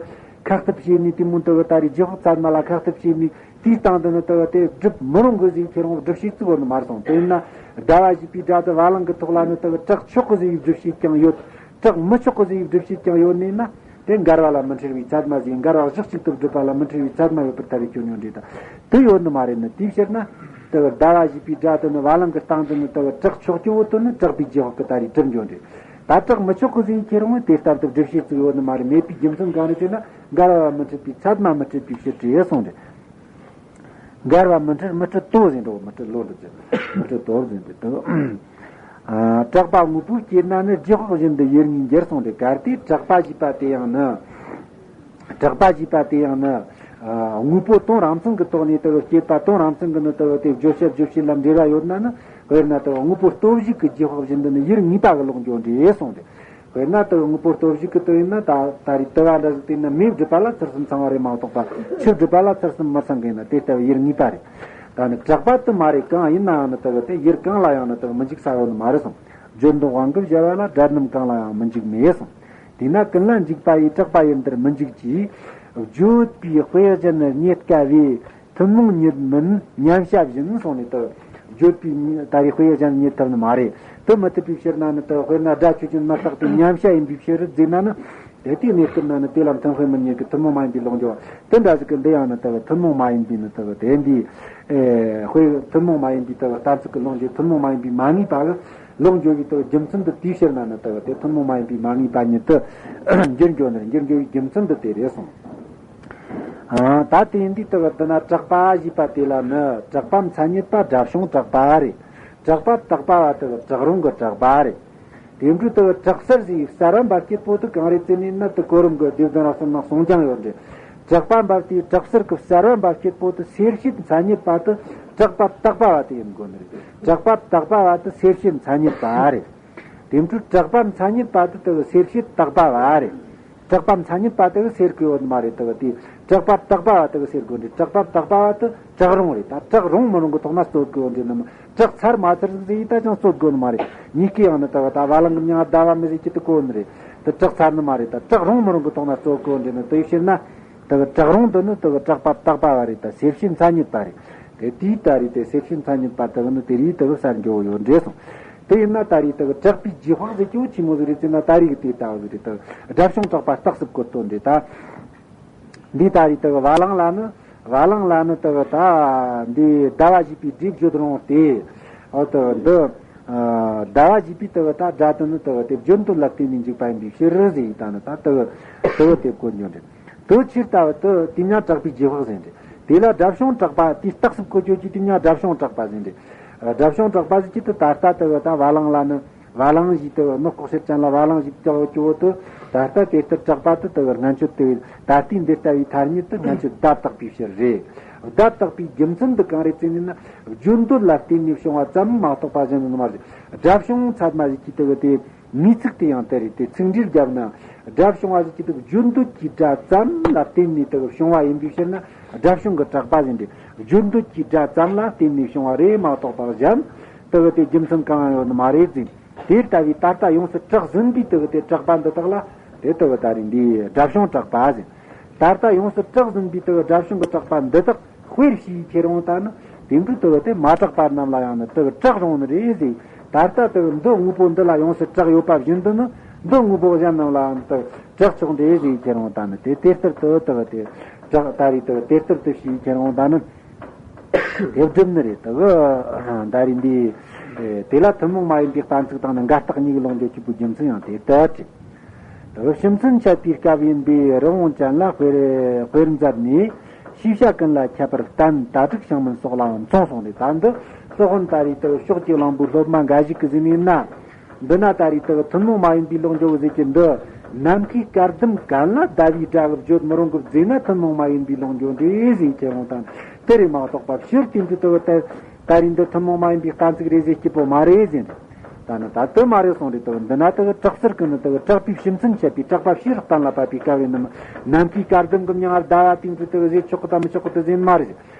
ཁ་གཏུབ་བྱས་ནས་དེ་མོ་དེ་གི་ད་རེས་རྗེས་དཔག་ཚད་མ་ལ་ཁ་གཏུབ་བྱས་ནས་དེའི་སྟེང་དུ་ནི་དེ་གི་དེ་སྒྲུབ་མི་རུང་གི་ཟིག་ཁྱེད་རང་སྒྲུབ་བྱེད་བརྩི་དགོས་ནི་མ་རེད་སོང་། དེ་ཡིན་ན་ཟླ་བ་ཞེས་པའི་སྒྲ་དེ་བ་ལང་གི་ཐོག་ལ་ནི་དེ་གི་གྲགས་ཆོག་གི་ཟིག་སྒྲུབ་བྱེད་ཀྱང་ཡོད། གྲགས་མི་ཆོག་གི་ཟིག་སྒྲུབ་བྱེད་ཀྱང་ཡོད་ནི་ན་དེ་འགལ་བ་ལ་མི་འཕྲད་པའི་ཚད་མ་ཟིག་འགལ་བ་གཞི་གཅིག་ཏུ་སྒྲུབ་པ་ལ་མི་འཕྲད་པའི་ཚད་མ་ཡོད་པར་ཐལ་བའི་སྐྱོན་ཡོད་འདྲ་ད་དེ་ཡོད་ནི་མ་རེད་ནི། དེའི་ཕྱིར་ན་དེ་གི་ཟླ་བ་ཞེས་པའི་སྒྲ་དེ་ནི་བ་ལང་གི་སྟེང་དུ་ནི་དེ་གི་གྲགས་ཆོག་གི་འོག་ཏུ་ནི་གྲགས་པའི་རྗེས་དཔག་གི་ད་རེས་གྲུབ་འགྱོ་འདྲ། ད་གྲགས་མི་ཆོག་གི་ཟིག་ཁྱེད་རང་དེ་ལྟར་དུ་སྒྲུབ་བྱེད་ཅིག་ཡོད་ནི་མ་རེད། མེད་པའི་རྒྱུ་མཚན་གང་རེད་ཟེར་ན་འགལ་བ་མི་འཕྲད་པའི་ཚད་མ་མི་འཕྲད་པའི་ཕྱིར་ཏེ་གསུངས་ཏེ། འགལ་བ་མི་འཕྲད་མི་འཕྲད་དོ་ཟེར་འགྲོ་མི་འཕྲད་ལོ་འགྲོ་ཟེར་མི་འཕྲད་དོ་ཟེར་ཏེ་དོ། ཨ་དྲག་པ་དངོས་པོ་སྐྱེས་ན་ནི་རྗེས་དཔག་བཞིན་དུ་ཡུལ་ངོས་འགྱུར་གསུངས་ཏེ། གལ་ཏེ་དྲག་པ་ཞེས་པ་དེ་ཡང་ནི། དྲག་པ་ཞེས་པ་དེ་ཡང་ནི། ཨ་དངོས་པོ་དོན་རང་མཚུངས་ཀྱི་ཐོག་ནས་དེ་གི་སྐྱེས་པ་དོན་རང་མཚུངས་ཀྱི་ནི་དེ་གི་དེ་བརྗོད་བྱ་རྗོད་བྱེད་ལ་འབྲེལ་བ་ཡོད་ན་ནི་དཔེར་ན་དེ་གི་དངོས་པོ་སྟོབས་ཞིག་གི་རྗེས་དཔག་བཞིན་དུ་ནི་ཡུལ་ངེས་པ་གི་ལོག་འགྱོ་འདྲ་གསུངས་ཏེ། དཔེར་ན་དེ་གི་དངོས་པོ་སྟོབས་ཞིག་གི་དོན་ཡིན་ན་ད་ད་རེས་དུ་བ་འདྲ་ཟིག་དེ་ནི་མེ་སྒྲིབ་པ་ལ་ཚུལ་གསུམ་ཚང་བ་རེད་མ་གཏོགས་པ་ཆུ་སྒྲིབ་པ་ལ་ཚུལ་གསུམ་མི་ཚང་གི་ཡིན་ན་དེ་ལྟ་བུ་ཡུལ་ངེས་པ་རེད། ད་ནི་གྲགས་པ་དུ་མ་རེད། གང་ཡིན་ནའང་ནི་དེ་གི་དེ་ཡུལ་གང་ལ་ཡང་ནི་དེ་གི་མི་འཇིག་ས་ཡོད་ནི་མ་རེད་གསུངས། བརྗོད་འདོད་དབང་གིས་སྦྱར་བ་ལ་སྒྲ་རྣམས་གང་ལ་ཡང་མི་འཇིག་མེད་གསུངས། དེས་ན་ཀུན་ལ་འཇིག་པ་ཡི་གྲགས་པ་ཡུལ་འདིར་མི་འཇིག་ཅིང་། བརྗོད་པའི་དཔེ་གཞན་རྙེད་དཀའ་བས་ཐུན་མོང་ཉིད་མིན་མཉམ་བྱ་བཞིན་གསུངས་ནས་དུ། བརྗོད་པའི་ད་རེས་དཔེ་གཞན་རྙེད་ཐུབ་ནི་མ་རེད། དུ་མི་ཐུབ་པའི་ཕྱིར་ན་ནི་དུ་དཔེར་ན་སྒྲ་ཆོས་ཅན་མི་རྟག་སྟེ་མཉམ་བྱ་ཡིན་པའི་ཕྱིར་རོ་ཟེར་ན་ནི། དེ་དུས་གནས་སྐབས་ན་ནི་དེ་ལ་མཐུན་དཔེ་མི་རྙེད་ཀྱི་ཐུན་མོང་མ་ཡིན་པའི་ལོག་འགྱོ་བ་དེ་འདྲ་ཟིག་གི་འདི་ཡང་ནི་དུ་ཐུན་མོང་མ་ཡིན་པའི་ནི་དུ་དེ་འདི། ཨེ་དཔེ་ཐུན་མོང་མ་ཡིན་པའི་དུ་གཏན་ཚིགས་ཀྱི་ལོག་འགྱོ་ཐུན་མོང་མ་ཡིན་པའི་མ་ངེས་པ་གི་ལོག་འགྱོ་བའི་དུ་རྒྱུ་མཚན་དུ་དེའི་ཕྱིར་ན་ནི་དུ་དེ་ཐུན་མོང་མ་ཡིན་པའི་མ་ངེས་པ་ཉིད་དུ་འགྱུར་འགྱོ་ནི་འགྱུར་འགྱོ་བའི་རྒྱུ་མཚན་དུ་དེ་རེད་གསུངས། ཨ་ད་དེ་ཡིན་དུས་དུ་འདི་ན་གྲགས་པ་ཞེས་པ་དེ་ལ་ནི་གྲགས་པ་མཚན་ཉིད་པ་སྒྲ་བྱུང་གྲགས་པ་རེད། གྲགས་པ་དག་པ་བ་དུ་གྲགས་རུང་གི་གྲགས་པ་རེད། དེ་འཕྲོས་དེ་གི་དྲག་གསར་ཟེར་བའི་གསར་བ་འབབ་སྐྱེད་པོ་དེ་གང་རེད་ཟེར་ནས་ན། དེ་གོ་རིམ་གི་སྡེ་བདུན་རབ་གསུམ་ནང་གསུང་རྐྱང་ཡོད་རེད། དྲག་པ་འབབ་དེའི་དྲག་གསར་གི་གསར་བ་འབབ་སྐྱེད་པོ་དེ་སེར་བྱེས་མཚན་ཉིད་པ་དེ་དྲག་པ་དག་པ་བ་དེ་ཡིན་དགོས་ནི་རེད། དྲག་པ་དག་པ་བ་དེ་སེར་བྱེས་མཚན་ཉིད་པ་རེད། དེ་འཕྲོས་དྲག་པ་མཚན་ཉིད་པ་དེ་དེ་གི་སེར་བྱེས་དག་པ་བ་རེད། དྲག་པ་མཚན་ཉིད་པ་དེ་གི་སེར་གི་ཡོད་མ་རེད། དེ་གི་དེ་དྲག་པ་དག་པ་བ་དེ་གི་སེར་དགོས་འདྲ། དྲག་པ་དག་པ་བ་དེ་དྲག་རུང་རེད། ད་དྲག་རུང་མི་རུང་གི་ཐོག་ན་རྩོད་དགོས་འདྲ་ནི་མ། དྲག་ཚར་མ་ཚར་ཟིག་ཟེར་ཡིན་ད་ཅང་རྩོད་དགོས་ནི་མ་རེད། གཉིས་ཀའི་ཡང་ནི་དེ་གི་ད་བ་ལང་གི་མྱིང་ཟླ་བ་མི་ཟེར་གྱི་དེ་གོ་ནི་རེད། དེ་དྲག་ཚར་ནི་མ་རེད། ད་དྲག་རུང་མི་རུང་གི་ཐོག་ན་རྩོད་དགོས་འདྲ་ནི། དེ་ཕྱིར་ན་དེ་གི་དྲག་རུང་དེ་ནི་དེ་གི་དྲག་པ་དག་པ་བ་རེད། ད་སེར་བྱེས་མཚན་ཉིད་པ་རེད། དེ་དེའི་ད་རེད། དེ་སེར་བྱེས་མཚན་ཉིད་པ་དེ་གི་ནི་དེ་རེད། དེ་གི་གསར་འགྱོ་བོ་ཡོད་འདྲ་སོང་། དེ་ཡིན་ན་ད་རེད། དེ་གི་དྲག་པའི་རྗེས་དཔག་ཟེར་གྱི་བོ་ཆི་མོ་ཟིག་རེད་ཟེར་ན། ད་རེད་གི་དེ་ལྟ་བུ་ཟིག་རེད། དེ་སྒྲ་བྱུང་དྲག་པ་རྟགས་གསུམ་གོ་དོན་རེད། ད་འདི་ད་རེད། དེ་གི་བ་ལང་ལ་ནི། བ་ལང་ལ་ནི་དེ་གི་ད་འདི་ཟླ་བ་ཞེས་པའི་སྒྲས་བརྗོད་རུང་སྟེ། འོ་དེ་གི་འདི་ཟླ་བ་ཞེས་པའི་དེ་གི་ད་སྒྲ་དེ་ནི་དེ་གི་དེ་བརྗོད་འདོད་ལ་བརྟེན་ནས་འཇུག་པ་ཡིན་པའི་ཕྱིར་ཟེར་ཡིན། ད་ནི་ད་དེ་གི་དེ་གི་དེ་གོ་འགྱོ་འདྲ། དེ་ཕྱིར་ལྟ་བུ་དེ་དེ་མྱང་དྲག་པའི་རྗེས་དཔག་ཟེར་འདྲ། དེ་ལ་སྒྲ་བྱུང་དྲག་པ་དེའི་རྟགས་སུ་བཀོད་ཡོད་ཀྱི་དེ་མྱང་སྒྲ་བྱུང་དྲག་པ་ཟེར་འདྲ། སྒྲ་བྱུང་དྲག་པ་ཟེར་གྱི་དེ་ད་ལྟ་དེ་གི་ད་བ་ལང་ལ་ནི། བ་ལང་ཞེས་དེ་གི་ནག་ལྐོག་གསེར་ཅན་ལ་བ་ལང་ཞེས་བཏགས་ཡོད་ཀྱི་བོ་དེ། ད་ལྟ་དེ་ལྟར་གྲགས་པ་དེ་དེ་གི་སྔན་ཆད་དེ་ད་ལྟའི་འདི་ལྟ་བུའི་ཐ་སྙད་དེ་སྔན་ཆད་བརྡ་བཏགས་པའི་ཕྱིར་རེད། བརྡ་བཏགས་པའི་རྒྱུ་མཚན་དེ་གང་རེད་ཟེར་ནས་ན། བརྗོད་འདོད་ལ་བརྟེན་ནས་བྱུང་བ་ཙམ་མ་གཏོགས་པ་གཞན་ནི་མ་རེད། སྒྲ་བྱུང་ཚད་མ་ཞེས་ཀྱི་དེ་གི་དེ་ངེས་ཚིག་དེ་ཡང་དེ་རེད། དེ་ཚིག་འགྲེལ་བརྒྱབ་ན། སྒྲ་བྱུང་བ་ཞེས་ཀྱི་དེ་བརྗོད་འདོད་ཀྱི་སྒྲ་ཙམ་ལ་བརྟེན་ནས་དེ་གི་བྱུང་བ་ཡིན་པའི་ཕྱིར་ན། སྒྲ་བྱུང་གི་གྲགས་པ་ཟེར་འདྲ། བརྗོད་འདོད་ཀྱི་སྒྲ་ཙམ་ལ་བརྟེན་ནས་བྱུང་བ་རེད་མ་གཏོགས་པ་གཞན་དེ་གི་དེ་རྒྱུ་མཚན་གང་ཡང་ཡོད་ནི་མ་རེད་ཟེར། དེ་ལྟ་བུའི་ད་ལྟ་ཡོངས་སུ་གྲགས་ཟིན་པའི་དེ་གི་དེ་གྲགས་པ་འདི་དག་ལ་དེ་དེ་གི་ད་རེད་འདི་སྒྲ་བྱུང་གྲགས་པ་ཟེར། ད་ལྟ་ཡོངས་སུ་གྲགས་ཟིན་པའི་དེ་གི་སྒྲ་བྱུང་གི་གྲགས་པ་འདི་དག་དཔེར་བྱས་ཁྱེར་འོང་ད་ནི། དེ་འདྲའི་དེ་གི་དེ་མ་གྲགས་པ་རྣམས་ལ་ཡང་ནི་དེ་གི་གྲགས་རུང་ནི་རེད་ཟེར། ད་ལྟ་དེ་གི་འདི་དངོས་པོ་འདི་ལ་ཡོངས་སུ་གྲགས་ཡོད་པ་བཞིན་དུ་ནི། འདི་དངོས་པོ་གཞན་རྣམས་ལའང་དེ་གི་གྲགས་ཆོག་འདྲ་ཟེར་ཁྱེར་འོང་ད་ནི། དེ་དེ་ལྟར་དུ་དེ་གི་དེ་གྲགས་ད་རེད། དེ་གི་དེ་ལྟར་དུ་བྱས་ཁྱེར་འོང་ད་ནི། དེ་སྒྲུབ་ནི་རེད། དེ་གི་ད་རེད་འདི། དེ་ལ་ཐུན་མོང་མ་ཡིན་པའི་གཏན་ཚིགས་དང་ནི་འགལ་རྟགས་གཉིས་ཀྱི་ལོག་འགྱོ་གཅིག་པུའི་རྒྱུ་མཚན་ཡང་དེ་ལྟར་དྲི། དེ་གི་ཕྱི་མཚན་འཆད་པའི་སྐབས་ཡིན་པའི་རི་བོང་ཅན་ལ་དཔེར་དཔེར་མཛད་ནས། ཤེས་བྱ་ཀུན་ལ་ཁྱད་པར་བསྟན། ད་ཕྲུག་ཤིང་མིན་སོགས་ལའང་མཚུངས་གསུངས་ཏེ། ད་འདི་སློབ་དཔོན་ད་རེད་དེ་གི་ཕྱོགས་ཀྱི་གླང་པོའི་སློབ་མ་འགའ་ཞིག་གིས་ཟེར་ནས་ན། འདི་ན་ད་རེད་དེ་གི་ཐུན་མོང་མ་ཡིན་པའི་ལོག་འགྱོ་བོ་ཟེར་གྱི་འདི། ནམ་མཁའི་སྐར་ཟླུམ་གན་ལ་ཟླ་བའི་སྒྲ་གི་བརྗོད་མི་རུང་གི་བཟླས་ན་ཐུན་མོང་མ་ཡིན་པའི་ལོག་འགྱོ་འདྲ་ཟེར་ཁྱེར་འོང་དང་དེ་རེད་མ་གཏོགས་པ། ཕྱིར་དེ་འདྲའི་དེ་གི་ད་ད་རེད་འདི་ཐུན་མོང་མ་ཡིན་པའི་གཏན་ཚིགས་རེད་ཟེར་སྐྱིད་པོ་མ་རེད་ཟེར། ད་ནི་ད་དེ་མ་རེད་གསུངས་རེད་དོ། འདི་ན་དེ་གི་གྲགས་ཚུལ་གི་ནི་དེ་གི་གྲགས་པའི་ཕྱི་མཚན་བཤད་པའི་གྲགས་པ་ཕྱིར་གཏན་ལ་ཕབ་པའི་སྐབས་ཡིན་ནམ། ནམ་མཁའི་སྐར་ཟླུམ་གི་མྱིང་ང་ཟླ་བ་དེ་འདྲའི་དེ་གི་ཟེར་ཆོག་གི་དང་མི་ཆོག་གི་དེ་ཟེར་མ་རེད།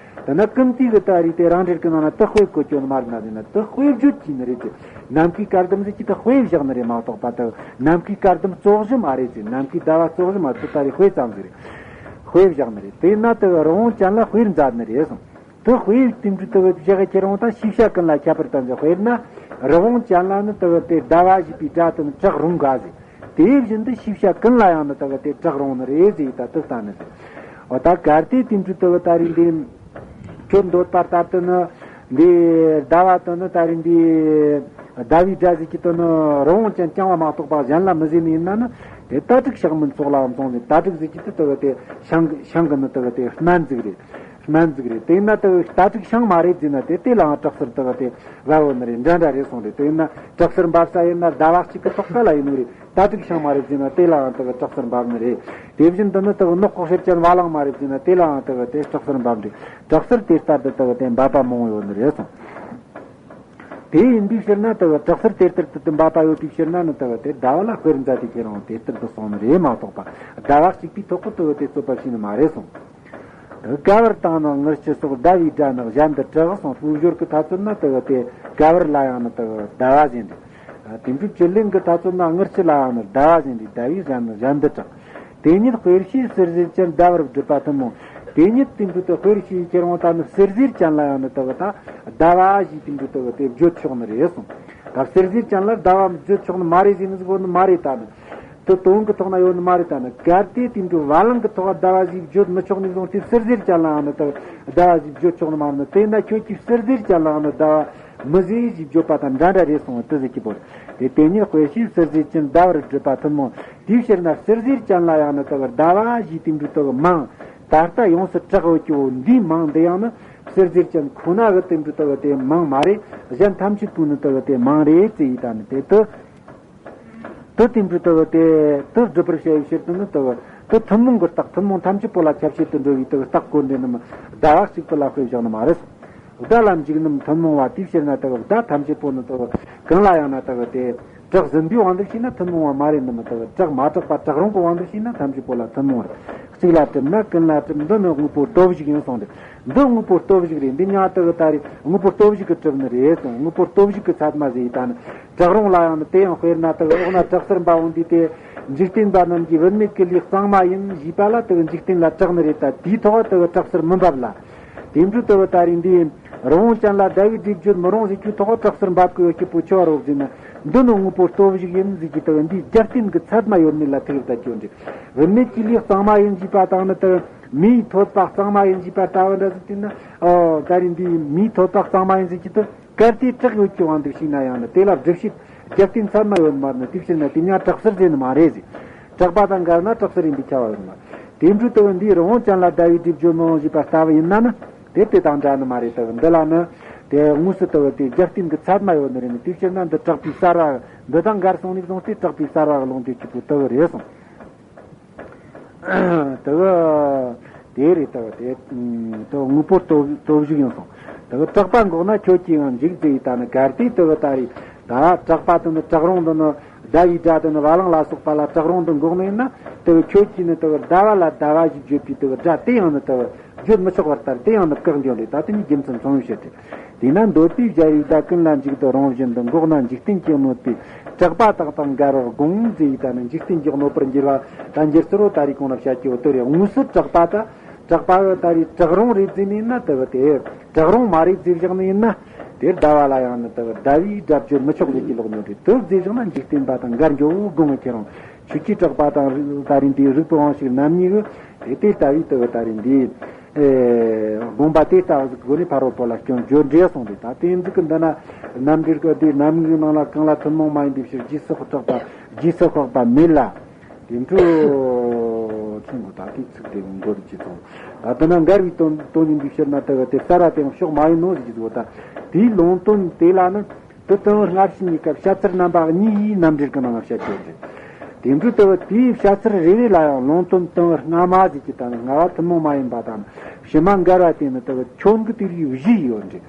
དེ་ན་ཀུན་དུས་གི་ད་རེད་དེ་རང་འགྲེལ་གི་ནང་ན་དེ་དཔེ་བཀོད་ཀྱི་ཡོད་ནི་མ་རེད་ན། དེ་ན་དེ་དཔེ་བརྗོད་ཀྱི་ནི་རེད་དེ། ནམ་མཁའི་སྐར་ཟླུམ་ཟེར་གྱི་དེ་དཔེ་བཞག་ནི་རེད་མ་གཏོགས་པ། དེ་ནམ་མཁའི་སྐར་ཟླུམ་གཙོ་བཞི་མ་རེད་ཟེར། ནམ་མཁའི་ཟླ་བ་གཙོ་བཞི་མ་རེད། དེ་ད་རེད་དཔེ་ཙམ་ཟིག་རེད། དཔེ་བཞག་ནི་རེད། དེ་ན་དེ་གི་རི་བོང་ཅན་ལ་དཔེར་མཛད་ནི་རེད་གསུངས། དེ་དཔེ་དེ་འདྲའི་དེ་གི་བཞག་ཁྱེར་འོང་དང་ཤེས་བྱ་ཀུན་ལ་ཁྱད་པར་བསྟན་ཟེར། དཔེར་ན་རི་བོང་ཅན་ལ་ནི་དེ་གི་དེ་ཟླ་བ་ཞེས་པའི་སྒྲ་དེ་ནི་གྲགས་རུང་ག་ཟེར། དེ་བཞིན་དུ་ཤེས་བྱ་ཀུན་ལ་ཡང་ནི་དེ་གི་དེ་གྲགས་རུང་ནི་རེད་ཟེར། ད་དེ་ལྟ་ནི་ཟེར། འོ་ད་གལ་ཏེ་དེ་འདྲའི་དེ་གི་ད་རེད་འདི། ཁྱོད་འདོད་པ་ལྟར་དུ་ནི་འདི་ཟླ་བ་དེ་ནི་ད་རེད་འདི་ཟླ་བའི་སྒྲ་ཟེར་གྱི་དེ་ནི་རི་བོང་ཅན་རྐྱང་བ་མ་གཏོགས་པ་གཞན་ལ་མི་ཟེར་ནི་ཡིན་ན་ནི། དེ་ད་ཕྲུག་ཤིང་མིན་སོགས་ལའང་མཚུངས་ཟེར། ད་ཕྲུག་ཟེར་གྱི་དེ་དེ་གི་དེ་ཤིང་གི་ཤིང་གི་ནི་དེ་གི་དེ་སྨན་ཟིག་རེད། སྨན་ཟིག་རེད། དེ་ན་དེ་གི་ད་ཕྲུག་ཤིང་མ་རེད་ཟེར་ན་དེ་དེ་ལའང་གྲགས་ཚུལ་དེ་གི་དེ་བབ་བོ་ནི་རེད། འདྲ་འདྲ་རེད་གསུངས་རེད། དེ་ན་གྲགས་ཚུལ་འབབ་ས་ཡིན་ན་ཟླ་བ་གཅིག་གི་ཐོག་ཁ་ལ་ཡིན་ནི་རེད། ད་ཕྲུག་ཤིང་མ་རེད་ཟེར་ན་དེ་ལའང་དེ་གི་གྲགས་ཚུལ་འབབ་ནི་རེད། དེ་བཞིན་དུ་ནི་དེ་གི་ནག་ལྐོག་གསེར་ཅན་བ་ལང་མ་རེད་ཟེར་ན་དེ་ལའང་དེ་གི་དེ་གྲགས་ཚུལ་འབབ་ནི་རེད། གྲགས་ཚུལ་དེ་ལྟར་དུ་དེ་གི་དེ་འབབ་པ་མང་བོ་ཡོད་ནི་རེད་གསུངས། དེ་ཡིན་པའི་ཕྱིར་ན་དེ་གི་གྲགས་ཚུལ་དེ་ལྟར་དུ་དེ་འབབ་པ་ཡོད་པའི་ཕྱིར་ན་ནི་དེ་གི་དེ་ཟླ་བ་ལ་དཔེར་མཛད་དེ་ཁྱེད་རང་དེ་ལྟར་དུ་གསུངས་ནི་རེད་མ་གཏོགས་པ། ཟླ་བ་གཅིག་པའི་ཐོག་གི་དེ་གི་དེ་རྩོད་པ་བྱས་ནི་མ་རེད་གསུངས། དེ་གི་ག་བུར་དང་ནི་ངུ་ཆུ་སོགས་ཟླ་བའི་སྒྲ་ནི་གཞན་དུ་གྲགས་གསུངས། དཔེ་སྦྱོར་གི་ཐ་ཚོད་ན་དེ་གི་དེ་ག་བུར་ལ་ཡང་ནི་དེ་གི་ཟླ་བ་ཟེར་འདྲ། དེ་འཕྲོས་ཅི་ལིང་གི་ཐ་ཚོད་ན་ངུ་ཆུ་ལ་ཡང་ནི་ཟླ་བ་ཟེར་འདྲ། ཟླ་བའི་སྒྲ་ནི་གཞན་དུ་གྲགས། དེ་ཉིད་དཔེར་བྱས་གསེར་ཟེར་ཅན་ཟླ་བར་བསྒྲུབ་པ་ཐུན་མོང་། དེ་ཉིད་དེ་འདྲ་དེ་དཔེར་བྱས་ཁྱེར་འོང་ད་ནི་གསེར་ཟེར་ཅན་ལ་ཡང་ནི་དེ་གི་ད་ཟླ་བ་ཞེས་དེ་འདྲ་དེ་གི་དེ་བརྗོད་ཆོག་ནི་རེད་གསུངས། ད་གསེར་ཟེར་ཅན་ལ་ཟླ་བ་བརྗོད་ཆོག་ནི་མ་རེད་ཟེར་ནི་ཟིག་ཡོད་ནི་མ་རེད། ད་ནི་དེ་དོན་གི་ཐོག་ན་ཡོད་ནི་མ་རེད། ད་ནི་གལ་ཏེ་དེ་འདྲ་བ་ལང་གི་ཐོག་ཟླ་བ་ཞེས་བརྗོད་མི་ཆོག་ནི་བཟུང་སྟེ་གསེར་ཟེར་ཅན་ལ་ཡང་ནི་དེ་ཟླ་བ་ཞེས་བརྗོད་ཆོག་ནི་མ་རེད་ན། དེས་ན་ཁྱོད་ཀྱིས་གསེར་ཟེར་ཅན་ལ་ཡང་ནི་ཟླ་བ་མི་ཟེར་ཞེས་བརྗོད་པ་དང་འདྲ་འདྲ་རེད་གསུངས། དེ་ཟེར་གྱི་བོར་ཏེ། དེ་ཉིད་དཔེར་བྱས་གསེར་ཟེར་ཅན་ཟླ་བར་བསྒྲུབ་པ་ཐུན་མོང་། དེའི་ཕྱིར་ན་གསེར་ཟེར་ཅན་ལ་ཡང་ནི་དེ་གི་ཟླ་བ་ཞེས་དེ་འདྲ་དེ་གི་མིང་ད་ལྟ་ཡོངས་སུ་གྲགས་ཡོད་ཀྱི་འོ་འདིའི་མིང་འདི་ཡང་ནི་གསེར་ཟེར་ཅན་ཁོ་ན་གི་དེ་འདྲ་དེ་གི་དེ་མིང་མ་རེད། གཞན་ཐམས་ཅད་པོ་ནི་དེ་གི་དེ་མིང་རེད་ཟེར་ཡི་ད་ནི་དེ་དུ། དུ་དེ་འདྲ་དུ་དེ་དུ་སྒྲུབ་པར་བྱ་བའི་ཕྱིར་དུ་ནི་དུ་དུ་ཐུན་མོང་གི་རྟགས་ཐུན་མོང་ཐམས་ཅད་པོ་ལ་ཁྱབ་བྱེད་དུ་འགྲོ་བའི་དུ་རྟགས་བཀོད་འདི་རྣམས་བརྡ་བ་གཅིག་པུ་ལ་དཔེ་བཞག་ནི་མ་རེད། བརྡ་ལ་འཇུག་རྣམས་ཐུན་མོང་བ་དེའི་ཕྱིར་ན་དུ་བརྡ་ཐམས་ཅད་པོ་ནི་དུ་གང་ལ་ཡང་ན་དུ་དེ་གྲགས་ཟིན་པའི་དབང་དུ་བྱས་ན་ཐུན་མོང་བ་མ་རེད་ནི་མི་དུ་གྲགས་མ་གྲགས་པ་གྲགས་རུང་གི་དབང་དུ་བྱས་ན་ཐམས་ཅད་པོ་ལ་ཐུན་མོང་རེད། གཅིག་ལ་གྲུབ་ན་ཀུན་ལ་གྲུབ། འདི་ནི་དངོས་པོ་སྟོབས་བཞི་ཡིན་གསུངས་ཏེ། འདི་དངོས་པོ་སྟོབས་བཞི་རེད། འདི་མྱང་དུ་གི་ད་རེད། དངོས་པོ་སྟོབས་བཞི་གི་གྲུབ་ནི་རེད་གསུངས། དངོས་པོ་སྟོབས་བཞི་གི་ཚད་མ་ཟེར་ཡི་ད་ནི། གྲགས་རུང་ལ་ཡང་ནི་དེ་ཡང་དཔེར་ན་དུ་འོག་ན་གྲགས་སར་འབབ་འོང་དུས་དེ། འཇིག་རྟེན་པ་རྣམས་ཀྱིས་བུད་མེད་ཀྱི་ལུས་གཙང་མ་ཡིན་ཞེས་པ་ལ་དུ་འཇིག་རྟེན་ལ་གྲགས་ནི་རེད། ད་དེའི་ཐོག་དུ་གྲགས་སར་མི་འབབ་ལ། དེ་འདྲ་དུ་ད་རེད། འདི་རི་བོང་ཅན་ལ་ཟླ་བའི་སྒྲིབ་བརྗོད་མི་རུང་ཟེར་རྒྱུའི་ཐོག་གྲགས་སར་འབབ་ཀྱི་ཡོད་ཀྱི་པོ་ཆེ་བ་རོགས་ཟེར་ན། འདི་ནི་དངོས་པོ་སྟོབས་བཞི་ཡིན་ཟེར་གྱི་དུ་འདིའི་རྒྱབ་རྟེན་གྱི་ཚད་མ་ཡོད་མེད་ལ་ཐུག་ད་ཀྱོ་འདྲི། བུད་མེད་ཀྱི་ལུས་གཙང་མ་ཡིན་ཞེས་པ་དང་ནི་དུ། མིའི་ཐོད་པ་གཙང་མ་ཡིན་ཞེས་པ་ལྟ་བུ་འདྲ་ཟིག་དེ་ནི། ཨོ་ད་རེད། འདིའི་མིའི་ཐོད་པ་གཙང་མ་ཡིན་ཟེར་གྱི་དུ། གལ་ཏེ་གྲགས་ཡོད་ཀྱི་དབང་དུ་བྱས་ན་ཡང་ནི་དེ་ལ་སྒྲུབ་བྱེད་རྒྱབ་རྟེན་ཚད་མ་ཡོད་མ་ནི་དེ་ཕྱིར་ན་དེ་ཉ་གྲགས་སར་ཟེར་ནི་མ་རེད་ཟེར། གྲགས་པ་དང་འགལ་ན་གྲགས་སར་ཡིན་པའི་ཁྱབ་པ་ཡོད་མ། དེ་འདྲ་དུ་འདིའི་རི་བོང་ཅན་ལ་ཟླ་བའི་སྒྲིབ་བརྗོད་མི་རུང་ཞེས་པ་ལྟ་བུ་ཡིན་ན་ནི་དེ་དེ་དང་འདྲ་ནི་མ་རེད། དུ་འདི་ལ་ནི་དེ་དངོས་སུ་དུ་དེ་རྒྱབ་རྟེན་གྱི་ཚད་མ་ཡོད་ནི་རེད་ནི། དེ་ཕྱིར་ན་འདི་གྲགས་པའི་གསལ་བ་འདི་དང་འགལ་སོང་ནས་བཟུང་སྟེ་གྲགས་པའི་གསལ་བ་ལུང་དེ་གཅིག་པུ་དུ་རེད་སོང་། དེ་གི་དེ་རེད། དེ་གི་དེ་དེ་དངོས་པོ་སྟོབས་སྟོབས་བཞི་ཡིན་སོང་། དེ་གི་གྲགས་པ་འགོག་ན་ཁྱོད་ཀྱིས་ཡང་འཇིག་ཟེར་ཡི་ད་ནི་གལ་ཏེ་དེ་གི་ད་རེད། ད་གྲགས་པ་དེ་ནི་གྲགས་རུང་དེ་ནི་ཟླ་བའི་སྒྲ་དེ་ནི་བ་ལང་ལ་སོགས་པ་ལ་གྲགས་རུང་དུ་འགོག་ནི་ཡིན་ན། དེ་གི་ཁྱོད་ཀྱིས་ནི་དེ་གི་ཟླ་བ་ལ་ཟླ་བ་ཞེས་བརྗོད་པའི་དེ་གི་སྒྲ་དེ་ཡང་ནི་དེ་གི་བརྗོད་མི་ཆོག་པར་ལྟར་དེ་ཡང་ནི་བཀག་འགྱོ་ནི་རེད། ད་དེ་ནི་རྒྱུ་མཚན་མཚུངས་ཡོད་བཤད་དེ། དེས་ན་འདོད་པའི་སྦྱར་བའི་བརྡ་ཀུན་ལ་འཇུག་ཏུ་རུང་བཞིན་དུ་འགོག་ན་འཇིག་རྟེན་གྱིས་གནོད་པའི་གྲགས་པ་དག་དང་འགལ་བར་དགོངས་ཟེར་ཡི་ད་ནི་འཇིག་རྟེན་གྱིས་གནོད་པར་འགྱུར་བ་ད་འགྱུར་ཚུལ་བོ་ད་རེས་གོང་ལ་བཤད་ཀྱི་འོ་དེ་རེད། དངོས་སུ་གྲགས་པ་ད་གྲགས་པ་གི་ད་རེས་གྲགས་རུང་རེད་ཟེར་ནི་ཡིན་ན་དེ་གི་དེ་གྲགས་རུང་མ་རེད་ཟེར་བཞག་ནི་ཡིན་ན་དེར་ཟླ་བ་ལ་ཡང་ནི་དེ་གི་ཟླ་བའི་སྒྲ་བརྗོད་མི་ཆོག་ཟེར་གྱི་ལོག་ནོ་རེད། དེ་ཟེར་བཞག་ན་འཇིག་རྟེན་པ་དང་འགལ་འགྱོ་དགོངས་ངེས་ཁྱེད་རང་ཆོས་ཀྱི་གྲགས་པ་དང་ད་རེས་འདིའི་རིགས་པའི་དབང་ཕྱུག་རྣམ་གཉིས་ཀྱི་དེ་དེ་ལྟ་བུའི་དེ་གི་ད་རེས་འདིའི། ཨེ། དགོངས་པ་དེ་ལྟ་བུ་ཟིག་གི་སྒོ་ནས་ཕ་རོལ་པོ་ལ་སྐྱོན་བརྗོད་འདྲེ་གསུངས་ཏེ། ད་དེ་ཟིག་གི་འདི་ན་རྣམ་འགྲེལ་གི་དེ་རྣམ་ངེས་ནང་ལ་གང་ལ་ཐུན་མོང་མ་ཡིན་པའི་ཕྱིར་རྗེས་སུ་དཔག་པ་རྗེས་སུ་དཔག་པ་མེད་ལ། དེ་འཕྲོ་ཆུང་གི་ད་དེ་ཚིག་དེ་མགོར་གྱི་ཚོང་ད་དེ་ན་འགལ་བའི་དོན་དོན་ཡིན་པའི་ཕྱིར་ན་དེ་གི་དེ་གསལ་བ་དེ་ཡང་ཕྱོགས་མ་ཡིན་ནོ་ཟིག་གི་ཟིག་གོ། ད་དེའི་ལུང་དོན་དེ་ལ་ནི། དེ་དོན་སྔ་ཕྱི་གཉིས་ཀ་བཤད་ཚུལ་རྣམ་པ་གཉིས་ཡིས་རྣམ་འགྲེལ་གྱི་ནང་ལ་བཤད་ཀྱི་ཡོད་རེད། དེ་འདྲ་ལྟ་བུ་དེའི་བཤད་ཚུལ་རེ་རེ་ལ་ཡང་ལུང་དོན་དོན་སྔ་མ་ཟིག་གི་དང་སྔ་བ་ཐུན་མོང་མ་ཡིན་པ་དང་ཕྱི་མ་འགལ་བ་དེ་ནི་ལྟ་བུ་ཁྱོད་ཀྱི་དེ་རིགས་བཞི་ཡོད་རེད།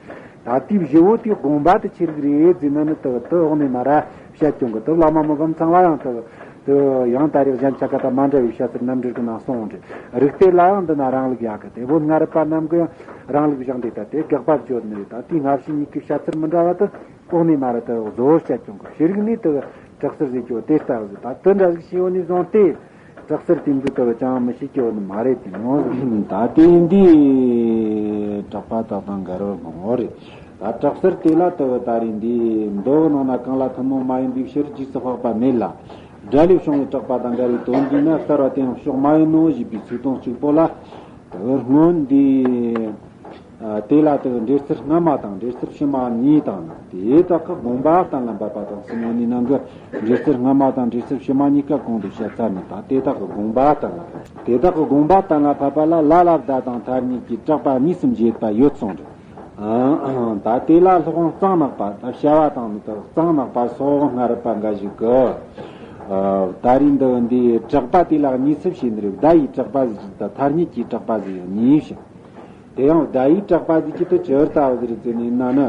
ད་དེའི་བཞི་བོ་དེའི་དགོངས་པ་དེ་ཆི་རིགས་རེད་ཟེར་ན་ནི་ལྟ་བུ་དེ་འོག་ནས་མར་ར་བཤད་ཀྱང་གི། དེ་བླ་མ་མི་ཕམ་ཚང་ལ་ཡང་ལྟ་བུ་དེ་ཡང་ད་རེས་གཞན་ཆ་ག་དང་མ་འདྲ་བའི་བཤད་ཚུལ་རྣམ་འགྲེལ་གྱི་ནང་གསུངས་རེད། རིགས་གཏེར་ལ་ཡང་འདི་ན་རང་ལུགས་ཡག་གི། དེ་བོ་སྔ་རབས་པ་རྣམས་ཀྱི་ཡང་རང་ལུགས་བཞག་འདི་ལྟ་དེ་དགག་པ་བརྗོད་ནི་རེད། ད་དེའི་སྔ་ཕྱི་གཉིས་ཀྱི་བཤད་ཚུལ་མི་འདྲ་བ་དེ། འོག་ནས་མར་དུ་བཟོ་བོར་བཤད་ཀྱང་གི། ཤེས་རིག་ནས་དུ་གྲགས་ཚུལ་ཟེར་རྒྱུ་དེ་ལྟ་བུ་ཟིག་ད་དུ་འདྲ་ཟིག་ཤེས་ཡོད་ནས་བཟུང་སྟེ་གྲགས་ཚུལ་དེ་འདི་ལྟ་བུ་ཅང་མི་ཤེས་ཀྱི་ཡོད་ནི་མ་རེད་དེ་མོ། ད་དེ་འདི་གྲགས་པ་དག་དང་འགལ་བར་དགོངས་པ་རེད། ད་གྲགས་ཚུལ་དེ་ལ་ལྟ་བུ་ད་རེས་འདི་མདོ་གི་ནང་ན་གང་ལ་ཐུན་མོང་མ་ཡིན་པའི་ཕྱིར་རྗེས་སུ་དཔག་པ་མེད་ལ། སྒྲ་ལས་བྱུང་བའི་གྲགས་པ་དང་འགལ་བའི་དོན་འདུས་ན་གསལ་བ་དེ་ཡང་ཕྱོགས་མ་ཡིན་ནོ་ཞེས་པའི་ཚིག་དོན་གཅིག་པོ་ལ་ལྟ་བུ་སྔོན་འདི། དེ་ལ་དེ་འགྲེལ་ཚུལ་སྔ་མ་དང་འགྲེལ་ཚུལ་ཕྱི་མ་གཉིས་དང་ནི། དེ་དག་གི་དགོངས་པ་གཏན་ལ་འབེབས་པ་དང་གསུམ་ཡོད་ནི་ནང་གི་འགྲེལ་ཚུལ་སྔ་མ་དང་འགྲེལ་ཚུལ་ཕྱི་མ་གཉིས་ཀ་གོང་དུ་བཤད་ཚར་ནི་དང་། དེ་དག་གི་དགོངས་པ་གཏན་ལ་ཕབ། དེ་དག་གི་དགོངས་པ་གཏན་ལ་ཕབ་པ་ལ་ལ་ལ་བརྡ་དང་ཐ་སྙད་ཀྱི་གྲགས་པ་གཉིས་སུ་འབྱེད་པ་ཡོད་གསུངས་རེད། ད་དེ་ལ་སློབ་དཔོན་གཙང་ནག་པ་ད་བྱ་བ་དང་ནི་དག་གཙང་ནག་པ་སོགས་སྔ་རབས་པ་འགའ་ཞིག་གིས། ད་རིང་འདི་འདི་གྲགས་པ་དེ་ལ་གཉིས་སུ་ཕྱེ་ནི་རེད། བརྡ་ཡི་གྲགས་པ་ཟེར་གྱི་དང་ཐ་སྙད་ཀྱི་གྲགས་པ་ཟེར་གཉིས་ཕྱེ། དེ་ཡང་བརྡ་ཡིག་གྲགས་པ་ཟེར་གྱི་དེ་ཅི་ལྟ་བུ་ཟེར་ཟེར་ནས་ན་ནི།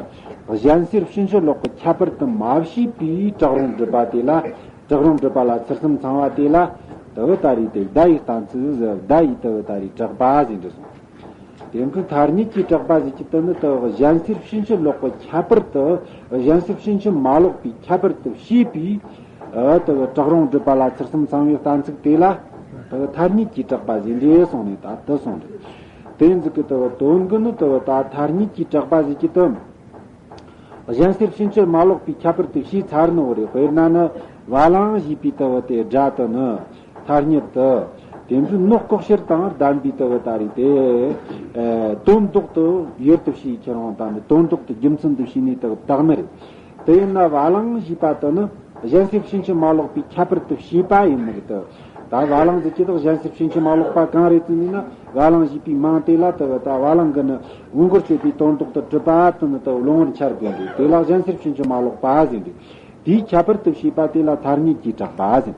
གཞན་སེལ་ཕྱིན་ཅི་ལོག་གི་ཁྱད་པར་དུ་མ་ཕྱེས་པའི་གྲགས་རུང་སྒྲུབ་པ་དེ་ལ་གྲགས་རུང་སྒྲུབ་པ་ལ་ཚུལ་གསུམ་ཚང་བ་དེ་ལ་དུ་བུ་ད་རེས་དེ་བརྡ་ཡིག་གཏན་ཚིགས་ཟེར། བརྡ་ཡིག་དུ་བུ་ད་རེས་གྲགས་པ་ཟེར་འདྲ་སོང་། དེ་ཁོས་ཐ་སྙད་ཀྱི་གྲགས་པ་ཟེར་གྱི་དེ་ནི་དུ་བུ་གཞན་སེལ་ཕྱིན་ཅི་ལོག་གི་ཁྱད་པར་དུ་གཞན་སེལ་ཕྱིན་ཅི་མ་ལོག་པའི་ཁྱད་པར་དུ་ཕྱེས་པའི་དུ་བུ་གྲགས་རུང་སྒྲུབ་པ་ལ་ཚུལ་གསུམ་ཚང་བའི་གཏན་ཚིགས་དེ་ལ་དུ་བུ་ཐ་སྙད་ཀྱི་གྲགས་པ་ཟེར་འདྲ་སོང་ནས་ད་དུ་སོང་རེད། དེ་ཟིག་གི་དུ་བུ་དོན་གི་ནི་དུ་བུ་ད་ཐ་སྙད་ཀྱི་གྲགས་པ་ཟེར་གྱི་དུ། གཞན་སེལ་ཕྱིན་ཅི་མ་ལོག་པའི་ཁྱད་པར་དུ་ཕྱེས་ཚར་ནོ་རེད། དཔེར་ན་ནི་བ་ལང་ཞེས་པའི་དུ་བུ་དེ་སྒྲ་དུ་ནི་ཐ་སྙད་དུ། དེ་ཚོའི་ནོག་ལྐོག་ཕྱིར་དང་ལྡན་པའི་དུ་བུ་ད་རེས་དེ། དོན་ལྡོག་ཏུ་ཡུལ་དུ་ཕྱེ་ཁྱེར་འོང་དང་ནི་དོན་ལྡོག་ཏུ་རྒྱུ་མཚན་དུ་ཕྱེ་ནས་དུ་བུ་དག་ནི་རེད། དེ་ཡིན་ན་བ་ལང་ཞེས་པ་དུ་ནི། གཞན་སེལ་ཕྱིན་ཅི་མ་ལོག་པའི་ཁྱད་པར་དུ་ཕྱེས་པ་ཡིན་ནི་རེད་དོ། ད་བ་ལང་ཟེར་གྱི་དོ་གཞན་སེལ་ཕྱིན་ཅི་མ་ལོག་པ་གང་རེད་ཟེར་ནས་ན་བ་ལང་ཞེས་པའི་མིང་དེ་ལ་དུ་བུ་ད་བ་ལང་གི་ནི་བོང་གུར་གཅོད་པའི་དོན་ལྡོག་ཏུ་གྲུབ་པ་དུ་ནི་དུ་བུ་ལུང་བར་འཆར་དགོས་འདུག་དེ་ལ་གཞན་སེལ་ཕྱིན་ཅི་མ་ལོག་པ་ཟེར་འདུག་དེའི་ཁྱད་པར་དུ་བྱས་པ་དེ་ལ་ཐ་སྙད་ཀྱི་གྲགས་པ་ཟེར།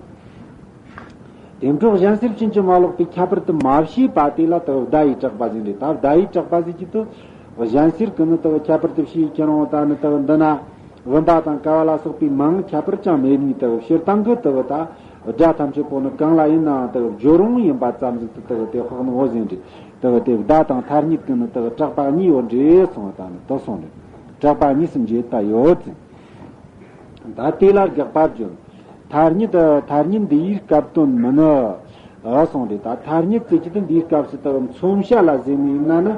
དེ་འཕྲོ་གཞན་སེལ་ཕྱིན་ཅི་མ་ལོག་པའི་ཁྱད་པར་དུ་མ་བྱས་པ་དེ་ལ་ད་བརྡ་ཡི་གྲགས་པ་ཟེར་རེད། ད་བརྡ་ཡི་གྲགས་པ་ཟེར་གྱི་དུ། གཞན་སེལ་གྱི་ནི་ད་ཁྱད་པར་དུ་བྱས་ཁྱེད་རང་ད་ནི་ད་འདི་ན། བུམ་པ་དང་ཀ་བ་ལ་སོགས་པའི་མིང་ཁྱད་པར་ཅང་མེད་ནི་ད་སྤྱིར་བཏང་གི་ད་ད་སྒྲ་ཐམས་ཅད་པོ་ནི་གང་ལ་ཡིན་ནའང་ད་སྦྱོར་རུང་ཡིན་པ་ཙམ་ཟིག་ཏུ་ད་དེ་དཔག་ནི་འོ་ཟེར་རེད། ད་དེ་བརྡ་དང་ཐ་སྙད་ཀྱི་ནི་ད་གྲགས་པ་གཉིས་ཡོད་རེད་གསུངས་པ་ད་ནི་ད་གསུངས་རེད། གྲགས་པ་གཉིས་སུ་འབྱེད་པ་ཡོད་ཟེར། ད་དེ་ལ་དགག་པ་བརྗོད། ཐ་སྙད་ཐ་སྙད་འདི་ཡི་སྐབས་དོན་མིན་ནོ། ཨ་གསུངས་རེད། ད་ཐ་སྙད་ཟེར་གྱི་དེ་འདིའི་སྐབས་སུ་ད་མཚོན་བྱ་ལ་ཟེར་ནི་ཡིན་ན་ནི།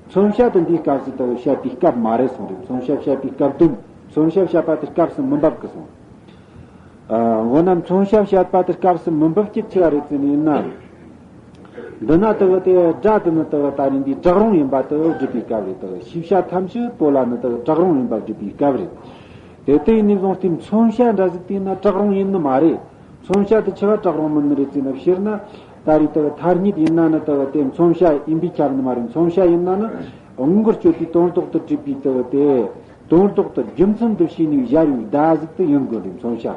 མཚོན་བྱ་དེ་འདིའི་སྐབས་སུ་ད་བཤད་པའི་སྐབས་མ་རེད་གསུངས་རེད། མཚོན་བྱ་བཤད་པའི་སྐབས་དོན། མཚོན་བྱ་བཤད་པ་དེ་སྐབས་སུ་མི་འབབ་གི་གསུངས། ཨ་འོ་ན་མཚོན་བྱ་བཤད་པ་དེ་སྐབས་སུ་མི་འབབ་ཀྱི་ཆི་ག་རེད་ཟེར་ནི་ཡིན་ན། འདི་ན་ད་གི་དེ་སྒྲ་དེ་ནི་ད་གི་ད་རིང་འདི་གྲགས་རུང་ཡིན་པ་ད་གི་སྒྲུབ་པའི་སྐབས་རེད། ད་གི་ཤེས་བྱ་ཐམས་ཅད་པོ་ལ་ནི་ད་གི་གྲགས་རུང་ཡིན་པ་སྒྲུབ་པའི་སྐབས་རེད། དེ་དེ་ཡིན་ནི་བཟུང་སྟེ་མཚོན་བྱ་འདྲ་ཟིག་དེ་ན་གྲགས་རུང་ཡིན་ནི་མ་རེད། མཚོན་བྱ་དེ་ཆི་ག་གྲགས་རུང་མིན་ནི་རེད་ཟེར་ན། སྤྱིར་ན་ད་རེས་ད་གི་ཐ་སྙད་ཡིན་ན་ནི་ད་གི་དེ་མཚོན་བྱ་ཡིན་པས་ཁྱབ་ནི་མ་རེད། མཚོན་བྱ་ཡིན་ན་ནི་དངོས་འགལ་གཅོད་པའི་དོན་ལྡོག་ཏུ་གྲུབ་པའི་ད་གི་དེ། དོན་ལྡོག་ཏུ་རྒྱུ་མཚན་དུ་བྱས་ནས་སྦྱར་བའི་བརྡ་ཟིག་ཏུ་ཡིན་དགོས་རེད་མཚོན་བྱ།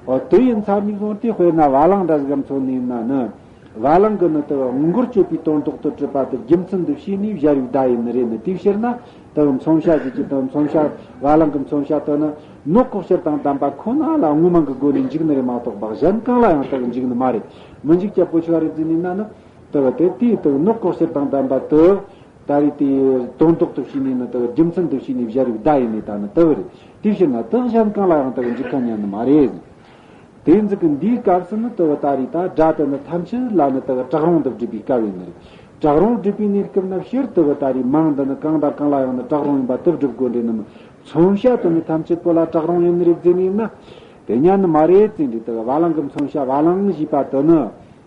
འོ་དེ་ཡིན་ཚར་ནས་བཟུང་སྟེ་དཔེར་ན་བ་ལང་འདྲ་ཟིག་ག་མཚོན་ནས་ཡིན་ན་ནི། བ་ལང་གི་ནི་དེ་དངོས་འགལ་གཅོད་པའི་དོན་ལྡོག་ཏུ་གྲུབ་པ་དེ་རྒྱུ་མཚན་དུ་བྱས་ནས་སྦྱར་བའི་བརྡ་ཡིན་ནི་རེད་ནི། དེའི་ཕྱིར་ན་དེ་མཚོན་བྱ་ཟེར་གྱི་དེ་མཚོན་བྱ་བ་ལང་གི་མཚོན་བྱ་དེ་ནི་ནོག་ལྐོག་གཤེར་དང་ལྡན་པ་ཁོ་ན་ལ་དངོས་མིང་གི་སྒོ་ནས་འཇུག་ནི་རེད་མ་གཏོགས་པ་གཞན་གང་ལ་ཡང་དེ་འཇུག་ནི་མ་རེད། མི་འཇུག་རྒྱུ་བོ་ཆི་ག་རེད་ཟེར་ནས་ཡིན་ན་ནི། དེ་དེ་དེའི་དེ་ནོག་ལྐོག་གཤེར་དང་ལྡན་པ་དེ། ད་རེས་དེའི་དོན་ལྡོག་ཏུ་བྱས་ནས་ནི་དེ་རྒྱུ་མཚན་དུ་བྱས་ནས་སྦྱར་བའི་བརྡ་ཡིན་ནི་ད་ནི་དེ་རེད། དེའི་ཕྱིར་ན་དེ་གཞན་གང་ལ་ཡང་དེ་འཇུག་མཁན་ཡང་ནི་མ་རེད། དེ་ཟིག་གི་འདིའི་སྐབས་སུ་ནི་དེ་ད་རེས་ད་སྒྲ་དེ་ནི་ཐམས་ཅད་ལ་ནི་དེ་གྲགས་རུང་དུ་སྒྲུབ་པའི་སྐབས་ཡིན་ནི་རེད། གྲགས་རུང་སྒྲུབ་པའི་གནས་སྐབས་ན་སྤྱིར་དེ་ད་རེས་མིང་འདི་ནི་གང་དང་གང་ལ་ཡང་ནི་གྲགས་རུང་ཡིན་པ་དེ་སྒྲུབ་དགོས་འདྲེ་ནི་མི་མཚོན་བྱ་དེ་ནི་ཐམས་ཅད་པོ་ལ་གྲགས་རུང་ཡིན་ནི་རེད་ཟེར་ནི་ཡིན་ན། དེ་ཉན་ནི་མ་རེད་ཟེར་འདྲེ་དེ་བ་ལང་གི་མཚོན་བྱ་བ་ལང་ཞེས་པ་དེ་ནི།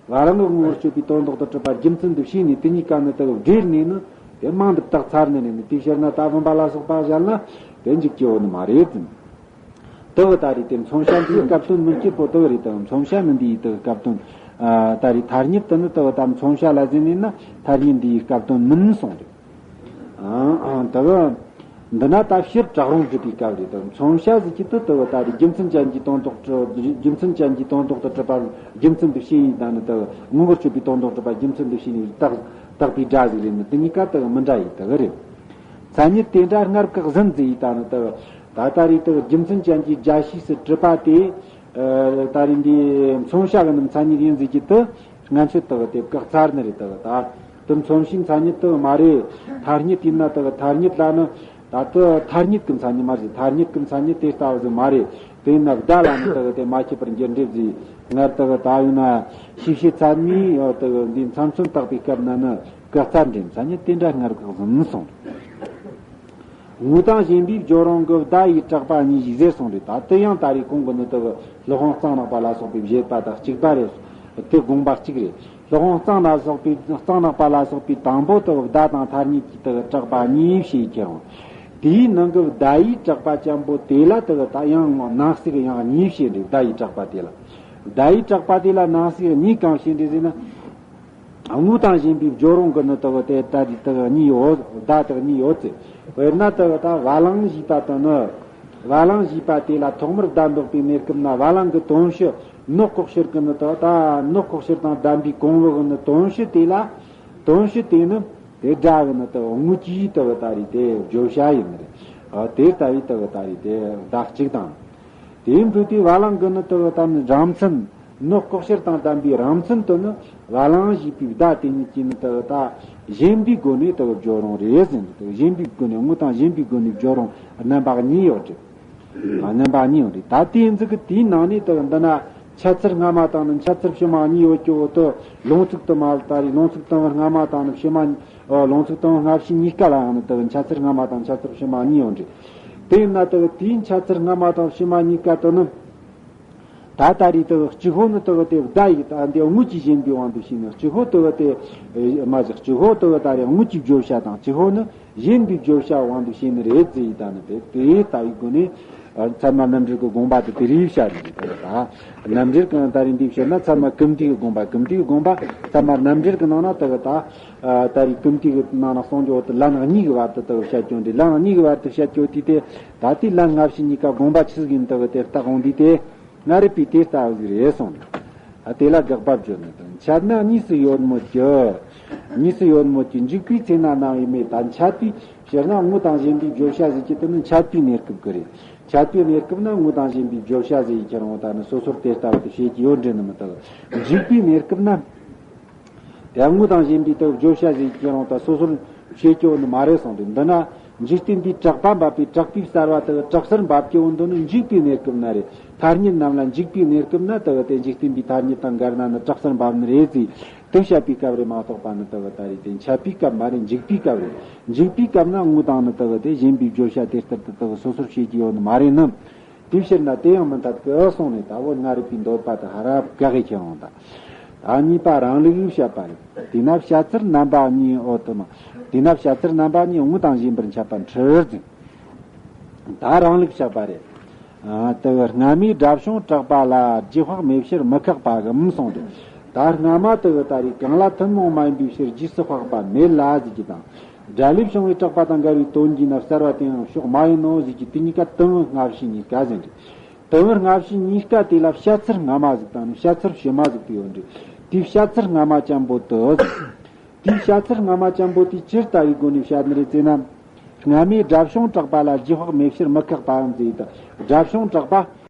བ་ལང་གི་ངོ་བོར་སྤྱོད་པའི་དོན་ལྡོག་ཏུ་གྲུབ་པ་རྒྱུ་མཚན་དུ་བྱས་ནས་དེ་གཉིས་ཀ་ནི་དེ་བསྒྲིལ་ནས་ནི་དེ་མིང་དུ་བཏགས་ཚར་ནི་ནི་དེའི་ཕྱིར་ན་ད་བུམ་པ་ལ་སོགས་པ་གཞན་ལ་དེ་འཇུག་རྒྱུ་བོ་ནི་མ་རེད་ཟེར། དེ་བོ་ད་རེས་དེ་མཚོན་བྱ་འདིའི་སྐབས་དོན་མིན་སྐྱེས་པོ་དེ་བོ་རེད། དེ་མཚོན་བྱ་ནི་འདིའི་དེ་སྐབས་དོན། ཨ་ད་རེས་ཐ་སྙད་དེ་ནི་དེ་བོ་ད་མཚོན་བྱ་ལ་ཟེར་ནས་ན་ཐ་སྙད་འདིའི་སྐབས་དོན་མིན་གསུངས་རེད། ཨང་ཨང་། དེ་གི་འདི་ན་ད་སྤྱིར་གྲགས་རུང་སྒྲུབ་པའི་སྐབས་རེད། དེ་མཚོན་བྱ་ཟེར་གྱི་དེ་དེ་གི་ད་རེས་རྒྱུ་མཚན་ཅན་གྱི་དོན་ལྡོག་ཏུ་རྒྱུ་མཚན་ཅན་གྱི་དོན་ལྡོག་ཏུ་གྲུབ་པ་རྒྱུ་མཚན་དུ་བྱས་ཡིན་ད་ནི་དེ་གི་དངོས་འགལ་གཅོད་པའི་དོན་ལྡོག་གྲུབ་པ་རྒྱུ་མཚན་དུ་བྱས་ནས་བཏགས་བཏགས་པའི་སྒྲ་ཟིག་རེད་ནི་དེ་གཉིས་ཀ་དེ་གི་མི་འདྲ་ཡི་དེ་གི་རེད། མཚན་ཉིད་དེ་འདྲ་སྔར་བཀག་ཟིན་ཟེར་ཡི་ད་ནི་དེ་གི་ད་ད་རེས་དེ་གི་རྒྱུ་མཚན་ཅན་གྱི་རྒྱ་ཤེས་སུ་གྲུབ་པ་དེ། ཨ་ད་རེས་འདི་མཚོན་བྱ་གི་ནི་མཚན་ཉིད་ཡིན་ཟེར་གྱི་དེ་སྔན་ཆད་དེ་གི་དེ་བཀག་ཚར་ནི་རེད། དེ་གི་ད། དེ་མཚོན་བྱའི་མཚན་ཉིད་དེ་མ་རེད། ཐ་སྙད་ཡིན་ན་དེ་གི་ཐ་སྙད་ལ་ནི་ད་དེ་ཐ་སྙད་ཀྱི་མཚན་ཉིད་མ་རེད། ཐ་སྙད་ཀྱི་མཚན་ཉིད་དེ་ལྟ་བུ་ཟིག་མ་རེད། དེ་ཡིན་ན་བརྡ་ལ་ནི་དེ་གི་དེ་མ་ཁྱད་པར་འགྱུར་འགྲེབ་ཟིག་སྔར་དེ་གི་ད་ཡིན་ན་ཤེས་བྱེད་ཚད་མས་དེ་གི་འདི་མཚན་མཚོན་བཏགས་པའི་སྐབས་ན་ནི་བཀག་ཚར་འདྲེ་མཚན་ཉིད་དེ་འདྲ་སྔར་བཀག་ཟིན་གསུངས། དངོས་དང་གཞན་པའི་སྦྱོར་རུང་གི་བརྡ་ཡི་གྲགས་པ་གཉིས་ཞེས་ཟེར་གསུངས་རེད། ད་དེ་ཡང་ད་རེས་གོང་གི་ནི་དེ་གི་སློབ་དཔོན་གཙང་ནག་པ་ལ་སོགས་པའི་བཞེད་པ་དང་གཅིག་པ་རེད། དེ་དགོངས་པ་གཅིག་རེད། སློབ་དཔོན་གཙང་ལ་སོགས་པའི་གཙང་ནག་པ་ལ་སོགས་པའི་དང་པོ་དེ་གི་བརྡ་དང་ཐ་སྙད་ཀྱི་དེ་གི་གྲགས་པ་གཉིས་ཞེས་ཁྱེར་རུང་། དེའི་ནང་གི་བརྡ་ཡི་གྲགས་པ་ཅན་པོ་དེ་ལ་དེ་གི་ད་ཡང་ནང་གསེས་ཀྱི་ཡང་གཉིས་བྱས་འདྲེ་བརྡ་ཡི་གྲགས་པ་དེ་ལ། བརྡ་ཡི་གྲགས་པ་དེ་ལ་ནང་གསེས་གཉིས་གང་བྱས་འདྲེ་ཟེར་ན། དངོས་དང་གཞན་པའི་སྦྱོར་རུང་གི་ནི་དག་དེ་ལྟ་དེ་དག་གཉིས་ཡོད། བརྡ་དག་གཉིས་ཡོད་ཚེ། དཔེར་ན་དག་ད་བ་ལང་ཞེས་པ་དང་ནི། བ་ལང་ཞེས་པ་དེ་ལ་ཐོག་མར་བརྡ་འདོགས་པའི་གནས་སྐབས་ན་བ་ལང་གི་དོན་སྤྱི་ནོག་ལྐོག་གཤེར་གི་ནི་དག་ད་ནོག་ལྐོག་གཤེར་དང་ལྡན་པའི་གོང་བུ་གི་ནི་དོན་སྤྱི་དེ་ལ། དོན་སྤྱི་དེ་ནི་དེ་སྒྲ་གི་ནི་དག་དངོས་ཀྱི་དག་ད་རེད་དེ་བརྗོད་བྱ་ཡིན་ནི་རེད། དེ་ལྟ་བུའི་དག་ད་རེད་དེ་བརྡ་གཅིག་དང་། དེའི་འཕྲོས་དེ་བ་ལང་གི་ནི་དག་ད་ནི་སྒྲ་མཚན། ནོག་ལྐོག་གཤེར་དང་ལྡན་པའི་སྒྲ་མཚན་དུ་ནི་བ་ལང་ཞེས་པའི་བརྡ་དེ་ཉིད་ཀྱིས་ནི་དག་ད་གཞན་པའི་སྒོ་ནས་དག་སྦྱོར་རུང་རེད་ཟེར་ནས་དག་གཞན་པའི་སྒོ་ནས་དངོས་དང་གཞན་པའི་སྒོ་ནས་སྦྱོར་རུང་རྣམ་པ་གཉིས་ཡོད་རེད། རྣམ་པ་གཉིས་ཡོད་རེད། ད་དེའི་འཛི་གི་དེའི་ནང་ནས་དག་འདི་ན་འཆད་ཚུལ་སྔ་མ་དང་ནི་འཆད་ཚུལ་ཕྱི་མ་གཉིས་ཡོད་ཀྱི་འོག་ཏུ་ལུང་ཚིག་དུ་མ་ལ་ད་རེས་ལུང་ཚིག་དང་པོ་སྔ་མ་དང་ནི་ཕྱི་མ། ཨོ་ལུང་ཚིག་དང་པོ་སྔ་ཕྱི་གཉིས་ཀ་ལའང་ནི་དག་འཆད་ཚུལ་སྔ་མ་དང་འཆད་ཚུལ་ཕྱི་མ་གཉིས་ཡོད་རེད། དེ་ཡིན་ན་དག་དེའི་འཆད་ཚུལ་སྔ་མ་དང་ཕྱི་མ་གཉིས་ཀ་དུ་ནི། ད་ད་རེས་དུ་གཅིག་པོ་ནི་དུ་དེ་བརྡ་ཡིག་ད་འདི་དངོས་ཀྱིས་བཞེངས་པའི་དབང་དུ་བྱས་ནས་གཅིག་པོ་དུ་དེ་མ་ཟད་གཅིག་པོ་དུ་ད་རེས་དངོས་ཀྱི་བརྗོད་བྱ་དང་གཅིག་པོ་ནི་བཞེངས་པའི་བརྗོད་བྱ་དབང་དུ་བྱས་ནི་རེད་ཟེར་ཡི་ད་ནི་དེ་དེ་ལྟ་བུའི་སྒོ་ནས་ ཚད་མ་རྣམ་འགྲེལ་གྱི་དགོངས་པ་དེ་དེ་རིགས་བཤད་ནས་དེ་ད་རྣམ་འགྲེལ་གང་ད་རིགས་འདི་བཤད་ན་ཚད་མ་ཀུན་བཏུས་ཀྱི་དགོངས་པ་ཀུན་བཏུས་ཀྱི་དགོངས་པ་ཚད་མ་རྣམ་འགྲེལ་གྱི་ནང་ན་དེ་གི་ད་ད་རིགས་ཀུན་བཏུས་ཀྱི་ནང་ན་གསུང་རྒྱུ་དེ་ལན་གཉིས་ཀྱི་བར་དུ་དེ་གི་བཤད་རྒྱུ་འདི་ལན་གཉིས་ཀྱི་བར་དུ་བཤད་རྒྱུ་དེ་དེ་ད་དེ་ལན་སྔ་ཕྱི་གཉིས་ཀ་དགོངས་པ་ཆི་ཟིག་ཡིན་དེ་གི་དེ་ལྟ་དགོངས་འདི་དེ། ང་རེ་པའི་དེ་ལྟ་བུ་ཟིག་རེད་གསུངས། ཨ་དེ་ལ་དགག་པ་བརྗོད་ནི་དང་འཆད་ན་གཉིས་སུ་ཡོད་མོད་ཀྱི། གཉིས་སུ་ཡོད་མོད་ཀྱི་འཇུག་པའི་ཚེ་ན་སྣང་བའི་མེ་ད་འཆད་པའི་ཕྱིར་ན་ངོ་དང་ཞེན་པའི་བརྗོད་བྱ་ཟིག་གི་དེ་ནི་འཆད་པའི་གནས་སྐབས་ཀྱི་རེད། འཆད་པའི་གནས་སྐབས་ན་ངོ་དང་ཞེན་པའི་བརྗོད་བྱ་ཟིག་ཡི་ཁྱེར་འོང་ད་ནི་སོ་སོར་དེ་ལྟ་བུ་དེ་བྱེད་ཀྱི་ཡོད་འདྲེ་ནི་མི་དག་འཇུག་པའི་གནས་སྐབས་ན། དེ་ངོ་དང་ཞེན་པའི་དག་བརྗོད་བྱ་ཟིག་ཁྱེར་འོང་ད་སོ་སོར་བྱེད་ཀྱི་ཡོད་ནི་མ་རེད་གསུངས་ཏེ་འདི་ན། འཇིག་རྟེན་འདིའི་གྲགས་པ་འབབ་པའི་གྲགས་པའི་གསར་བ་དག་གྲགས་སར་འབབ་ཀྱི་ཡོད་འདུག་ནི་འཇུག་པའི་གནས་སྐབས་ན་རེད། ཐ་སྙད་རྣམས་ལ་འཇུག་པའི་གནས་སྐབས་ན་དག་དེ་འཇིག་རྟེན་པའི་ཐ་སྙད་དང་འགལ་ན་ནི་གྲགས་སར་འབབ་ནི་རེད་ཟེར། དེ་བཤད་པའི་སྐབས་རེད་མ་གཏོགས་པ་ནི་དག་ད་རེད་དེ་འཆད་པའི་སྐབས་མ་རེད། འཇུག་པའི་སྐབས་རེད། འཇུག་པའི་སྐབས་ན་ངོ་དང་ནི་དག་དེ་ཞེན་པའི་བརྗོད་བྱ་དེ་ལྟར་དུ་དག་སོ་སོར་བྱེད་ཀྱི་ཡོད་ནི་མ་རེད་ནི། དེའི་ཕྱིར་ན་དེ་ཡང་མི་འཐད་ཀི་གསུངས་ནས་ད་བོད་ང་རིག་པའི་འདོད་པ་དེ་ཧ་རབ་དགག་གི་ཁྱེར་འོང་ད། ད་གཉིས་པ་རང་ལུགས་བཤད་པ་རེད། དེས་ན་བཤད་ཚུལ་རྣམ་པ་གཉིས་འོ་དུ་མ། དེས་ན་བཤད་ཚུལ་རྣམ་པ་གཉིས་ངོ་དང་ཞེན་པར་འཆད་པ་འཁྲུལ་ཟིན། ད་རང་ལུགས་བཤད་པ་རེད། ཨ་དེ་སྔ་མའི་སྒྲ་བྱུང་གྲགས་པ་ལ་རྗེས་དཔག་མེད་ཕྱིར་མི་ཁེགས་པ་གམ་གསུངས་ཏེ། ད་སྔ་མ་དེ་ད་རེས་གང་ལ་ཐུན་མོང་མ་ཡིན་པའི་ཕྱིར་རྗེས་སུ་དཔག་པ་མེད་ལ་ཟེར་གྱི་དང་། སྒྲ་ལས་བྱུང་བའི་གྲགས་པ་དང་འགལ་བའི་དོན་གྱིས་ན་གསར་བ་དེའང་ཕྱོགས་མ་ཡིན་ནོ་ཟེར་གྱི་དེ་གཉིས་ཀ་དོན་སྔ་ཕྱི་གཉིས་ཀ་ཟེར་འདུག་དོན་སྔ་ཕྱི་གཉིས་ཀ་དེ་ལ་བཤད་ཚུལ་སྔ་མ་ཟིག་དང་ནི་བཤད་ཚུལ་ཕྱི་མ་ཟིག་དེ་ཡོད་འདུག་དེའི་བཤད་ཚུལ་སྔ་མ་ཅན་པོ་དེ་ཟེར། དེའི་བཤད་ཚུལ་སྔ་མ་ཅན་པོ་དེ་ཇི་ལྟ་བུའི་སྒོ་ནས་བཤད་ནི་རེད་ཟེར་ན། སྔ་མའི་སྒྲ་བྱུང་གྲགས་པ་ལ་རྗེས་དཔག་མེད་ཕྱིར་མི་ཁེགས་པའམ་ཟེར་ཡི་དང་སྒྲ་བྱུང་གྲགས་པ།